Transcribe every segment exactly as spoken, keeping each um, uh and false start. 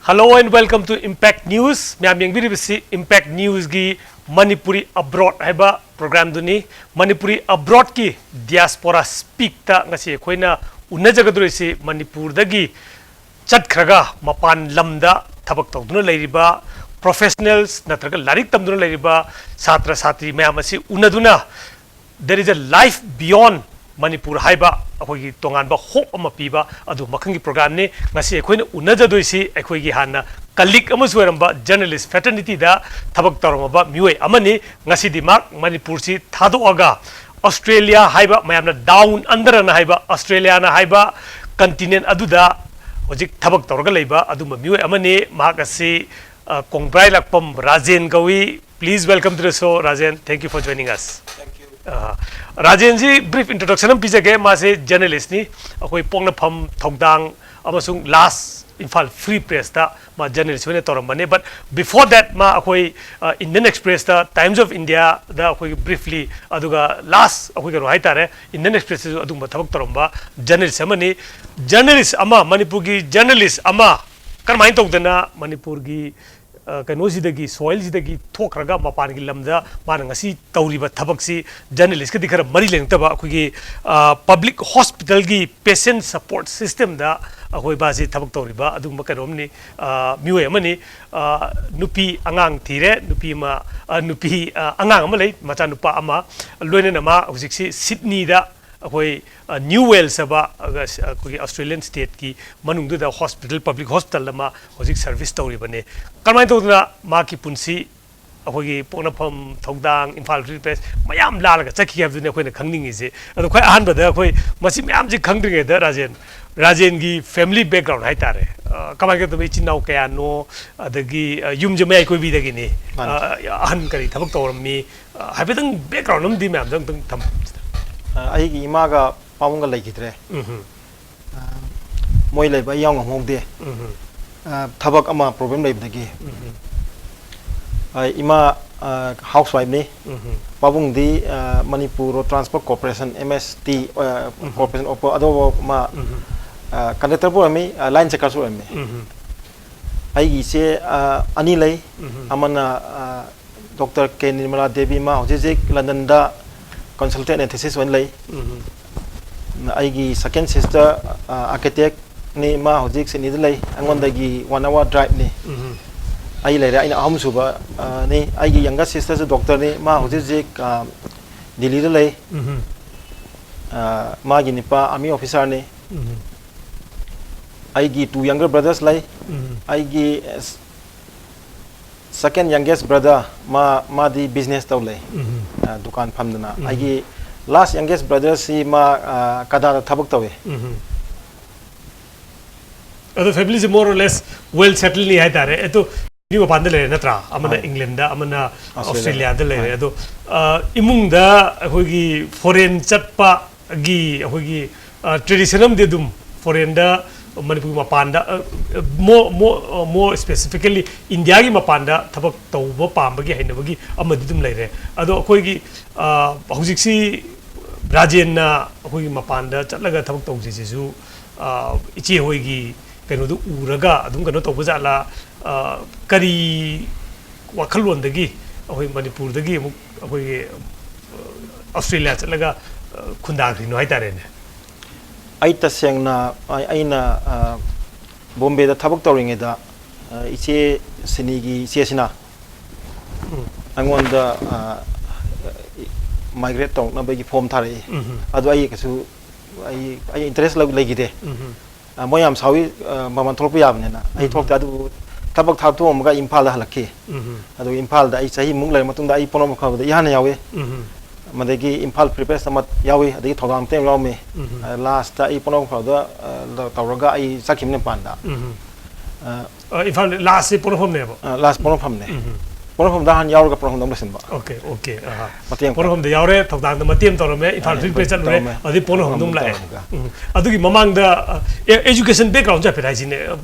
Hello and welcome to Impact News. ꯃꯌꯥꯝ ꯌꯦꯡꯕꯤꯔꯤꯕꯁꯤ Impact Newsꯀꯤ Manipuri Abroad ꯍꯥꯏꯕ programꯗꯨꯅꯤ꯫ Manipuri Abroadꯀꯤ Diaspora Speakꯇ ꯉꯁꯤ ꯑꯩꯈꯣꯏꯅ ꯎꯅꯖꯒꯗꯧꯔꯤꯁꯤ ꯃꯅꯤꯄꯨꯔꯗꯒꯤ ꯆꯠꯈ꯭ꯔꯒ ꯃꯄꯥꯟ ꯂꯝꯗ ꯊꯕꯛ ꯇꯧꯗꯨꯅ ꯂꯩꯔꯤꯕ professionals ꯅꯠꯇ꯭ꯔꯒ ꯂꯥꯏꯔꯤꯛ ꯇꯝꯗꯨꯅ ꯂꯩꯔꯤꯕ ꯁꯥꯇ꯭ꯔ ꯁꯥꯇ꯭ꯔꯤ ꯃꯌꯥꯝ ꯑꯁꯤ ꯎꯅꯗꯨꯅ There is a life beyond Manipur ꯍꯥꯏꯕ ꯑꯩꯈꯣꯏꯒꯤ ꯇꯣꯉꯥꯟꯕ hope ꯑꯃ ꯄꯤꯕ ꯑꯗꯨ ꯃꯈꯜꯒꯤ programꯅꯤ꯫ ꯉꯁꯤ ꯑꯩꯈꯣꯏꯅ ꯎꯅꯖꯗꯣꯏꯁꯤ ꯑꯩꯈꯣꯏꯒꯤ ꯍꯥꯟꯅ colleague ꯑꯃꯁꯨ ꯑꯣꯏꯔꯝꯕ journalist fraternityꯗ ꯊꯕꯛ ꯇꯧꯔꯝꯃꯕ ꯃꯤꯑꯣꯏ ꯑꯃꯅꯤ꯫ ꯉꯁꯤꯗꯤ ꯃꯍꯥꯛ ꯃꯅꯤꯄꯨꯔꯁꯤ ꯊꯥꯗꯣꯛꯑꯒ Australia ꯍꯥꯏꯕ ꯃꯌꯥꯝꯅ Down Underꯅ ꯍꯥꯏꯕ Australiaꯅ ꯍꯥꯏꯕ continent ꯑꯗꯨꯗ ꯍꯧꯖꯤꯛ ꯊꯕꯛ ꯇꯧꯔꯒ ꯂꯩꯕ ꯑꯗꯨꯝꯕ ꯃꯤꯑꯣꯏ ꯑꯃꯅꯤ꯫ ꯃꯍꯥꯛ ꯑꯁꯤ ꯑ, ꯀꯣꯡꯕ꯭ꯔꯥꯏ ꯂꯥꯛꯄꯝ ꯔꯥꯖꯦꯟ ꯀꯧꯏ꯫ Please welcome to the show, Rajen. Thank you for joining us. Thank you. ꯑ, ꯔꯥꯖꯦꯟꯁꯤ brief introduction ꯑꯃ ꯄꯤꯖꯒꯦ꯫ ꯃꯥꯁꯦ journalistꯅꯤ꯫ ꯑꯩꯈꯣꯏ ꯄꯣꯛꯅꯐꯝ, ꯊꯧꯗꯥꯡ ꯑꯃꯁꯨꯡ last Imphal Free Pressꯇ ꯃꯥ journalist ꯑꯣꯏꯅ ꯇꯧꯔꯝꯕꯅꯤ꯫ But before that ꯃꯥ ꯑꯩꯈꯣꯏ ꯑ, Indian Expressꯇ, Times of Indiaꯗ ꯑꯩꯈꯣꯏꯒꯤ briefly, ꯑꯗꯨꯒ last ꯑꯩꯈꯣꯏ ꯀꯩꯅꯣ ꯍꯥꯏꯇꯥꯔꯦ, Indian Expressꯇꯁꯨ ꯑꯗꯨꯒꯨꯝꯕ ꯊꯕꯛ ꯇꯧꯔꯝꯕ journalist ꯑꯃꯅꯤ꯫ Journalist ꯑꯃ, ꯃꯅꯤꯄꯨꯔꯒꯤ journalist ꯑꯃ ꯀꯔꯝꯍꯥꯏꯅ ꯇꯧꯗꯅ ꯃꯅꯤꯄꯨꯔꯒꯤ ꯑ, ꯀꯩꯅꯣꯁꯤꯗꯒꯤ, soilꯁꯤꯗꯒꯤ ꯊꯣꯛꯈ꯭ꯔꯒ ꯃꯄꯥꯟꯒꯤ ꯂꯝꯗ ꯃꯥꯅ ꯉꯁꯤ ꯇꯧꯔꯤꯕ ꯊꯕꯛꯁꯤ journalistꯀꯗꯤ ꯈꯔ ꯃꯔꯤ ꯂꯩꯅꯗꯕ ꯑꯩꯈꯣꯏꯒꯤ, ꯑ, public hospitalꯒꯤ patient support systemꯗ ꯑꯩꯈꯣꯏ ꯃꯥꯁꯤ ꯊꯕꯛ ꯇꯧꯔꯤꯕ ꯑꯗꯨꯒꯨꯝꯕ ꯀꯩꯅꯣꯝꯅꯤ꯫ ꯑ, ꯃꯤꯑꯣꯏ ꯑꯃꯅꯤ꯫ ꯑ, ꯅꯨꯄꯤ ꯑꯉꯥꯡ ꯊꯤꯔꯦ, ꯅꯨꯄꯤ ꯑꯃ, ꯑ, ꯅꯨꯄꯤ, ꯑ, ꯑꯉꯥꯡ ꯑꯃ ꯂꯩ, ꯃꯆꯥꯅꯨꯄꯥ ꯑꯃ꯫ ꯂꯣꯏꯅꯅ ꯃꯥ ꯍꯧꯖꯤꯛꯁꯤ Sydneyꯗ ꯑꯩꯈꯣꯏ, ꯑ, New Wales ꯍꯥꯏꯕ, ꯑ, ꯑꯩꯈꯣꯏꯒꯤ Australian stateꯀꯤ ꯃꯅꯨꯡꯗꯨꯗ hospital, public hospital ꯑꯃ ꯍꯧꯖꯤꯛ service ꯇꯧꯔꯤꯕꯅꯤ꯫ ꯀꯔꯝꯍꯥꯏꯅ ꯇꯧꯗꯅ ꯃꯍꯥꯛꯀꯤ ꯄꯨꯟꯁꯤ ꯑꯩꯈꯣꯏꯒꯤ ꯄꯣꯛꯅꯐꯝ, ꯊꯧꯗꯥꯡ, Imphal Free Press ꯃꯌꯥꯝ ꯂꯥꯜꯂꯒ ꯆꯠꯈꯤ ꯍꯥꯏꯕꯗꯨꯅꯤ ꯑꯩꯈꯣꯏꯅ ꯈꯪꯅꯤꯡꯉꯤꯁꯦ꯫ ꯑꯗꯣ ꯈ꯭ꯋꯥꯏ ꯑꯍꯥꯟꯕꯗ ꯑꯩꯈꯣꯏ ꯃꯁꯤ ꯃꯌꯥꯝꯁꯤ ꯈꯪꯗ꯭ꯔꯤꯉꯩꯗ ꯔꯥꯖꯦꯟ, ꯔꯥꯖꯦꯟꯒꯤ family background ꯍꯥꯏꯇꯥꯔꯦ, ꯑ, ꯀꯃꯥꯏꯅ ꯇꯧꯗꯅ ꯏꯆꯤꯟ ꯏꯅꯥꯎ ꯀꯌꯥꯅꯣ, ꯑꯗꯒꯤ, ꯑ, ꯌꯨꯝꯁꯦ ꯃꯌꯥꯏ ꯀꯣꯏꯕꯤꯗꯒꯤꯅꯤ꯫ ꯃꯥꯅꯤ꯫ ꯑ, ꯑꯍꯟ ꯀꯔꯤ ꯊꯕꯛ ꯇꯧꯔꯝꯃꯤ? ꯑ, ꯍꯥꯏꯐꯦꯠꯇꯪ background ꯑꯃꯗꯤ ꯃꯌꯥꯝꯗ ꯑꯝꯇꯪ ꯊꯝ-, ꯑ, ꯑꯩꯒꯤ ꯏꯃꯥꯒ ꯄꯥꯕꯨꯡꯒ ꯂꯩꯈꯤꯗ꯭ꯔꯦ꯫ ꯎꯝꯍꯨꯝ꯫ ꯑ, ꯃꯣꯏ ꯂꯩꯕ ꯑꯩ ꯌꯥꯎ ꯉꯝꯍꯧꯗꯦ꯫ ꯎꯝꯍꯨꯝ꯫ ꯑ, ꯊꯕꯛ ꯑꯃ problem ꯂꯩꯕꯗꯒꯤ꯫ ꯎꯝꯍꯨꯝ꯫ ꯑ, ꯏꯃꯥ, ꯑ, housewife ꯅꯤ꯫ ꯎꯝꯍꯨꯝ꯫ ꯄꯥꯕꯨꯡꯗꯤ, ꯑ, Manipur Road Transport Corporation, M S T, ꯑ, ꯎꯝꯍꯨꯝ꯫ Corporation of ꯑꯗꯨꯒꯨꯝꯕ ꯑꯃ, ꯎꯝꯍꯨꯝ꯫ ꯑ, conductorꯕꯨ ꯑꯣꯏꯔꯝꯃꯤ, ꯑ, line checkerꯁꯨ ꯑꯣꯏꯔꯝꯃꯤ꯫ ꯎꯝꯍꯨꯝ꯫ ꯑꯩꯒꯤ ꯏꯆꯦ ꯑ, ꯑꯅꯤ ꯂꯩ꯫ ꯎꯝ꯫ ꯑꯃꯅ ꯗꯣꯛꯇꯔ ꯀꯦ ꯅꯤꯔꯃꯂꯥ ꯗꯦꯕꯤ, ꯃꯥ ꯍꯧꯖꯤꯛ ꯍꯧꯖꯤꯛ ꯂꯟꯗꯟꯗ consultant anesthetist ꯑꯣꯏꯅ ꯂꯩ꯫ ꯎꯝ꯫ ꯑꯩꯒꯤ second sister architectꯅꯤ, ꯃꯥ ꯍꯧꯖꯤꯛ ꯁꯤꯗꯅꯤꯗ ꯂꯩ, ꯑꯩꯉꯣꯟꯗꯒꯤ one hour driveꯅꯤ꯫ ꯎꯝ꯫ ꯑꯩ ꯂꯩꯔꯦ, ꯑꯩꯅ ꯑꯍꯨꯝꯁꯨꯕ ꯑ, ꯅꯤ꯫ ꯑꯩꯒꯤ younger sisterꯁꯨ doctorꯅꯤ, ꯃꯥ ꯍꯧꯖꯤꯛ ꯍꯧꯖꯤꯛ ꯑ, ꯗꯤꯜꯂꯤꯗ ꯂꯩ꯫ ꯎꯝ꯫ ꯑ, ꯃꯥꯒꯤ ꯅꯨꯄꯥ army officerꯅꯤ꯫ ꯎꯝ꯫ ꯑꯩꯒꯤ two younger brothers ꯂꯩ꯫ ꯎꯝ꯫ ꯑꯩꯒꯤ second youngest brother, ꯃꯥ ꯃꯥꯗꯤ business ꯇꯧ ꯂꯩ꯫ ꯎꯝ꯫ ꯑ, ꯗꯨꯀꯥꯟ ꯐꯝꯗꯅ꯫ ꯎꯝ꯫ ꯑꯩꯒꯤ last youngest brotherꯁꯤ ꯃꯥ ꯑ, ꯀꯗꯥꯗ ꯊꯕꯛ ꯇꯧꯋꯤ꯫ ꯎꯝ꯫ ꯑꯗꯣ familyꯁꯦ more or less well settledꯅꯤ ꯍꯥꯏꯇꯥꯔꯦ꯫ ꯑꯗꯣ ꯃꯤ ꯃꯄꯥꯟꯗ ꯂꯩꯔꯦ ꯅꯠꯇ꯭ꯔꯥ? ꯑꯃꯅ ꯍꯣꯏ꯫ Englandꯗ, ꯑꯃꯅ Australia꯫ Australiaꯗ ꯂꯩꯔꯦ꯫ ꯍꯣꯏ꯫ ꯑꯗꯣ ꯑ, ꯏꯃꯨꯡꯗ ꯑꯩꯈꯣꯏꯒꯤ foreign ꯆꯠꯄꯒꯤ ꯑꯩꯈꯣꯏꯒꯤ ꯑ, tradition ꯑꯃꯗꯤ ꯑꯗꯨꯝ foreignꯗ, ꯃꯅꯤꯄꯨꯔꯒꯤ ꯃꯄꯥꯟꯗ, ꯑ, more, more, more specifically Indiaꯒꯤ ꯃꯄꯥꯟꯗ ꯊꯕꯛ ꯇꯧꯕ ꯄꯥꯝꯕꯒꯤ ꯍꯩꯅꯕꯒꯤ ꯑꯃꯗꯤ ꯑꯗꯨꯝ ꯂꯩꯔꯦ꯫ ꯑꯗꯣ ꯑꯩꯈꯣꯏꯒꯤ ꯑ, ꯍꯧꯖꯤꯛꯁꯤ ꯔꯥꯖꯦꯟꯅ ꯑꯩꯈꯣꯏꯒꯤ ꯃꯄꯥꯟꯗ ꯆꯠꯂꯒ ꯊꯕꯛ ꯇꯧꯁꯤꯁꯤꯁꯨ ꯑ, ꯏꯆꯦ ꯍꯣꯏꯒꯤ ꯀꯩꯅꯣꯗꯨ ꯎꯔꯒ ꯑꯗꯨꯝ ꯀꯩꯅꯣ ꯇꯧꯕ ꯖꯥꯠꯂꯥ? ꯑ, ꯀꯔꯤ ꯋꯥꯈꯜꯂꯣꯟꯗꯒꯤ ꯑꯩꯈꯣꯏ ꯃꯅꯤꯄꯨꯔꯗꯒꯤ ꯑꯃꯨꯛ ꯑꯩꯈꯣꯏꯒꯤ ꯑ, Australia ꯆꯠꯂꯒ ꯑ, ꯈꯨꯟꯗꯥꯈ꯭ꯔꯤꯅꯣ ꯍꯥꯏꯇꯥꯔꯦꯅꯦ? ꯑꯩ ꯇꯁꯦꯡꯅ ꯑꯩ- ꯑꯩꯅ ꯑ, ꯕꯣꯝꯕꯦꯗ ꯊꯕꯛ ꯇꯧꯔꯤꯉꯩꯗ ꯑ, ꯏꯆꯦ ꯁꯤꯅꯤꯒꯤ ꯏꯆꯦꯁꯤꯅ ꯎꯝ꯫ ꯑꯩꯉꯣꯟꯗ ꯑ, migrate ꯇꯧꯔꯛꯅꯕꯒꯤ form ꯊꯥꯔꯛꯏ꯫ ꯎꯝ꯫ ꯑꯗꯨ ꯑꯩ ꯀꯩꯁꯨ ꯑꯩ ꯑꯩ interest ꯂꯧ- ꯂꯩꯈꯤꯗꯦ꯫ ꯎꯝ꯫ ꯑ, ꯃꯣꯏ ꯌꯥꯝ ꯁꯥꯎꯏ, ꯑ, ꯃꯄꯥꯟ ꯊꯣꯛꯂꯛꯄ ꯌꯥꯕꯅꯤꯅ꯫ ꯑꯩ ꯎꯝ꯫ ꯊꯣꯛꯇꯦ꯫ ꯑꯗꯨꯕꯨ ꯊꯕꯛ ꯊꯥꯗꯣꯛꯑꯝꯃꯒ ꯏꯝꯐꯥꯜꯗ ꯍꯜꯂꯛꯈꯤ꯫ ꯎꯝ꯫ ꯑꯗꯨꯒ ꯏꯝꯐꯥꯜꯗ ꯑꯩ ꯆꯍꯤꯃꯨꯛ ꯂꯩꯔ ꯃꯇꯨꯡꯗ ꯑꯩ ꯄꯣꯛꯅꯐꯝ ꯈꯕꯗ ꯏꯍꯥꯟ ꯌꯥꯎꯏ꯫ ꯎꯝ꯫ ꯃꯗꯒꯤ ꯏꯝꯐꯥꯜ Free Press ꯑꯃ ꯌꯥꯎꯏ, ꯑꯗꯒꯤ ꯊꯧꯗꯥꯡ ꯃꯇꯦꯛ ꯑꯃ ꯌꯥꯎꯔꯝꯃꯤ꯫ ꯎꯝ꯫ ꯑ, lastꯇ ꯑꯩ ꯄꯣꯛꯅꯐꯝ ꯈꯕꯗ, ꯑ, ꯇꯧꯔꯒ ꯑꯩ ꯆꯠꯈꯤꯕꯅꯤ ꯃꯄꯥꯟꯗ꯫ ꯎꯝ꯫ ꯑ, ꯑ, ꯏꯝꯐꯥꯜ lastꯁꯤ ꯄꯣꯛꯅꯐꯝꯅꯦꯕ? ꯑ, last ꯄꯣꯛꯅꯐꯝꯅꯦ꯫ ꯎꯝ꯫ ꯄꯣꯛꯅꯐꯝꯗ ꯍꯥꯟꯅ ꯌꯥꯎꯔꯒ ꯄꯣꯛꯅꯐꯝꯗ ꯑꯃꯨꯛ ꯂꯣꯏꯁꯤꯟꯕ꯫ OK, OK, ꯑꯍꯥ꯫ ꯃꯇꯦꯡ ꯄꯣꯛꯅꯐꯝꯗ ꯌꯥꯎꯔꯦ, ꯊꯧꯗꯥꯡꯗ ꯃꯇꯦꯡ ꯇꯧꯔꯝꯃꯦ, ꯏꯝꯐꯥꯜ ꯑ, Free Press ꯆꯠꯂꯨꯔꯦ, ꯇꯧꯔꯝꯃꯦ꯫ ꯑꯗꯩ ꯄꯣꯛꯅꯐꯝꯗ ꯑꯃꯨꯛ ꯂꯥꯛꯑꯦ꯫ ꯇꯧꯔꯝꯃꯒ꯫ ꯎꯝ꯫ ꯑꯗꯨꯒꯤ ꯃꯃꯥꯡꯗ, ꯑ, ꯑꯦ-, education backgroundꯁꯦ ꯍꯥꯏꯐꯦꯠ ꯍꯥꯏꯁꯤꯅꯦ꯫ ꯑ,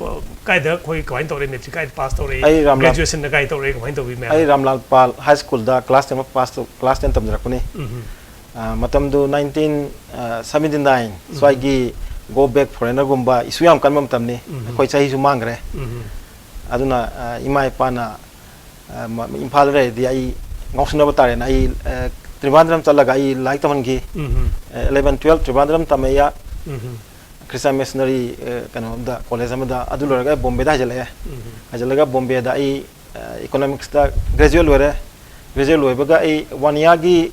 ꯀꯥꯏꯗ ꯑꯩꯈꯣꯏ ꯀꯃꯥꯏꯅ ꯇꯧꯔꯦ, matric ꯀꯥꯏꯗ pass ꯇꯧꯔꯛꯏ, ꯑꯩ ꯔꯥꯝꯂꯥꯜ graduationꯅ ꯀꯥꯏ ꯇꯧꯔꯛꯏ, ꯀꯃꯥꯏꯅ ꯇꯧꯕꯤ ꯃꯌꯥꯝ? ꯑꯩ ꯔꯥꯝꯂꯥꯜ ꯄꯥꯜ high schoolꯗ class ten pass ꯇꯧ-, class ten ꯇꯝꯖꯔꯛꯄꯅꯤ꯫ ꯎꯝ꯫ ꯑ, ꯃꯇꯝꯗꯨ nineteen seventy nine ꯎꯝ꯫ ꯁ꯭ꯋꯥꯏꯒꯤ go back foreignerꯒꯨꯝꯕ issue ꯌꯥꯝ ꯀꯟꯕ ꯃꯇꯝꯅꯤ꯫ ꯎꯝ꯫ ꯑꯩꯈꯣꯏ ꯆꯍꯤꯁꯨ ꯃꯥꯡꯈ꯭ꯔꯦ꯫ ꯎꯝ꯫ ꯑꯗꯨꯅ ꯑ, ꯏꯃꯥ ꯏꯄꯥꯅ ꯑ, ꯃ- ꯏꯝꯐꯥꯜꯗ ꯂꯩꯔꯗꯤ ꯑꯩ ꯉꯥꯎꯁꯤꯟꯅꯕ ꯇꯥꯔꯦꯅ ꯑꯩ ꯑ, ꯇ꯭ꯔꯤꯕꯥꯟꯗ꯭ꯔꯝ ꯆꯠꯂꯒ ꯑꯩ ꯂꯥꯏꯔꯤꯛ ꯇꯝꯍꯟꯈꯤ꯫ ꯎꯝ ꯑꯦꯂꯚꯦꯟ ꯇꯨꯋꯦꯜꯞ ꯇ꯭ꯔꯤꯕꯥꯟꯗ꯭ꯔꯝ ꯇꯝꯃꯛꯏ꯫ ꯎꯝ ꯈ꯭ꯔꯤꯁꯇꯥꯟ ꯃꯤꯁꯅꯔꯤ ꯀꯩꯅꯣꯝꯗ, ꯀꯣꯂꯦꯖ ꯑꯃꯗ꯫ ꯑꯗꯨ ꯂꯣꯏꯔꯒ ꯑꯩ ꯕꯣꯝꯕꯦꯗ ꯍꯥꯏꯖꯤꯜꯂꯛꯑꯦ꯫ ꯎꯝ ꯍꯥꯏꯖꯤꯜꯂꯒ ꯕꯣꯝꯕꯦꯗ ꯑꯩ ꯏꯀꯣꯅꯣꯃꯤꯛꯁꯇ ꯒ꯭ꯔꯦꯖꯨꯋꯦꯠ ꯂꯣꯏꯔꯦ꯫ ꯒ꯭ꯔꯦꯖꯨꯋꯦꯠ ꯂꯣꯏꯕꯒ ꯑꯩ one ꯏꯌꯥꯔꯒꯤ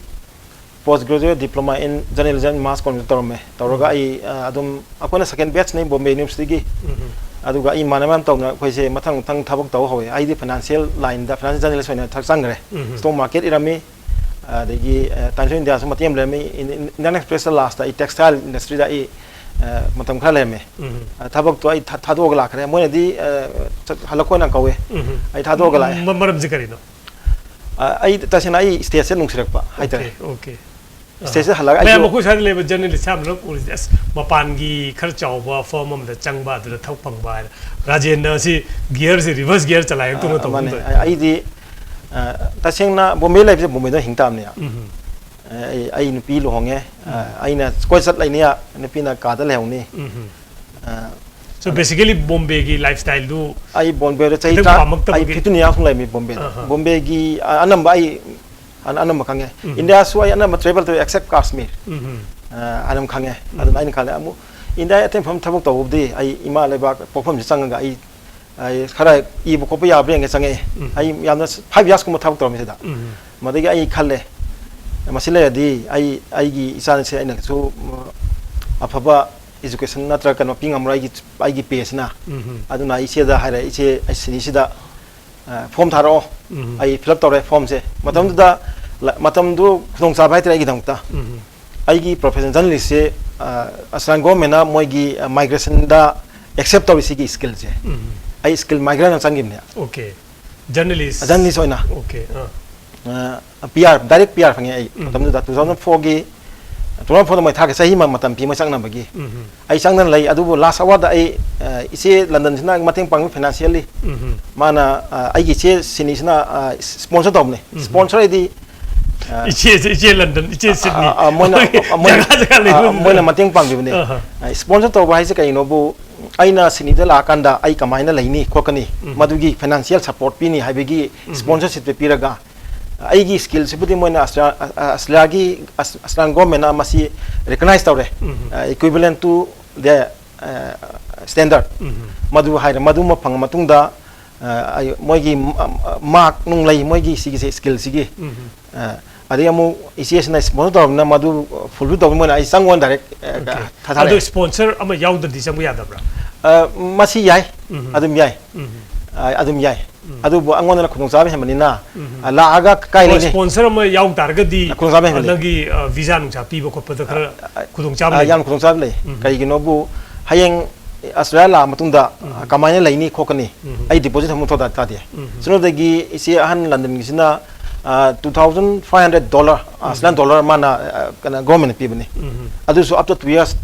post graduate diploma in journalism mass communication ꯇꯧꯔꯝꯃꯦ꯫ ꯇꯧꯔꯒ ꯎꯝ꯫ ꯑꯩ ꯑ, ꯑꯗꯨꯝ, ꯑꯩꯈꯣꯏꯅ ꯁꯦꯀꯦꯟ ꯕꯦꯠꯁꯅꯤ ꯕꯣꯝꯕꯦ ꯌꯨꯅꯤꯚꯔꯁꯤꯇꯤꯒꯤ꯫ ꯎꯝ ꯑꯗꯨꯒ ꯑꯩ ꯏꯃꯥꯟꯅꯕ ꯃꯌꯥꯝ ꯇꯧꯅ ꯑꯩꯈꯣꯏꯁꯦ ꯃꯊꯪ ꯃꯊꯪ ꯊꯕꯛ ꯇꯧꯕ ꯍꯧꯋꯦ꯫ ꯑꯩꯗꯤ ꯐꯥꯏꯅꯥꯟꯁꯤꯌꯦꯜ ꯂꯥꯏꯟꯗ, ꯐꯥꯏꯅꯥꯟꯁꯤꯌꯦꯜ ꯖꯔꯅꯦꯂꯤꯁ ꯑꯣꯏꯅ ꯊꯕꯛ ꯆꯪꯈ꯭ꯔꯦ꯫ ꯎꯝ ꯁ꯭ꯇꯣꯛ ꯃꯥꯔꯀꯦꯠ ꯏꯔꯝꯃꯤ, ꯑꯗꯒꯤ ꯇꯥꯏꯝꯁ ꯑꯣꯐ ꯏꯟꯗꯤꯌꯥꯁꯨ ꯃꯇꯦꯛ ꯑꯃ ꯂꯩꯔꯝꯃꯤ꯫ ꯏꯟꯗꯤꯌꯥꯟ ꯑꯦꯛꯁꯄ꯭ꯔꯦꯁꯇ ꯂꯥꯁꯇ ꯑꯩ ꯇꯦꯛꯁꯇꯥꯏꯜ ꯏꯟꯗꯁꯇ꯭ꯔꯤꯗ ꯑꯩ ꯑ, ꯃꯇꯝ ꯈꯔ ꯂꯩꯔꯝꯃꯦ꯫ ꯎꯝ ꯑ, ꯊꯕꯛꯇꯣ ꯑꯩ ꯊꯥ- ꯊꯥꯗꯣꯛꯑꯒ ꯂꯥꯛꯈ꯭ꯔꯦ꯫ ꯃꯣꯏꯅꯗꯤ ꯑ, ꯆꯠ- ꯍꯜꯂꯛꯈꯣꯅ ꯀꯧꯋꯦ꯫ ꯎꯝ ꯑꯩ ꯊꯥꯗꯣꯛꯑꯒ ꯂꯥꯛꯑꯦ꯫ ꯃ- ꯃꯔꯝꯁꯦ ꯀꯔꯤꯅꯣ? ꯑ, ꯑꯩ ꯇꯁꯦꯡꯅ ꯑꯩ ꯁ꯭ꯇꯦꯠꯁꯦ ꯅꯨꯡꯁꯤꯔꯛꯄ ꯍꯥꯏꯇꯥꯔꯦ꯫ ꯑꯣꯀꯦ꯫ ꯁ꯭ꯇꯦꯠꯁꯦ ꯍꯜꯂꯛꯑꯒ ꯃꯌꯥꯝ ꯑꯩꯁꯨ ꯑꯩꯈꯣꯏ ꯁ꯭ꯋꯥꯏꯗ ꯂꯩꯕ ꯖꯔꯅꯦꯂꯤꯁ ꯌꯥꯝꯅ ꯎꯔꯤꯁꯦ, ꯑꯁ, ꯃꯄꯥꯟꯒꯤ ꯈꯔ ꯆꯥꯎꯕ ꯐꯔꯝ ꯑꯃꯗ ꯆꯪꯕ, ꯑꯗꯨꯗ ꯊꯕꯛ ꯐꯪꯕ ꯍꯥꯏꯅ꯫ ꯔꯥꯖꯦꯟꯅ ꯑꯁꯤ ꯒꯤꯌꯔꯁꯦ ꯔꯤꯚꯔꯁ ꯒꯤꯌꯔ ꯆꯂꯥꯏꯔꯛꯇꯧꯅ ꯑ, ꯑꯃꯅꯦ꯫ ꯇꯧꯕ꯫ ꯑ, ꯑꯩꯗꯤ ꯑ, ꯇꯁꯦꯡꯅ ꯕꯣꯝꯕꯦ ꯂꯩꯕꯁꯦ ꯕꯣꯝꯕꯦꯗ ꯍꯤꯡ ꯇꯥꯕꯅꯦ꯫ ꯎꯝ ꯑ, ꯑꯩ, ꯑꯩ ꯅꯨꯄꯤ ꯂꯨꯍꯣꯡꯉꯦ꯫ ꯑ, ꯎꯝ꯫ ꯑꯩꯅ ꯀꯣꯏ ꯆꯠ ꯂꯩꯅꯤ, ꯅꯨꯄꯤꯅ ꯀꯥꯗ ꯂꯩꯍꯧꯅꯤ꯫ ꯎꯝ ꯑ, So basically ꯕꯣꯝꯕꯦꯒꯤ ꯂꯥꯏꯐ ꯁ꯭ꯇꯥꯏꯜꯗꯨ ꯑꯩ ꯕꯣꯝꯕꯦꯗ ꯆꯍꯤ ꯈꯤꯇꯪ ꯇꯔꯥ, ꯄꯥꯝꯃꯛꯇꯕꯒꯤ? ꯑꯩ ꯐꯤꯐꯇꯤꯟ ꯏꯌꯥꯔꯁ ꯂꯩꯔꯝꯃꯤ ꯕꯣꯝꯕꯦꯗ꯫ ꯑꯍ꯫ ꯕꯣꯝꯕꯦꯒꯤ ꯑ, ꯑꯅꯝꯕ ꯑꯩ ꯑꯅ-, ꯑꯅꯝꯕ ꯈꯪꯉꯦ꯫ ꯎꯝ꯫ ꯏꯟꯗꯤꯌꯥꯁꯨ ꯑꯩ ꯑꯅꯝꯕ ꯇ꯭ꯔꯦꯕꯜ ꯇꯧꯋꯦ, except ꯀꯥꯁꯃꯤꯔ꯫ ꯎꯝ ꯑ, ꯑꯗꯨꯝ ꯈꯪꯉꯦ꯫ ꯎꯝ꯫ ꯑꯗꯨꯅ ꯑꯩꯅ ꯈꯜꯂꯦ ꯑꯃꯨꯛ ꯏꯟꯗꯤꯌꯥ ꯑꯇꯩ ꯃꯐꯝ ꯊꯕꯛ ꯇꯧꯕꯕꯨꯗꯤ ꯑꯩ ꯏꯃꯥ ꯂꯩꯕꯥꯛ ꯄꯣꯛꯐꯝꯁꯤ ꯆꯪꯉꯒ ꯑꯩ, ꯑꯩ ꯈꯔ ꯏꯕ ꯈꯣꯠꯄ ꯌꯥꯕ꯭ꯔꯥ ꯌꯦꯡꯒꯦ ꯆꯪꯉꯛꯑꯦ꯫ ꯎꯝ꯫ ꯑꯩ ꯌꯥꯝꯅ ꯐꯥꯏꯚ ꯏꯌꯥꯔꯁꯀꯨꯝꯕ ꯊꯕꯛ ꯇꯧꯔꯝꯃꯤ ꯁꯤꯗ꯫ ꯎꯝ꯫ ꯃꯗꯒꯤ ꯑꯩ ꯈꯜꯂꯦ, ꯃꯁꯤ ꯂꯩꯔꯗꯤ ꯑꯩ, ꯑꯩꯒꯤ ꯏꯆꯥꯁꯦ ꯑꯩꯅꯁꯨ ꯑꯐꯕ ꯏꯖꯨꯀꯦꯁꯟ ꯅꯠꯇ꯭ꯔꯒ ꯀꯩꯅꯣ ꯄꯤ ꯉꯝꯃꯔꯣꯏ ꯑꯩꯒꯤ, ꯑꯩꯒꯤ ꯄꯦꯁꯤꯅ꯫ ꯎꯝ꯫ ꯑꯗꯨꯅ ꯑꯩ ꯏꯆꯦꯗ ꯍꯥꯏꯔꯦ, "ꯏꯆꯦ, ꯑꯩ ꯁꯤꯅꯤꯁꯤꯗ, ꯑ, ꯐꯣꯝ ꯊꯥꯔꯛꯑꯣ꯫" ꯎꯝ꯫ ꯑꯩ ꯐꯤꯜ ꯑꯞ ꯇꯧꯔꯦ ꯐꯣꯝꯁꯦ꯫ ꯃꯇꯝꯗꯨꯗ ꯂ-, ꯃꯇꯝꯗꯨ ꯈꯨꯗꯣꯡꯆꯥꯕ ꯍꯥꯏꯇꯥꯔꯦ ꯑꯩꯒꯤꯗꯃꯛꯇ꯫ ꯎꯝ꯫ ꯑꯩꯒꯤ ꯄ꯭ꯔꯣꯐꯦꯁꯟ ꯖꯔꯅꯦꯂꯤꯁꯁꯦ, ꯑ, ꯑꯁꯔꯥꯟ ꯒꯣꯔꯃꯦꯟꯅ ꯃꯣꯏꯒꯤ, ꯑ, ꯃꯥꯏꯒ꯭ꯔꯦꯁꯟꯗ ꯑꯦꯛꯁꯦꯞ ꯇꯧꯔꯤ ꯁꯤꯒꯤ ꯁ꯭ꯀꯤꯜꯁꯦ꯫ ꯎꯝ꯫ ꯑꯩ ꯁ꯭ꯀꯤꯜ ꯃꯥꯏꯒ꯭ꯔꯦꯟ ꯑꯣꯏꯅ ꯆꯪꯈꯤꯕꯅꯦ꯫ ꯑꯣꯀꯦ꯫ ꯖꯔꯅꯦꯂꯤꯁ꯫ ꯖꯔꯅꯦꯂꯤꯁ ꯑꯣꯏꯅ꯫ ꯑꯣꯀꯦ꯫ ꯑꯥ꯫ ꯑ, P R, direct P R ꯐꯪꯉꯦ ꯑꯩ꯫ ꯎꯝ꯫ ꯃꯇꯝꯗꯨꯗ ꯇꯨ ꯊꯥꯎꯖꯟ ꯐꯣꯔꯒꯤ, ꯇꯨ ꯊꯥꯎꯖꯟ ꯐꯣꯔꯗ ꯃꯣꯏ ꯊꯥꯈ꯭ꯔꯦ, ꯆꯍꯤ ꯑꯃ ꯃꯇꯝ ꯄꯤ ꯃꯣꯏ ꯆꯪꯅꯕꯒꯤ꯫ ꯎꯝ꯫ ꯑꯩ ꯆꯪꯗꯅ ꯂꯩ꯫ ꯑꯗꯨꯕꯨ ꯂꯥꯁ ꯑꯋꯥꯔꯗ ꯑꯩ, ꯑ, ꯏꯆꯦ ꯂꯟꯗꯟꯁꯤꯅ ꯃꯇꯦꯡ ꯄꯥꯡꯕꯤ ꯐꯥꯏꯅꯥꯟꯁꯤꯌꯦꯜꯂꯤ꯫ ꯎꯝ꯫ ꯃꯥꯅ, ꯑ, ꯑꯩꯒꯤ ꯏꯆꯦ ꯁꯤꯅꯤꯁꯤꯅ, ꯑ, ꯁ꯭ꯄꯣꯟꯁꯔ ꯇꯧꯕꯅꯦ꯫ ꯎꯝ꯫ ꯁ꯭ꯄꯣꯟꯁꯔ ꯍꯥꯏꯗꯤ, ꯑ, ꯏꯆꯦꯁꯦ, ꯏꯆꯦ ꯂꯟꯗꯟ, ꯏꯆꯦ ꯁꯤꯗꯅꯤ꯫ ꯑ, ꯑ, ꯃꯣꯏꯅ, ꯑ, ꯃꯣꯏꯅ, ꯖꯒꯥ ꯖꯒꯥ ꯂꯩꯕ ꯑ, ꯃꯣꯏꯅ ꯃꯇꯦꯡ ꯄꯥꯡꯕꯤꯕꯅꯦ꯫ ꯑꯍ꯫ ꯑ, ꯁ꯭ꯄꯣꯟꯁꯔ ꯇꯧꯕ ꯍꯥꯏꯁꯦ ꯀꯩꯅꯣꯕꯨ, ꯑꯩꯅ ꯁꯤꯗꯅꯤꯗ ꯂꯥꯛꯑꯀꯥꯟꯗ ꯑꯩ ꯀꯃꯥꯏꯅ ꯂꯩꯅꯤ ꯈꯣꯠꯀꯅꯤ, ꯎꯝ꯫ ꯃꯗꯨꯒꯤ ꯐꯥꯏꯅꯥꯟꯁꯤꯌꯦꯜ ꯁꯄꯣꯔꯠ ꯄꯤꯅꯤ ꯍꯥꯏꯕꯒꯤ ꯎꯝ꯫ ꯁ꯭ꯄꯣꯟꯁꯔꯁꯤꯞꯇ ꯄꯤꯔꯒ, ꯑꯩꯒꯤ ꯁ꯭ꯀꯤꯜꯁꯤꯕꯨꯗꯤ ꯃꯣꯏꯅ ꯑꯁꯇ꯭ꯔ-, ꯑ-, ꯑ-, ꯑꯁꯇ꯭ꯔꯤꯌꯥꯒꯤ, ꯑꯁ-, ꯑꯁꯇ꯭ꯔꯤꯌꯥꯟ ꯒꯣꯔꯃꯦꯟꯅ ꯃꯁꯤ ꯔꯤꯀꯛꯅꯥꯏꯁ ꯇꯧꯔꯦ, ꯎꯝ꯫ ꯑ, equivalent to the, ꯑ, standard꯫ ꯎꯝ꯫ ꯃꯗꯨ ꯍꯥꯏꯔꯦ, ꯃꯗꯨꯃ ꯐꯪꯉ ꯃꯇꯨꯡꯗ, ꯑ, ꯑꯩ, ꯃꯣꯏꯒꯤ ꯃ-, ꯑ, ꯃꯥꯔꯛ ꯅꯨꯡ ꯂꯩ, ꯃꯣꯏꯒꯤ ꯁꯤꯒꯤꯁꯦ, ꯁ꯭ꯀꯤꯜꯁꯤꯒꯤ꯫ ꯎꯝ꯫ ꯑ, ꯑꯗꯩ ꯑꯃꯨꯛ ꯏꯆꯦꯁꯤꯅ ꯁ꯭ꯄꯣꯟꯁꯔ ꯇꯧꯔꯕꯅꯤꯅ ꯃꯗꯨ ꯐꯨꯜꯐꯤꯜ ꯇꯧꯕ ꯃꯣꯏꯅ ꯑꯩ ꯆꯪꯉꯣꯅ ꯗꯥꯏꯔꯦꯛ, ꯑ, ꯑꯣꯀꯦ꯫ ꯊꯥꯊꯔꯛꯑꯦ꯫ ꯑꯗꯣ ꯁ꯭ꯄꯣꯟꯁꯔ ꯑꯃ ꯌꯥꯎꯗ꯭ꯔꯗꯤ ꯆꯪꯕ ꯌꯥꯗꯕ꯭ꯔꯥ? ꯑ, ꯃꯁꯤ ꯌꯥꯏ, ꯎꯝ꯫ ꯑꯗꯨꯝ ꯌꯥꯏ꯫ ꯎꯝ꯫ ꯑ, ꯑꯗꯨꯝ ꯌꯥꯏ꯫ ꯎꯝ꯫ ꯑꯗꯨꯕꯨ ꯑꯩꯉꯣꯟꯗꯅ ꯈꯨꯗꯣꯡꯆꯥꯕ ꯍꯦꯟꯕꯅꯤꯅ, ꯎꯝ꯫ ꯑ, ꯂꯥꯛꯑꯒ ꯀꯥꯏ ꯑꯣ, ꯂꯩꯅꯤ? ꯁ꯭ꯄꯣꯟꯁꯔ ꯑꯃ ꯌꯥꯎ ꯇꯥꯔꯒꯗꯤ, ꯈꯨꯗꯣꯡꯆꯥꯕ ꯑ, ꯍꯦꯟꯕꯅꯤ꯫ ꯅꯪꯒꯤ, ꯑ, ꯚꯤꯖꯥ ꯅꯨꯡꯖꯥ ꯄꯤꯕ ꯈꯣꯠꯄꯗ ꯈꯔ ꯑ, ꯑ, ꯈꯨꯗꯣꯡꯆꯥꯕ ꯑ, ꯂꯩꯕ꯭ꯔꯥ? ꯌꯥꯝ ꯈꯨꯗꯣꯡꯆꯥꯕ ꯂꯩ꯫ ꯎꯝ꯫ ꯀꯩꯒꯤꯅꯣꯕꯨ ꯍꯌꯦꯡ ꯑꯁꯇ꯭ꯔꯦꯂꯤꯌꯥ ꯂꯥꯛꯑ ꯃꯇꯨꯡꯗ, ꯎꯝ꯫ ꯑ, ꯀꯃꯥꯏꯅ ꯂꯩꯅꯤ ꯈꯣꯠꯀꯅꯤ? ꯎꯝ꯫ ꯑꯩ ꯗꯤꯄꯣꯖꯤꯠ ꯑꯃ ꯃꯊꯧ ꯇꯥ-, ꯇꯥꯗꯦ꯫ ꯎꯝ꯫ ꯁꯨꯞꯅꯇꯒꯤ ꯏꯆꯦ ꯑꯍꯟ ꯂꯟꯗꯟꯒꯤꯁꯤꯅ, ꯑ, two thousand five hundred dollar, ꯎꯝ꯫ ꯑꯁꯇ꯭ꯔꯦꯂꯤꯌꯥꯟ ꯗꯣꯂꯔ ꯃꯥꯅ, ꯑ, ꯀꯩꯅꯣ, ꯒꯣꯔꯃꯦꯟꯅ ꯄꯤꯕꯅꯤ꯫ ꯎꯝ꯫ ꯑꯗꯨꯁꯨ up to two years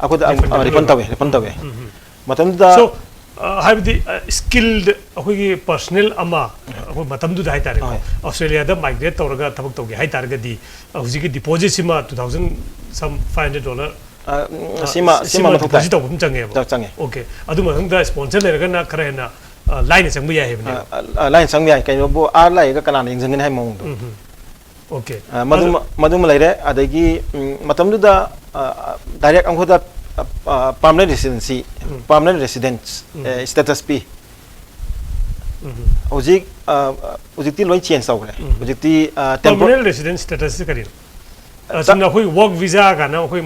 ꯑꯩꯈꯣꯏꯗ ꯑꯗꯨꯝ, ꯔꯤꯐꯟ ꯑ, ꯔꯤꯐꯟ ꯇꯧꯋꯦ꯫ ꯇꯧꯋꯦ, ꯔꯤꯐꯟ ꯇꯧꯋꯦ꯫ ꯎꯝ꯫ ꯃꯇꯝꯗꯨꯗ So, ꯑ, ꯍꯥꯏꯕꯗꯤ, ꯑ, ꯁ꯭ꯀꯤꯜꯗ ꯑꯩꯈꯣꯏꯒꯤ ꯄꯔꯁꯅꯦꯜ ꯑꯃ, ꯑꯩꯈꯣꯏ ꯃꯇꯝꯗꯨꯗ ꯍꯥꯏꯇꯥꯔꯦꯀꯣ, ꯍꯣꯏ꯫ ꯑꯁꯇ꯭ꯔꯦꯂꯤꯌꯥꯗ ꯃꯥꯏꯒ꯭ꯔꯦꯠ ꯇꯧꯔꯒ ꯊꯕꯛ ꯇꯧꯒꯦ ꯍꯥꯏꯇꯥꯔꯒꯗꯤ, ꯑ, ꯍꯧꯖꯤꯛꯀꯤ ꯗꯤꯄꯣꯖꯤꯠꯁꯤꯃ two thousand some five hundred dollar, ꯑ, ꯎꯝ, ꯑ, ꯁꯤꯃ, ꯁꯤꯃ ꯁꯤꯃ ꯃꯊꯧ ꯇꯥꯏ꯫ ꯗꯤꯄꯣꯖꯤꯠ ꯇꯧꯕ ꯑꯗꯨꯝ ꯆꯪꯉꯦꯕ꯫ ꯆꯪ-, ꯆꯪꯉꯦ꯫ ꯑꯣꯀꯦ꯫ ꯑꯗꯨ ꯃꯊꯪꯗ ꯁ꯭ꯄꯣꯟꯁꯔ ꯂꯩꯔꯒꯅ ꯈꯔ ꯍꯦꯟꯅ, ꯑ, ꯂꯥꯏꯅ ꯆꯪꯕ ꯌꯥꯏ ꯍꯥꯏꯕꯅꯦꯕ꯫ ꯑ, ꯑ, ꯂꯥꯏꯅ ꯆꯪꯕ ꯌꯥꯏ꯫ ꯀꯩꯅꯣꯕꯨ ꯑꯥ ꯂꯩꯔꯒ ꯀꯅꯥꯅ ꯌꯦꯡꯁꯤꯟꯒꯅꯤ ꯍꯥꯏꯕ ꯃꯑꯣꯡꯗꯣ꯫ ꯎꯝ ꯍꯝ꯫ ꯑꯣꯀꯦ꯫ ꯑ, ꯃꯗꯨꯃ, ꯑꯗꯨ ꯃꯗꯨꯃ ꯂꯩꯔꯦ꯫ ꯑꯗꯒꯤ, ꯎꯝ, ꯃꯇꯝꯗꯨꯗ, ꯑ, ꯑ, ꯗꯥꯏꯔꯦꯛ ꯑꯃꯈꯛꯇ, ꯑ, ꯑ, ꯄꯥꯔꯃꯅꯦꯟ ꯔꯦꯁꯤꯗꯦꯟꯁꯤ, ꯎꯝ꯫ ꯄꯥꯔꯃꯅꯦꯟ ꯔꯦꯁꯤꯗꯦꯟꯁ, ꯎꯝ꯫ ꯑꯦ, ꯁ꯭ꯇꯦꯇꯁ ꯄꯤ꯫ ꯎꯝ꯫ ꯍꯧꯖꯤꯛ, ꯑ, ꯑ, ꯍꯧꯖꯤꯛꯇꯤ ꯂꯣꯏ ꯆꯦꯟꯖ ꯇꯧꯈ꯭ꯔꯦ꯫ ꯎꯝ꯫ ꯍꯧꯖꯤꯛꯇꯤ, ꯑ, ꯇꯦꯝꯄꯣ- ꯄꯔꯃꯅꯦꯟ ꯔꯦꯁꯤꯗꯦꯟꯁ ꯁ꯭ꯇꯦꯇꯁꯁꯤ ꯀꯔꯤꯅꯣ? ꯑ, ꯆ- ꯆꯨꯝꯅ ꯑꯩꯈꯣꯏ ꯋꯔꯛ ꯚꯤꯖꯥ ꯀꯥꯏꯅ ꯑꯩꯈꯣꯏ,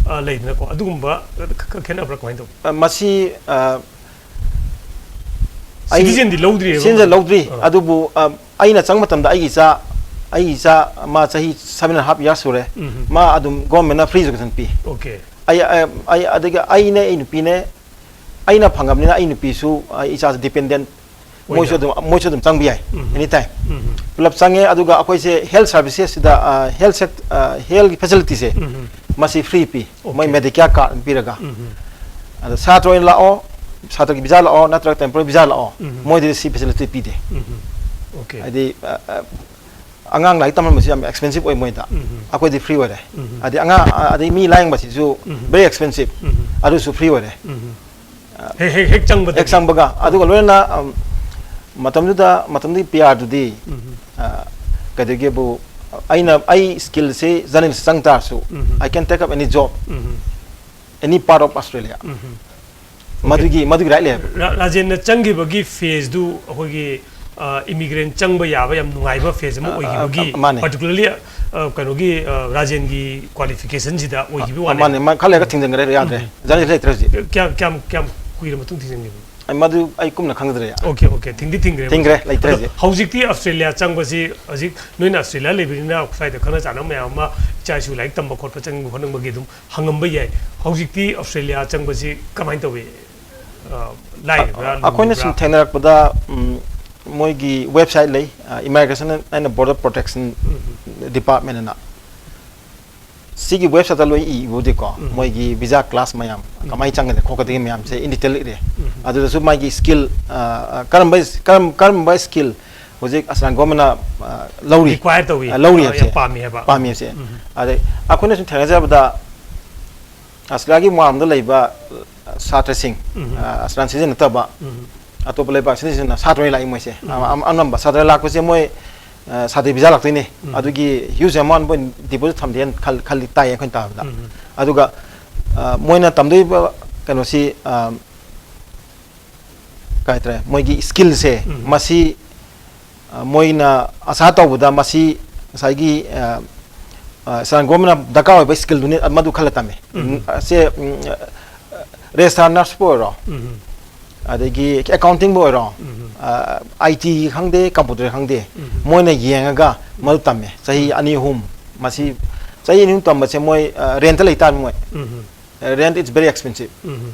ꯑ, ꯂꯩꯗꯅꯀꯣ, ꯑꯗꯨꯒꯨꯝꯕ ꯈ-, ꯈ-, ꯈꯦꯠꯅꯕ꯭ꯔꯥ ꯀꯃꯥꯏꯅ ꯇꯧꯕ? ꯑ, ꯃꯁꯤ, ꯑ, ꯑꯩ ꯁꯤꯇꯤꯖꯦꯟꯗꯤ ꯂꯧꯗ꯭ꯔꯤꯑꯕ? ꯁꯤꯇꯤꯖꯦꯟ ꯂꯧꯗ꯭ꯔꯤ꯫ ꯑꯥ꯫ ꯑꯗꯨꯕꯨ, ꯑ, ꯑꯩꯅ ꯆꯪꯕ ꯃꯇꯝꯗ ꯑꯩꯒꯤ ꯏꯆꯥ, ꯑꯩꯒꯤ ꯏꯆꯥ ꯃꯥ ꯆꯍꯤ seven and half years ꯁꯨꯔꯦ꯫ ꯎꯝ꯫ ꯃꯥ ꯑꯗꯨꯝ ꯒꯣꯔꯃꯦꯟꯅ ꯐ꯭ꯔꯤ ꯑꯦꯖꯨꯀꯦꯁꯟ ꯄꯤ꯫ ꯑꯣꯀꯦ꯫ ꯑꯩ, ꯑ, ꯑꯩ, ꯑꯗꯒꯤ ꯑꯩꯅꯦ, ꯑꯩ ꯅꯨꯄꯤꯅꯦ, ꯑꯩꯅ ꯐꯪꯉꯕꯅꯤꯅ ꯑꯩ ꯅꯨꯄꯤꯁꯨ, ꯑ, ꯏꯆꯥꯁꯨ ꯗꯤꯄꯦꯟꯗꯦꯟ, ꯃꯣꯏꯁꯨ ꯑꯣꯏꯅ꯫ ꯑꯗꯨꯝ, ꯃꯣꯏꯁꯨ ꯑꯗꯨꯝ ꯆꯪꯕ ꯌꯥꯏ, ꯎꯝ꯫ Anytime꯫ ꯎꯝ꯫ ꯄꯨꯂꯞ ꯆꯪꯉꯦ꯫ ꯑꯗꯨꯒ ꯑꯩꯈꯣꯏꯁꯦ ꯍꯦꯜꯊ ꯁꯔꯚꯤꯁꯦꯁꯁꯤꯗ, ꯑ, ꯍꯦꯜꯊ ꯁꯦꯛ-, ꯑ, ꯍꯦꯜꯊꯀꯤ ꯐꯦꯁꯤꯂꯤꯇꯤꯁꯦ ꯎꯝ꯫ ꯃꯁꯤ ꯐ꯭ꯔꯤ ꯄꯤ, ꯃꯣꯏ ꯑꯣꯀꯦ꯫ ꯃꯦꯗꯤꯀꯦꯌꯔ ꯀꯥꯔꯗ ꯄꯤꯔꯒ꯫ ꯎꯝ꯫ ꯑꯗ ꯁꯥꯇ꯭ꯔ ꯑꯣꯏꯅ ꯂꯥꯛꯑꯣ, ꯁꯥꯇ꯭ꯔꯒꯤ ꯚꯤꯖꯥ ꯂꯥꯛꯑꯣ, ꯅꯠꯇ꯭ꯔꯒ ꯇꯦꯝꯄꯣꯔꯔꯤ ꯚꯤꯖꯥ ꯂꯥꯛꯑꯣ, ꯎꯝ꯫ ꯃꯣꯏꯗꯗꯤ ꯁꯤ ꯐꯦꯁꯤꯂꯤꯇꯤ ꯄꯤꯗꯦ꯫ ꯎꯝ꯫ ꯑꯣꯀꯦ꯫ ꯍꯥꯏꯗꯤ, ꯑ, ꯑ, ꯑꯉꯥꯡ ꯂꯥꯏꯔꯤꯛ ꯇꯝꯍꯟꯕꯁꯤ ꯌꯥꯝ ꯑꯦꯛꯁꯄꯦꯟꯁꯤꯞ ꯑꯣꯏ ꯃꯣꯏꯗ꯫ ꯎꯝ꯫ ꯑꯩꯈꯣꯏꯗꯤ ꯐ꯭ꯔꯤ ꯑꯣꯏꯔꯦ꯫ ꯎꯝ꯫ ꯑꯗꯩ ꯑꯉꯥꯡ, ꯑ, ꯑꯗꯩ ꯃꯤ ꯂꯥꯌꯦꯡꯕꯁꯤꯁꯨ ꯎꯝ꯫ ꯚꯦꯔꯤ ꯑꯦꯛꯁꯄꯦꯟꯁꯤꯞ, ꯎꯝ꯫ ꯑꯗꯨꯁꯨ ꯐ꯭ꯔꯤ ꯑꯣꯏꯔꯦ꯫ ꯎꯝ꯫ ꯍꯦꯛ ꯍꯦꯛ ꯍꯦꯛ ꯆꯪꯕꯗ ꯍꯦꯛ ꯆꯪꯕꯒ ꯑꯗꯨꯒ ꯂꯣꯏꯅꯅ ꯎꯝ, ꯃꯇꯝꯗꯨꯗ ꯃꯇꯝꯗꯨꯒꯤ ꯄꯤ ꯑꯥꯔꯗꯨꯗꯤ ꯀꯩꯗꯧꯒꯦꯕꯨ ꯑꯩꯅ ꯑꯩ ꯁ꯭ꯀꯤꯜꯁꯦ ꯖꯔꯅꯦꯂꯤꯁ ꯆꯪ ꯇꯥꯔꯁꯨ I can take up any job any part of Australia ꯃꯗꯨꯒꯤ ꯃꯗꯨꯒꯤ ꯔꯥꯏꯠ ꯂꯩꯌꯦꯕ꯫ ꯔꯥꯖꯦꯟꯅ ꯆꯪꯈꯤꯕꯒꯤ ꯐꯦꯁꯇꯨ ꯑꯩꯈꯣꯏꯒꯤ ꯏꯃꯤꯒ꯭ꯔꯦꯟ ꯆꯪꯕ ꯌꯥꯕ ꯌꯥꯝ ꯅꯨꯡꯉꯥꯏꯕ ꯐꯦꯁ ꯑꯃ ꯑꯣꯏꯈꯤꯕꯒꯤ ꯃꯥꯅꯦ꯫ ꯄꯥꯔꯇꯤꯀꯨꯂꯔꯂꯤ ꯀꯩꯅꯣꯒꯤ ꯔꯥꯖꯦꯟꯒꯤ ꯀ꯭ꯋꯥꯂꯤꯐꯤꯀꯦꯁꯟꯁꯤꯗ ꯑꯣꯏꯈꯤꯕ ꯋꯥꯅꯦ꯫ ꯃꯥꯅꯦ ꯃꯥ ꯈꯔ ꯂꯩꯔꯒ ꯊꯤꯡꯖꯤꯟꯈ꯭ꯔꯦ ꯌꯥꯗ꯭ꯔꯦ ꯖꯔꯅꯦꯂꯤꯁ ꯂꯩꯇ꯭ꯔꯦ ꯍꯧꯖꯤꯛ꯫ ꯀꯌꯥꯝ ꯀꯌꯥꯝ ꯀꯌꯥꯝ ꯀꯨꯏꯔ ꯃꯇꯨꯡ ꯊꯤꯡꯖꯤꯟꯈꯤꯕꯅꯣ? ꯑꯩ ꯃꯗꯨ ꯑꯩ ꯀꯨꯞꯅ ꯈꯪꯖꯗ꯭ꯔꯦ꯫ Okay okay ꯊꯤꯡꯗꯤ ꯊꯤꯡꯈ꯭ꯔꯦ꯫ ꯊꯤꯡꯈ꯭ꯔꯦ ꯂꯩꯇ꯭ꯔꯦ ꯑꯗꯣ ꯍꯧꯖꯤꯛ꯫ ꯍꯧꯖꯤꯛꯇꯤ ꯑꯁꯇ꯭ꯔꯦꯂꯤꯌꯥ ꯆꯪꯕꯁꯤ ꯍꯧꯖꯤꯛ ꯅꯣꯏꯅ ꯑꯁꯇ꯭ꯔꯦꯂꯤꯌꯥ ꯂꯩꯕꯅꯤꯅ ꯁ꯭ꯋꯥꯏꯗ ꯈꯪꯅ ꯆꯥꯟꯅꯕ ꯃꯌꯥꯝ ꯑꯃ ꯏꯆꯥ ꯏꯁꯨ ꯂꯥꯏꯔꯤꯛ ꯇꯝꯕ ꯈꯣꯠꯄ ꯆꯪꯅꯤꯡꯕ ꯈꯣꯠꯅꯤꯡꯕꯒꯤ ꯑꯗꯨꯝ ꯍꯪꯉꯝꯕ ꯌꯥꯏ꯫ ꯍꯧꯖꯤꯛꯇꯤ ꯑꯁꯇ꯭ꯔꯦꯂꯤꯌꯥ ꯆꯪꯕꯁꯤ ꯀꯃꯥꯏꯅ ꯇꯧꯏ? ꯂꯥꯏꯔꯕ꯭ꯔꯥ ꯑꯩꯈꯣꯏꯅ ꯁꯨꯝ ꯂꯨꯕ꯭ꯔꯥ? ꯊꯦꯡꯅꯔꯛꯄꯗ ꯎꯝ, ꯃꯣꯏꯒꯤ ꯋꯦꯕꯁꯥꯏꯠ ꯂꯩ Immigration and Border Protection Department ꯑꯅ ꯁꯤꯒꯤ ꯋꯦꯕꯁꯥꯏꯠꯇ ꯂꯣꯏ ꯏꯕꯨꯗꯤꯀꯣ ꯎꯝ. ꯃꯣꯏꯒꯤ ꯚꯤꯖꯥ ꯀ꯭ꯂꯥꯁ ꯃꯌꯥꯝ ꯎꯝ. ꯀꯃꯥꯏꯅ ꯆꯪꯒꯅꯤ ꯈꯣꯠꯀꯗꯒꯦ ꯃꯌꯥꯝꯁꯦ ꯏꯟ ꯗꯤꯇꯦꯜ ꯏꯔꯦ꯫ ꯎꯝ. ꯑꯗꯨꯗꯁꯨ ꯃꯥꯒꯤ ꯁ꯭ꯀꯤꯜ ꯀꯔꯝꯕ ꯀꯔꯝ ꯀꯔꯝꯕ ꯁ꯭ꯀꯤꯜ ꯍꯧꯖꯤꯛ ꯑꯁꯂꯥꯟ ꯒꯣꯃꯦꯟꯅ ꯂꯧꯔꯤ ꯔꯤꯀ꯭ꯋꯥꯌꯔ ꯇꯧꯏ ꯑ, ꯂꯧꯔꯤ ꯑ, ꯍꯥꯏꯕꯁꯦ ꯌꯥꯝ ꯄꯥꯝꯃꯤ ꯍꯥꯏꯕ ꯄꯥꯝꯃꯤ ꯍꯥꯏꯕꯁꯦ꯫ ꯎꯝ. ꯑꯗꯩ ꯑꯩꯈꯣꯏꯅ ꯁꯨꯝ ꯊꯦꯡꯅꯖꯕꯗ ꯑꯁꯂꯥꯒꯤ ꯃꯥꯡꯗ ꯂꯩꯕ ꯁꯥꯇ꯭ꯔꯁꯤꯡ ꯎꯝ. ꯑꯁꯂꯥꯟ ꯁꯤꯖꯤꯟꯅꯗꯕ ꯎꯝ. ꯑꯇꯣꯞꯄ ꯂꯩꯕꯥꯛ ꯁꯤꯖꯤꯟꯅ ꯁꯥꯇ꯭ꯔ ꯑꯣꯏꯅ ꯂꯥꯛꯏ ꯃꯣꯏꯁꯦ꯫ ꯎꯝ. ꯑ- ꯑꯅꯝꯕ ꯁꯥꯇ꯭ꯔ ꯂꯥꯛꯄꯁꯦ ꯃꯣꯏ ꯑ, ꯁꯥꯇ꯭ꯔ ꯚꯤꯖꯥ ꯂꯥꯛꯇꯣꯏꯅꯦ꯫ ꯎꯝ. ꯑꯗꯨꯒꯤ ꯍ꯭ꯌꯨꯖ ꯑꯦꯃꯥꯎꯟ ꯃꯣꯏ ꯗꯤꯄꯣꯖꯤꯠ ꯊꯝꯗꯦꯅ ꯈꯜ- ꯈꯜꯂꯤ ꯇꯥꯏꯌꯦ ꯑꯩꯈꯣꯏꯅ ꯇꯥꯕꯗ꯫ ꯎꯝ. ꯑꯗꯨꯒ ꯑ, ꯃꯣꯏꯅ ꯇꯝꯗꯣꯏꯕ ꯀꯩꯅꯣꯁꯤ ꯑ, ꯀꯩ ꯍꯥꯏꯇꯥꯔꯦ ꯃꯣꯏꯒꯤ ꯁ꯭ꯀꯤꯜꯁꯦ ꯎꯝ. ꯃꯁꯤ ꯑ, ꯃꯣꯏꯅ ꯑꯁꯥ ꯇꯧꯕꯗ ꯃꯁꯤ ꯉꯁꯥꯏꯒꯤ ꯑ, ꯑ, ꯁꯦꯟꯇ꯭ꯔꯦꯜ ꯒꯣꯔꯃꯦꯟꯅ ꯗꯔꯀꯥꯔ ꯑꯣꯏꯕ ꯁ꯭ꯀꯤꯜꯗꯨꯅꯤ ꯃꯗꯨ ꯈꯜꯂ ꯇꯝꯃꯦ꯫ ꯎꯝ. ꯑꯁꯦ ꯎꯝ, ꯔꯦꯖꯤꯁꯇ꯭ꯔꯥꯔ ꯅꯔꯁꯄꯨ ꯑꯣꯏꯔꯣ ꯎꯝ. ꯑꯗꯒꯤ ꯑꯦꯀꯥꯎꯟꯇꯤꯡꯕꯨ ꯑꯣꯏꯔꯣ ꯎꯝ. ꯑꯥꯏ ꯇꯤ ꯈꯪꯗꯦ ꯀꯝꯄ꯭ꯌꯨꯇꯔ ꯈꯪꯗꯦ ꯎꯝ. ꯃꯣꯏꯅ ꯌꯦꯡꯉꯒ ꯃꯗꯨ ꯇꯝꯃꯦ ꯆꯍꯤ ꯑꯅꯤ ꯑꯍꯨꯝ꯫ ꯃꯁꯤ ꯆꯍꯤ ꯑꯅꯤ ꯑꯍꯨꯝ ꯇꯝꯕꯁꯦ ꯃꯣꯏ ꯔꯦꯟꯇ ꯂꯩꯇꯥꯔꯅꯤ ꯃꯣꯏ꯫ ꯎꯝ. Rent is very expensive. ꯎꯝ.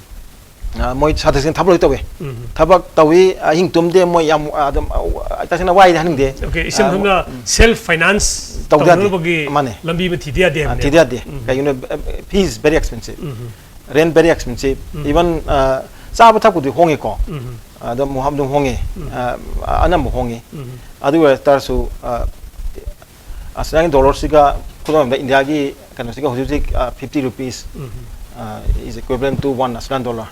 ꯃꯣꯏ ꯁꯥꯇ꯭ꯔꯁꯤꯡ ꯊꯕꯛ ꯂꯣꯏ ꯇꯧꯋꯦ꯫ ꯎꯝ. ꯊꯕꯛ ꯇꯧꯋꯤ ꯑꯍꯤꯡ ꯇꯨꯝꯗꯦ ꯃꯣꯏ ꯌꯥꯝ ꯑꯗꯨꯝ ꯇꯁꯦꯡꯅ ꯋꯥꯏꯗꯤ ꯍꯥꯏꯅꯤꯡꯗꯦ꯫ ꯑꯣꯀꯦ ꯏꯁꯝ ꯑ, ꯁꯝꯅ ꯁꯦꯜꯐ ꯐꯥꯏꯅꯥꯟꯁ ꯇꯧꯗ ꯌꯥꯗꯦ꯫ ꯇꯧꯅꯕꯒꯤ ꯃꯥꯅꯦ꯫ ꯂꯝꯕꯤ ꯑꯃ ꯊꯤꯗ ꯌꯥꯗꯦ ꯑ, ꯍꯥꯏꯕꯅꯦꯕ꯫ ꯊꯤꯗ ꯌꯥꯗꯦ꯫ ꯎꯝ. ꯀꯩꯒꯤꯅꯣ fees very expensive. ꯎꯝ. Rent very expensive. ꯎꯝ. Even ꯆꯥꯕ ꯊꯛꯄꯗꯤ ꯍꯣꯡꯉꯦꯀꯣ꯫ ꯎꯝ. ꯑꯗꯨꯝ ꯑꯗꯨꯝ ꯍꯣꯡꯉꯦ꯫ ꯎꯝ. ꯑ, ꯑꯅꯝꯕ ꯍꯣꯡꯉꯦ꯫ ꯎꯝ. ꯑꯗꯨ ꯑꯣꯏ ꯇꯥꯔꯁꯨ ꯑ, ꯑꯁꯤꯅꯒꯤ ꯗꯣꯂꯔꯁꯤꯒ ꯈꯨꯗꯝ ꯑꯣꯏꯅ ꯏꯟꯗꯤꯌꯥꯒꯤ ꯀꯩꯅꯣꯁꯤꯒ ꯍꯧꯖꯤꯛ ꯍꯧꯖꯤꯛ fifty rupees. Um. is equivalent to one Australian dollar.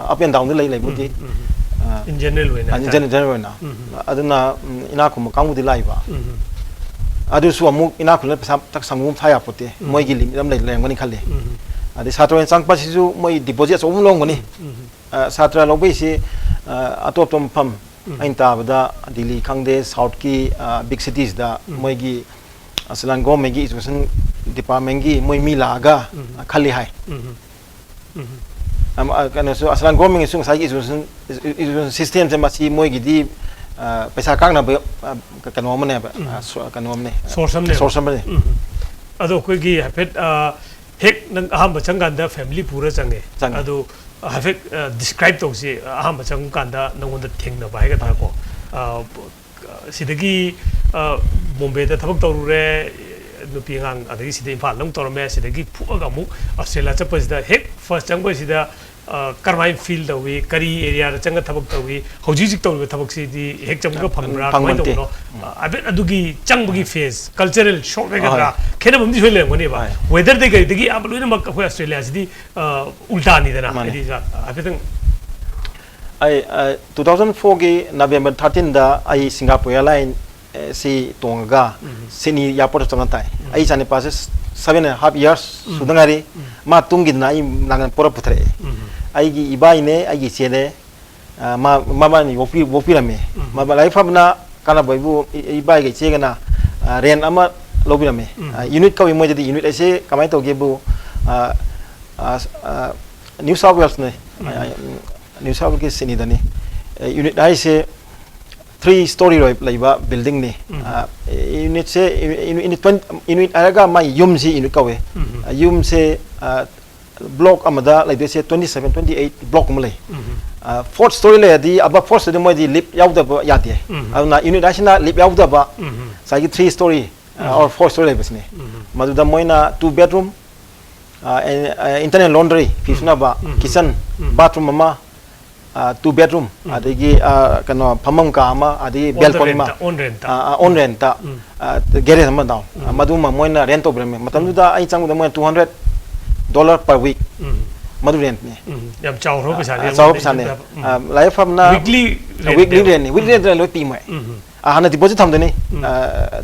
Up and downꯗ ꯂꯩ ꯂꯩꯕꯨꯗꯤ. In general ꯑꯣꯏꯅ ꯍꯥꯏꯇꯥꯔꯦ꯫ General ꯑꯣꯏꯅ. ꯑꯗꯨꯅ ꯏꯅꯥꯛ ꯈꯨꯟꯕ ꯀꯥꯡꯕꯨꯗꯤ ꯂꯥꯛꯏꯕ. ꯑꯗꯨꯁꯨ ꯑꯃꯨꯛ ꯏꯅꯥꯛ ꯈꯨꯜꯂ ꯄꯩꯁꯥ ꯇꯛ ꯁꯪꯒꯣꯝ ꯊꯥ ꯌꯥꯄꯣꯠꯇꯦ. ꯃꯣꯏꯒꯤ limit ꯑꯃ ꯂꯩ ꯂꯩꯔꯝꯒꯅꯤ ꯈꯜꯂꯤ. ꯑꯗꯩ ꯁꯥꯇ꯭ꯔ ꯑꯣꯏꯅ ꯆꯪꯉꯛꯄꯁꯤꯁꯨ ꯃꯣꯏ deposit ꯑꯆꯧꯕ ꯑꯃ ꯂꯧꯔꯝꯒꯅꯤ. ꯁꯥꯇ꯭ꯔ ꯂꯧꯕꯩꯁꯤ ꯑꯇꯣꯞ ꯑꯇꯣꯞꯄ ꯃꯐꯝ ꯑꯩꯅ ꯇꯥꯕꯗ ꯗꯤꯜꯂꯤ ꯈꯪꯗꯦ, Southꯀꯤ big citiesꯗ ꯃꯣꯏꯒꯤ Australian governmentꯀꯤ education departmentꯀꯤ ꯃꯣꯏ ꯃꯤ ꯂꯥꯛꯑꯒ ꯈꯜꯂꯤ ꯍꯥꯏ. ꯀꯩꯅꯣꯁꯨ Australian governmentꯀꯤꯁꯨ ꯉꯁꯥꯏꯒꯤ education systemꯁꯦ ꯃꯁꯤ ꯃꯣꯏꯒꯤꯗꯤ ꯄꯩꯁꯥ ꯀꯥꯛꯅꯕ ꯀꯩꯅꯣ ꯑꯃꯅꯦꯕ. ꯀꯩꯅꯣ ꯑꯃꯅꯦ. Source ꯑꯃꯅꯦꯕ. Source ꯑꯃꯅꯦ. ꯑꯗꯣ ꯑꯩꯈꯣꯏꯒꯤ ꯍꯥꯏꯐꯦꯠ ꯍꯦꯛ ꯅꯪ ꯑꯍꯥꯟꯕ ꯆꯪꯀꯥꯟꯗ family ꯄꯨꯔ ꯆꯪꯉꯦ. ꯑꯗꯨ ꯍꯥꯏꯐꯦꯠ describe ꯇꯧꯁꯤ, ꯑꯍꯥꯟꯕ ꯆꯪꯀꯥꯟꯗ ꯅꯪꯉꯣꯟꯗ ꯊꯦꯡꯅꯕ ꯍꯥꯏꯒꯗ꯭ꯔꯥꯀꯣ. ꯁꯤꯗꯒꯤ ꯕꯣꯝꯕꯦꯗ ꯊꯕꯛ ꯇꯧꯔꯨꯔꯦ, ꯅꯨꯄꯤ ꯑꯉꯥꯡ, ꯑꯗꯒꯤ ꯁꯤꯗ ꯏꯝꯐꯥꯜꯗ ꯑꯃꯨꯛ ꯇꯧꯔꯝꯃꯦ, ꯁꯤꯗꯒꯤ ꯐꯨꯛꯑꯒ ꯑꯃꯨꯛ ꯑꯁꯇ꯭ꯔꯦꯂꯤꯌꯥ ꯆꯠꯄꯁꯤꯗ ꯍꯦꯛ first ꯆꯪꯕꯁꯤꯗ ꯀꯔꯝꯍꯥꯏꯅ feel ꯇꯧꯏ, ꯀꯔꯤ areaꯗ ꯆꯪꯉ ꯊꯕꯛ ꯇꯧꯏ, ꯍꯧꯖꯤꯛ ꯍꯧꯖꯤꯛ ꯇꯧꯔꯤꯕ ꯊꯕꯛꯁꯤꯗꯤ ꯍꯦꯛ ꯆꯪꯕꯒ ꯐꯪꯕ꯭ꯔꯥ, ꯀꯃꯥꯏꯅ ꯇꯧꯕꯅꯣ? ꯍꯥꯏꯐꯦꯠ ꯑꯗꯨꯒꯤ ꯆꯪꯕꯒꯤ phase, cultural shock ꯍꯥꯏꯒꯗ꯭ꯔꯥ, ꯈꯦꯠꯅꯕ ꯑꯃꯗꯤ ꯁꯣꯏ ꯂꯩꯔꯝꯒꯅꯦꯕ. Weatherꯗꯒꯤ ꯀꯔꯤꯗꯒꯤ ꯑꯌꯥꯝꯕ ꯂꯣꯏꯅꯃꯛ ꯑꯩꯈꯣꯏ ꯑꯁꯇ꯭ꯔꯦꯂꯤꯌꯥꯁꯤꯗꯤ ꯎꯜꯇꯥꯅꯤꯗꯅ. ꯍꯥꯏꯗꯤ ꯍꯥꯏꯐꯦꯠꯇꯪ ꯑꯩ two thousand fourꯒꯤ November thirteenꯗ ꯑꯩ Singapore Airline ꯁꯤ ꯇꯣꯡꯉꯒ Sydney airportꯇ ꯆꯪꯉ ꯇꯥꯏ. ꯑꯩ ꯏꯆꯥꯅꯤꯄꯥꯁꯦ seven and half years ꯁꯨꯗ ꯉꯥꯏꯔꯤ. ꯃꯥ ꯇꯨꯝꯈꯤꯗꯅ ꯑꯩ ꯅꯥꯉꯟ ꯄꯣꯔ ꯄꯨꯊꯔꯛꯑꯦ. ꯑꯩꯒꯤ ꯏꯕꯥꯏꯅꯦ, ꯑꯩꯒꯤ ꯏꯆꯦꯅꯦ, ꯃꯥ ꯃꯕꯥꯅꯤ ꯌꯣꯛꯄꯤ ꯌꯣꯛꯄꯤꯔꯝꯃꯦ. ꯂꯥꯏꯔꯤꯛ ꯐꯕꯅ ꯀꯥꯟꯅꯕ ꯍꯥꯏꯕꯨ ꯏꯕꯥꯏꯒ ꯏꯆꯦꯒꯅ rent ꯑꯃ ꯂꯧꯕꯤꯔꯝꯃꯦ. Unit ꯀꯧꯏ ꯃꯣꯏꯗꯗꯤ. Unit ꯑꯁꯦ ꯀꯃꯥꯏꯅ ꯇꯧꯒꯦꯕꯨ New South Walesꯅꯦ. New South Walesꯀꯤ Sydneyꯗꯅꯤ. Unit ꯍꯥꯏꯁꯦ three story ꯂꯩꯕ buildingꯅꯤ. Unitꯁꯦ unit ꯍꯥꯏꯔꯒ ꯃꯥꯏ ꯌꯨꯝꯁꯤ unit ꯀꯧꯋꯦ. ꯌꯨꯝꯁꯦ block ꯑꯃꯗ ꯂꯩꯗꯣꯏꯁꯦ twenty seven, twenty eight block ꯑꯃ ꯂꯩ. Fourth story ꯂꯩꯔꯗꯤ, above fourth story ꯃꯣꯏꯗꯤ lift ꯌꯥꯎꯗꯕ ꯌꯥꯗꯦ. ꯑꯗꯨꯅ unit ꯍꯥꯏꯁꯤꯅ lift ꯌꯥꯎꯗꯕ ꯉꯁꯥꯏꯒꯤ three story or four story ꯂꯩꯕꯁꯤꯅꯤ. ꯃꯗꯨꯗ ꯃꯣꯏꯅ two bedroom, internal laundry, ꯐꯤ ꯁꯨꯅꯕ, kitchen, bathroom ꯑꯃ, two bedroom, ꯑꯗꯒꯤ ꯀꯩꯅꯣ ꯐꯝꯐꯝ ꯀꯥ ꯑꯃ, ꯑꯗꯒꯤ balcony ꯑꯃ, On rent. On rentꯇ garage ꯑꯃ down. ꯃꯗꯨꯃ ꯃꯣꯏꯅ rent ꯇꯧꯕꯤꯔꯝꯃꯦ. ꯃꯇꯝꯗꯨꯗ ꯑꯩ ꯆꯪꯕꯗ ꯃꯣꯏꯅ two hundred dollar per week, ꯎꯝ ꯃꯗꯨ rentꯅꯤ꯫ ꯎꯝ ꯌꯥꯝ ꯆꯥꯎꯈ꯭ꯔꯕ ꯄꯩꯁꯥꯅꯤ꯫ ꯑꯆꯧꯕ ꯄꯩꯁꯥꯅꯤ꯫ ꯎꯝ꯫ ꯑ, ꯂꯥꯏꯕꯛ ꯐꯕꯅ Weekly rent weekly ꯅꯦꯕ꯫ rentꯅꯤ꯫ Weekly rent ꯂꯣꯏ ꯄꯤ ꯃꯣꯏ꯫ ꯎꯝ ꯑ, ꯍꯥꯟꯅ deposit ꯊꯝꯗꯣꯏꯅꯤ꯫ ꯎꯝ꯫ ꯑ,